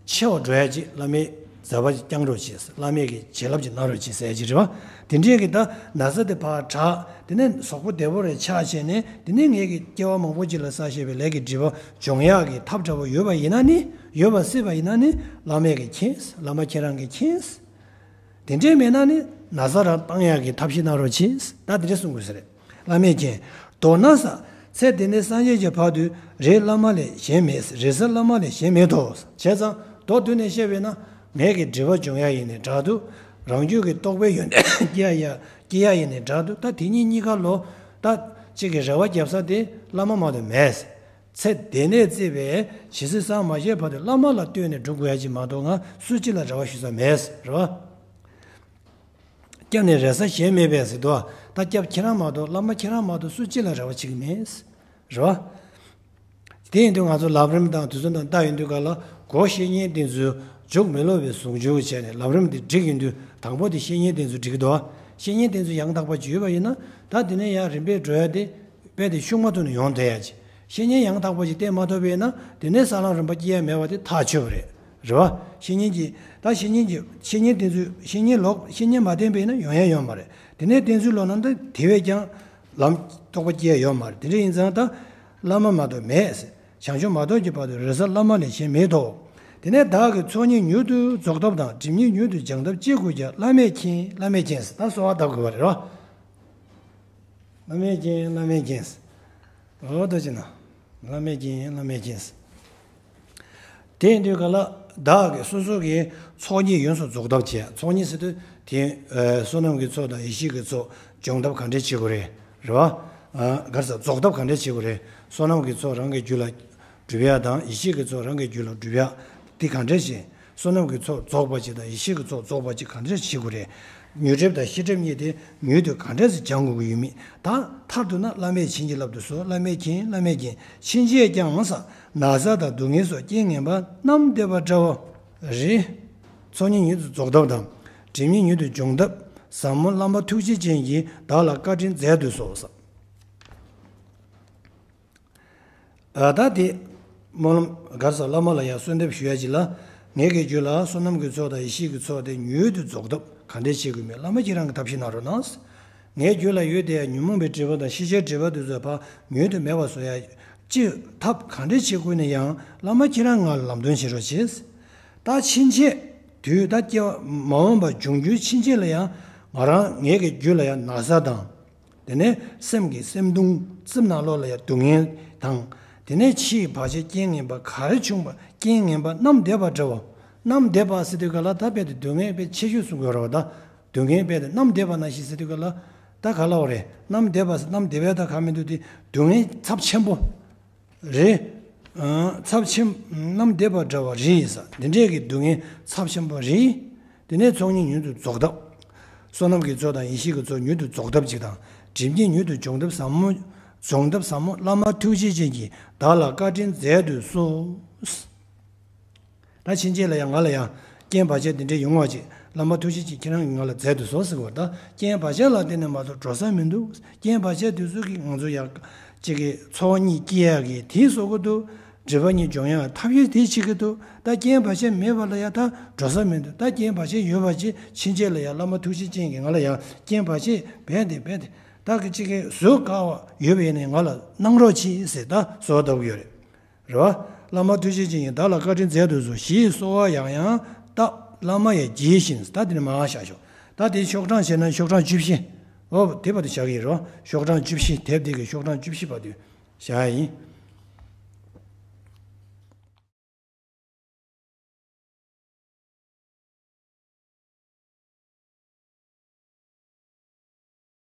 ཆེ་བ་འགྲོ་ཡ་ཅིག་བླ་མས་མཛད་པ་ཅིག་བསྐྱང་རོགས་བྱེད། བླ་མས་ཀྱི་བྱིན་རླབས་ཅིག་གནང་རོགས་བྱེད་ཟེར་ཡ་ཅིག་རེད་བ། དེ་འདྲའི་གི་ད་ན་ཚ་དེ་ཕར་དྲག་དེ་ནས་གཟུགས་པོ་བདེ་པོ་རེ་ཆགས་བྱས་ནས། དེ་ནས་ངས་ཀྱི་སྐྱེ་བ་མང་པོ་ཅིག་ལ་བསགས་བཞིན་པའི་ལས་ཀྱི་སྒྲིབ་པ་སྦྱོང་ཡག་གི་ཐབས་འདྲ་པོ་ཡོད་པ་ཡིན་ན་ནི། ཡོད་པ་སྲིད་པ་ཡིན་ན་ནི་བླ་མས་ཀྱི་མཁྱེན། བླ་མ་ཁྱེད་རང་གི་མཁྱེན། དེ་འདྲའི་མེད་ན་ནི་ན་ཚ་རང་བཏང་ཡག་གི་ཐབས་ཤེས་གནང་རོགས་གྱིས། ད་དེ་འདྲ་གསུང་དགོས་ས་རེད། བླ་མས་མཁྱེན། མདོར་ན་ས། ཚེ་འདི་ནས་སངས་རྒྱས་ཀྱི་བར་དུ་རེ་བླ་མ་ལས་གཞན་མེད། རེ་ས་བླ་མ་ལས་གཞན་མེད་དོ། བྱས་ཙང་མདོར་བསྡུས་ནས་བཤད་པས་ན། ངས་ཀྱི་སྒྲིབ་པ་སྦྱོང་ཡག་ཡིན་ནས་འདྲ་འདུག་རང་རྒྱུད་ཀྱི་རྟོགས་པའི་ཡོན་ཏན་སྐྱེ་ཡག་སྐྱེ་ཡག་ཡིན་ནས་འདྲ་འདུག་ད་དེ་གཉིས་གཉིས་ཀ་ལོ། ད་གཅིག་གི་རེ་བ་རྒྱབ་ས་དེ་བླ་མ་མ་གཏོགས་མེད། ཚེ་འདི་ནས་བརྩིས་པའི་ཇི་སྲིད་སངས་མ་རྒྱས་བར་དུ་བླ་མ་ལ་ལྟོས་ནས་སྒྲུབ་དགོས་ཡ་ཅིག་མ་གཏོགས་ང་སུ་གཅིག་ལ་རེ་བ་ཞུ་ས་མེད། རེད་བ། སྐྱབས་ནི་རེ་ས་གཞན་མེད་པས་ཟེར་དུས། ད་སྐྱབས་ཁྱེད་རང་མ་གཏོགས་བླ་མ་ཁྱེད་རང་མ་གཏོགས་སུ་གཅིག་ལ་རེ་བ་བྱེད་ཀྱི་མེད། རེད་བ། དེ་ཡིན་དུས་ང་ཚོ་ལམ་རིམ་དང་དུས་ཚོད་དང་ལྟ་ཡོང་དུས་ག་ལ། སྒོ་བཤེས་གཉེན་བསྟེན་ཚུལ་མཇུག་མི་སློབ་པའི་ཟུང་འཇུག་བྱས་ནས་ལམ་རིམ་དེ་སྒྲིག་ཡོང་དུས། དང་པོ་དེ་བཤེས་གཉེན་བསྟེན་ཚུལ་སྒྲིག་གི་འདུག་བཤེས་གཉེན་བསྟེན་ཚུལ་ཡང་དག་པ་ཅིག་ཡོད་པ་ཡིན་ན། ད་དེ་ནས་ཡང་རིམ་པས་འགྲོ་ཡ་དེ་དཔེ་དེ་ཤུགས་མ་ཐུག་ནས་ཡོང་བསྡད་ཡ་ཅིག་བཤེས་གཉེན་ཡང་དག་པ་ཅིག་བསྟེན་མ་ཐུབ་པ་ཡིན་ན། དེ་ནས་ས་ལམ་རིམ་པ་སྐྱེ་ཡ་མེད་པ་དེ་ཐག་ཆོད་པ་རེད། རེད་བ། བཤེས་གཉེན་གྱིས་ད་བཤེས་གཉེན་གྱིས་བཤེས་གཉེན་བསྟེན་ཚུལ། བཤེས་གཉེན་ལོག་བཤེས་གཉེན་མ་བསྟེན་པ་ཡིན་ན་ཡོང་ཡ་ཡོད་མ་རེད། དེ་ནས་བསྟེན་ཚུལ་ལོག་ན་ད་དེ་བས་ཀྱང་ལམ་རྟོགས་པ་སྐྱེ་ཡ་ཡོད་མ་རེད། དེ་འདྲ་ཡིན་ཙང་ད་བླ་མ་མ་གཏོགས་མེད། བྱང་ཆུབ་མ་ཐོབ་ཀྱི་བར་དུ་རེ་ས་བླ་མ་ལས་གཞན་མེད་དོ། དེ་ནས་བདག་གི་ཚོགས་གཉིས་མྱུར་དུ་རྫོགས་ཐབས་དང་། སྒྲིབ་གཉིས་མྱུར་དུ་སྦྱང་ཐབས་ཅི་དགོས་ཀྱང་། བླ་མས་མཁྱེན། བླ་མས་མཁྱེན། ད་གསོལ་བ་བཏབ་དགོས་པ་རེད་རོ། བླ་མས་མཁྱེན། བླ་མས་མཁྱེན། འོ་ད་ཅི་ན། བླ་མས་མཁྱེན། བླ་མས་མཁྱེན། དེ་ཡིན་དུས་ག་ལ། བདག་གི་སོ་སོ་གི་ཚོགས་གཉིས་ཡོངས་སུ་རྫོགས་ཐབས་བྱས། ཚོགས་གཉིས་ཟེར་དུས་དེ། ཨ་བསོད་ནམས་ཀྱི་ཚོགས་དང་ཡེ་ཤེས་ཀྱི་ཚོགས་སྦྱོང་ཐབས་ག་འདྲས་བྱེད་དགོས་རེད། རེད་བ། ཨ་ག་རེ་ཟེར། རྫོགས་ཐབས་ག་འདྲས་བྱེད་དགོས་རེད། བསོད་ནམས་ཀྱི་ཚོགས་རང་གི་རྒྱུད་ལ་སྒྲུབ་ཡ་དང་། ཡེ་ཤེས་ཀྱི་ཚོགས་རང་གི་རྒྱུད་ལ་སྒྲུབ་ཡ། དེ་ག་འདྲས་བྱེད། བསོད་ནམས་ཀྱི་ཚོགས་རྫོགས་པ་ཅིག་དང་ཡེ་ཤེས་ཀྱི་ཚོགས་རྫོགས་པ་ཅིག་ག་འདྲས་བྱེད་དགོས་རེད། མྱུར་འགྲིབ་དང་ཤེས་སྒྲིབ་གཉིས་དེ་མྱུར་དུ་ག་འདྲས་སེ་སྦྱང་དགོས་ཀྱི་ཡོད་མེད། ད་མཐར་གཏུགས་ན་བླ་མས་བྱིན་གྱིས་བརླབ་ཏུ་གསོལ། བླ་མས་མཁྱེན། བླ་མས་མཁྱེན། ཕྱིན་ཆད་ཀྱང་ས། ན་ཚ་དང་སྡུག་བསྔལ་སོགས་རྐྱེན་ངན་པ་རྣམས་འདས་པ་འདྲ་བ་རེད། ཚོགས་གཉིས་མྱུར་དུ་རྫོགས་ཐབས་དང་། སྒྲིབ་གཉིས་མྱུར་དུ་སྦྱོང་ཐབས། ཟབ་མོ་བླ་མ་ཐུགས་རྗེ་ཅན་གྱིས་བདག་ལ་བཀའ་དྲིན་མཛད་དུ་གསོལ། ཨ་ད་དེ། སྨོན་ལམ་ག་རེ་ཟེར། བླ་མ་ལ་ཡང་གསོལ་འདེབས་ཞུ་ཡ་ཅིག་ལ། ངེད་ཀྱི་རྒྱུད་ལ་བསོད་ནམས་ཀྱི་ཚོགས་དང་ཡེ་ཤེས་ཀྱི་ཚོགས་དེ་མྱུར་དུ་རྫོགས་ཐབས་ག་འདྲས་བྱེད་དགོས་མིན་བླ་མ་ཁྱེད་རང་གིས་ཐབས་ཤེས་གནང་རོགས་གནང་། ངའི་རྒྱུད་ལ་ཡོད་དེ་ཉོན་མོངས་པའི་སྒྲིབ་པ་དང་ཤེས་བྱའི་སྒྲིབ་པ་དེ་ཚོ་ཕར་མྱུར་དུ་མེད་པ་བཟོ་ཡ་ཅིག་ཐབས་ག་འདྲས་བྱེད་དགོས་ན་ཡང་བླ་མ་ཁྱེད་རང་ང་ལ་ལམ་སྟོན་བྱེད་རོགས་བྱེད། ད་ཕྱིན་ཆད་དུས་ད་སྐྱེ་བ་མ་འོངས་པ་འབྱུང་འགྱུར་ཕྱིན་ཆད་ལ་ཡང་ང་རང་ངེད་ཀྱི་རྒྱུད་ལ་ཡང་ན་ཚ་དང་། དེ་ནས་སེམས་ཀྱི་སེམས་གདུང་རྩིབ་ནང་ལོགས་ལ་ཡང་སྡུག་བསྔལ་དང་། དེ་ནས་ཕྱིའི་བར་ཆད་རྐྱེན་ངན་པ་ག་རེ་བྱུང་བ་རྐྱེན་ངན་པ་རྣམས་འདས་པ་འདྲ་བ། རྣམས་འདས་པ་ཟེར་དུས་ག་ལ་ད་དཔེ་དེ་སྡུག་བསྔལ་དཔེ་ཆེ་ཤོས་གསུང་གི་ཡོད་རེད་བ། ད་སྡུག་བསྔལ་དཔེ་དེ་རྣམས་འདས་པ་ནང་བཞིན་ཟེར་དུས་ག་ལ། ད་ག་ལ་བ་རེད། རྣམས་འདས་པ་ཟེར། རྣམས་འདས་པའི་ད་ག་མི་འདུག་དེ་སྡུག་བསྔལ་ཚབས་ཆེན་པོ། རེད། ཨ་ཚབས་ཆེན་རྣམས་འདས་པ་འདྲ་བ་རེད་ཟེར། འདི་འདྲས་ཀྱི་སྡུག་བསྔལ་ཚབས་ཆེན་པོ་རེད། དེ་ནས་ཚོགས་གཉིས་མྱུར་དུ་རྫོགས་ཐབས། བསོད་ནམས་ཀྱི་ཚོགས་དང་ཡེ་ཤེས་ཀྱི་ཚོགས་མྱུར་དུ་རྫོགས་ཐབས་ཅིག་དང་། སྒྲིབ་གཉིས་མྱུར་དུ་སྦྱོང་ཐབས་ཟབ་མོ། སྦྱོང་ཐབས་ཟབ་མོ་བླ་མ་ཐུགས་རྗེ་ཅན་གྱིས་བདག་ལ་བཀའ་དྲིན་མཛད་དུ་གསོལ། ད་ཕྱིན་ཆད་ལ་ཡང་ང་ལ་ཡང་རྐྱེན་བར་ཆད་འདི་འདྲས་ཡོང་བ་ཅིག་བླ་མ་ཐུགས་རྗེ་ཅན་ཁྱེད་རང་གིས་ང་ལ་མཛད་དུ་གསོལ་ཟེར་བ། ད་རྐྱེན་བར་ཆད་ལ་བརྟེན་ནས་མ་གཏོགས་འགྲོ་ས་མི་འདུག་རྐྱེན་བར་ཆད་དེ་ཚོ་གིས་ང་ཚོ་ཡང་ཅིག་གི་ཚོགས་གཉིས་སྐྱེ་ཡག་གི་དེ་བཟོ་གི་འདུག་སྒྲིབ་པ་གཉིས་སྦྱོང་ཡག་ཐབས་ཤེས་དེ་བྱེད་ཀྱི་འདུག་ད་རྐྱེན་བར་ཆད་མེད་པ་ལ་ཡང་ད་འགྲོ་ས་མི་འདུག་ད་རྐྱེན་བར་ཆད་ཡོད་པ་ཅིག་ཕྱིན་ཆད་ལ་ཡང་བླ་མ་ཐུགས་རྗེ་ཅན་གྱིས་ང་ལ་ཡང་རྐྱེན་བར་ཆད་རྦད་དེ་རྦད་དེ་ད་གི་ཅིག་གི་བཟོད་དཀའ་བ་ཡོད་པ་ཡིན་ནའི་ང་ལ་གནང་རོགས་གྱིས་ཟེར་ད་གསོལ་བ་བཏབ་ཀྱི་ཡོད་རེད། རེད་བ། བླ་མ་ཐུགས་རྗེ་ཅན་གྱིས་བདག་ལ་བཀའ་དྲིན་མཛད་དུ་གསོལ་ཞེས་གསོལ་བ་ཡང་ཡང་བཏབ། བླ་མ་ཡང་དགྱེས་བཞིན། ད་དེ་ནས་མར་བཞག་ཤོག་ད་དེ་ཤོག་གྲངས་བྱས་ན་ཤོག་གྲངས་བཅུ་བཞི། འོ་དེ་བར་དུ་བཞག་གི་ཡིན་རོ། ཤོག་གྲངས་བཅུ་བཞི། དེབ་དེ་གི་ཤོག་གྲངས་བཅུ་བཞི་བར་དུ་བཞག་ཡ་ཡིན།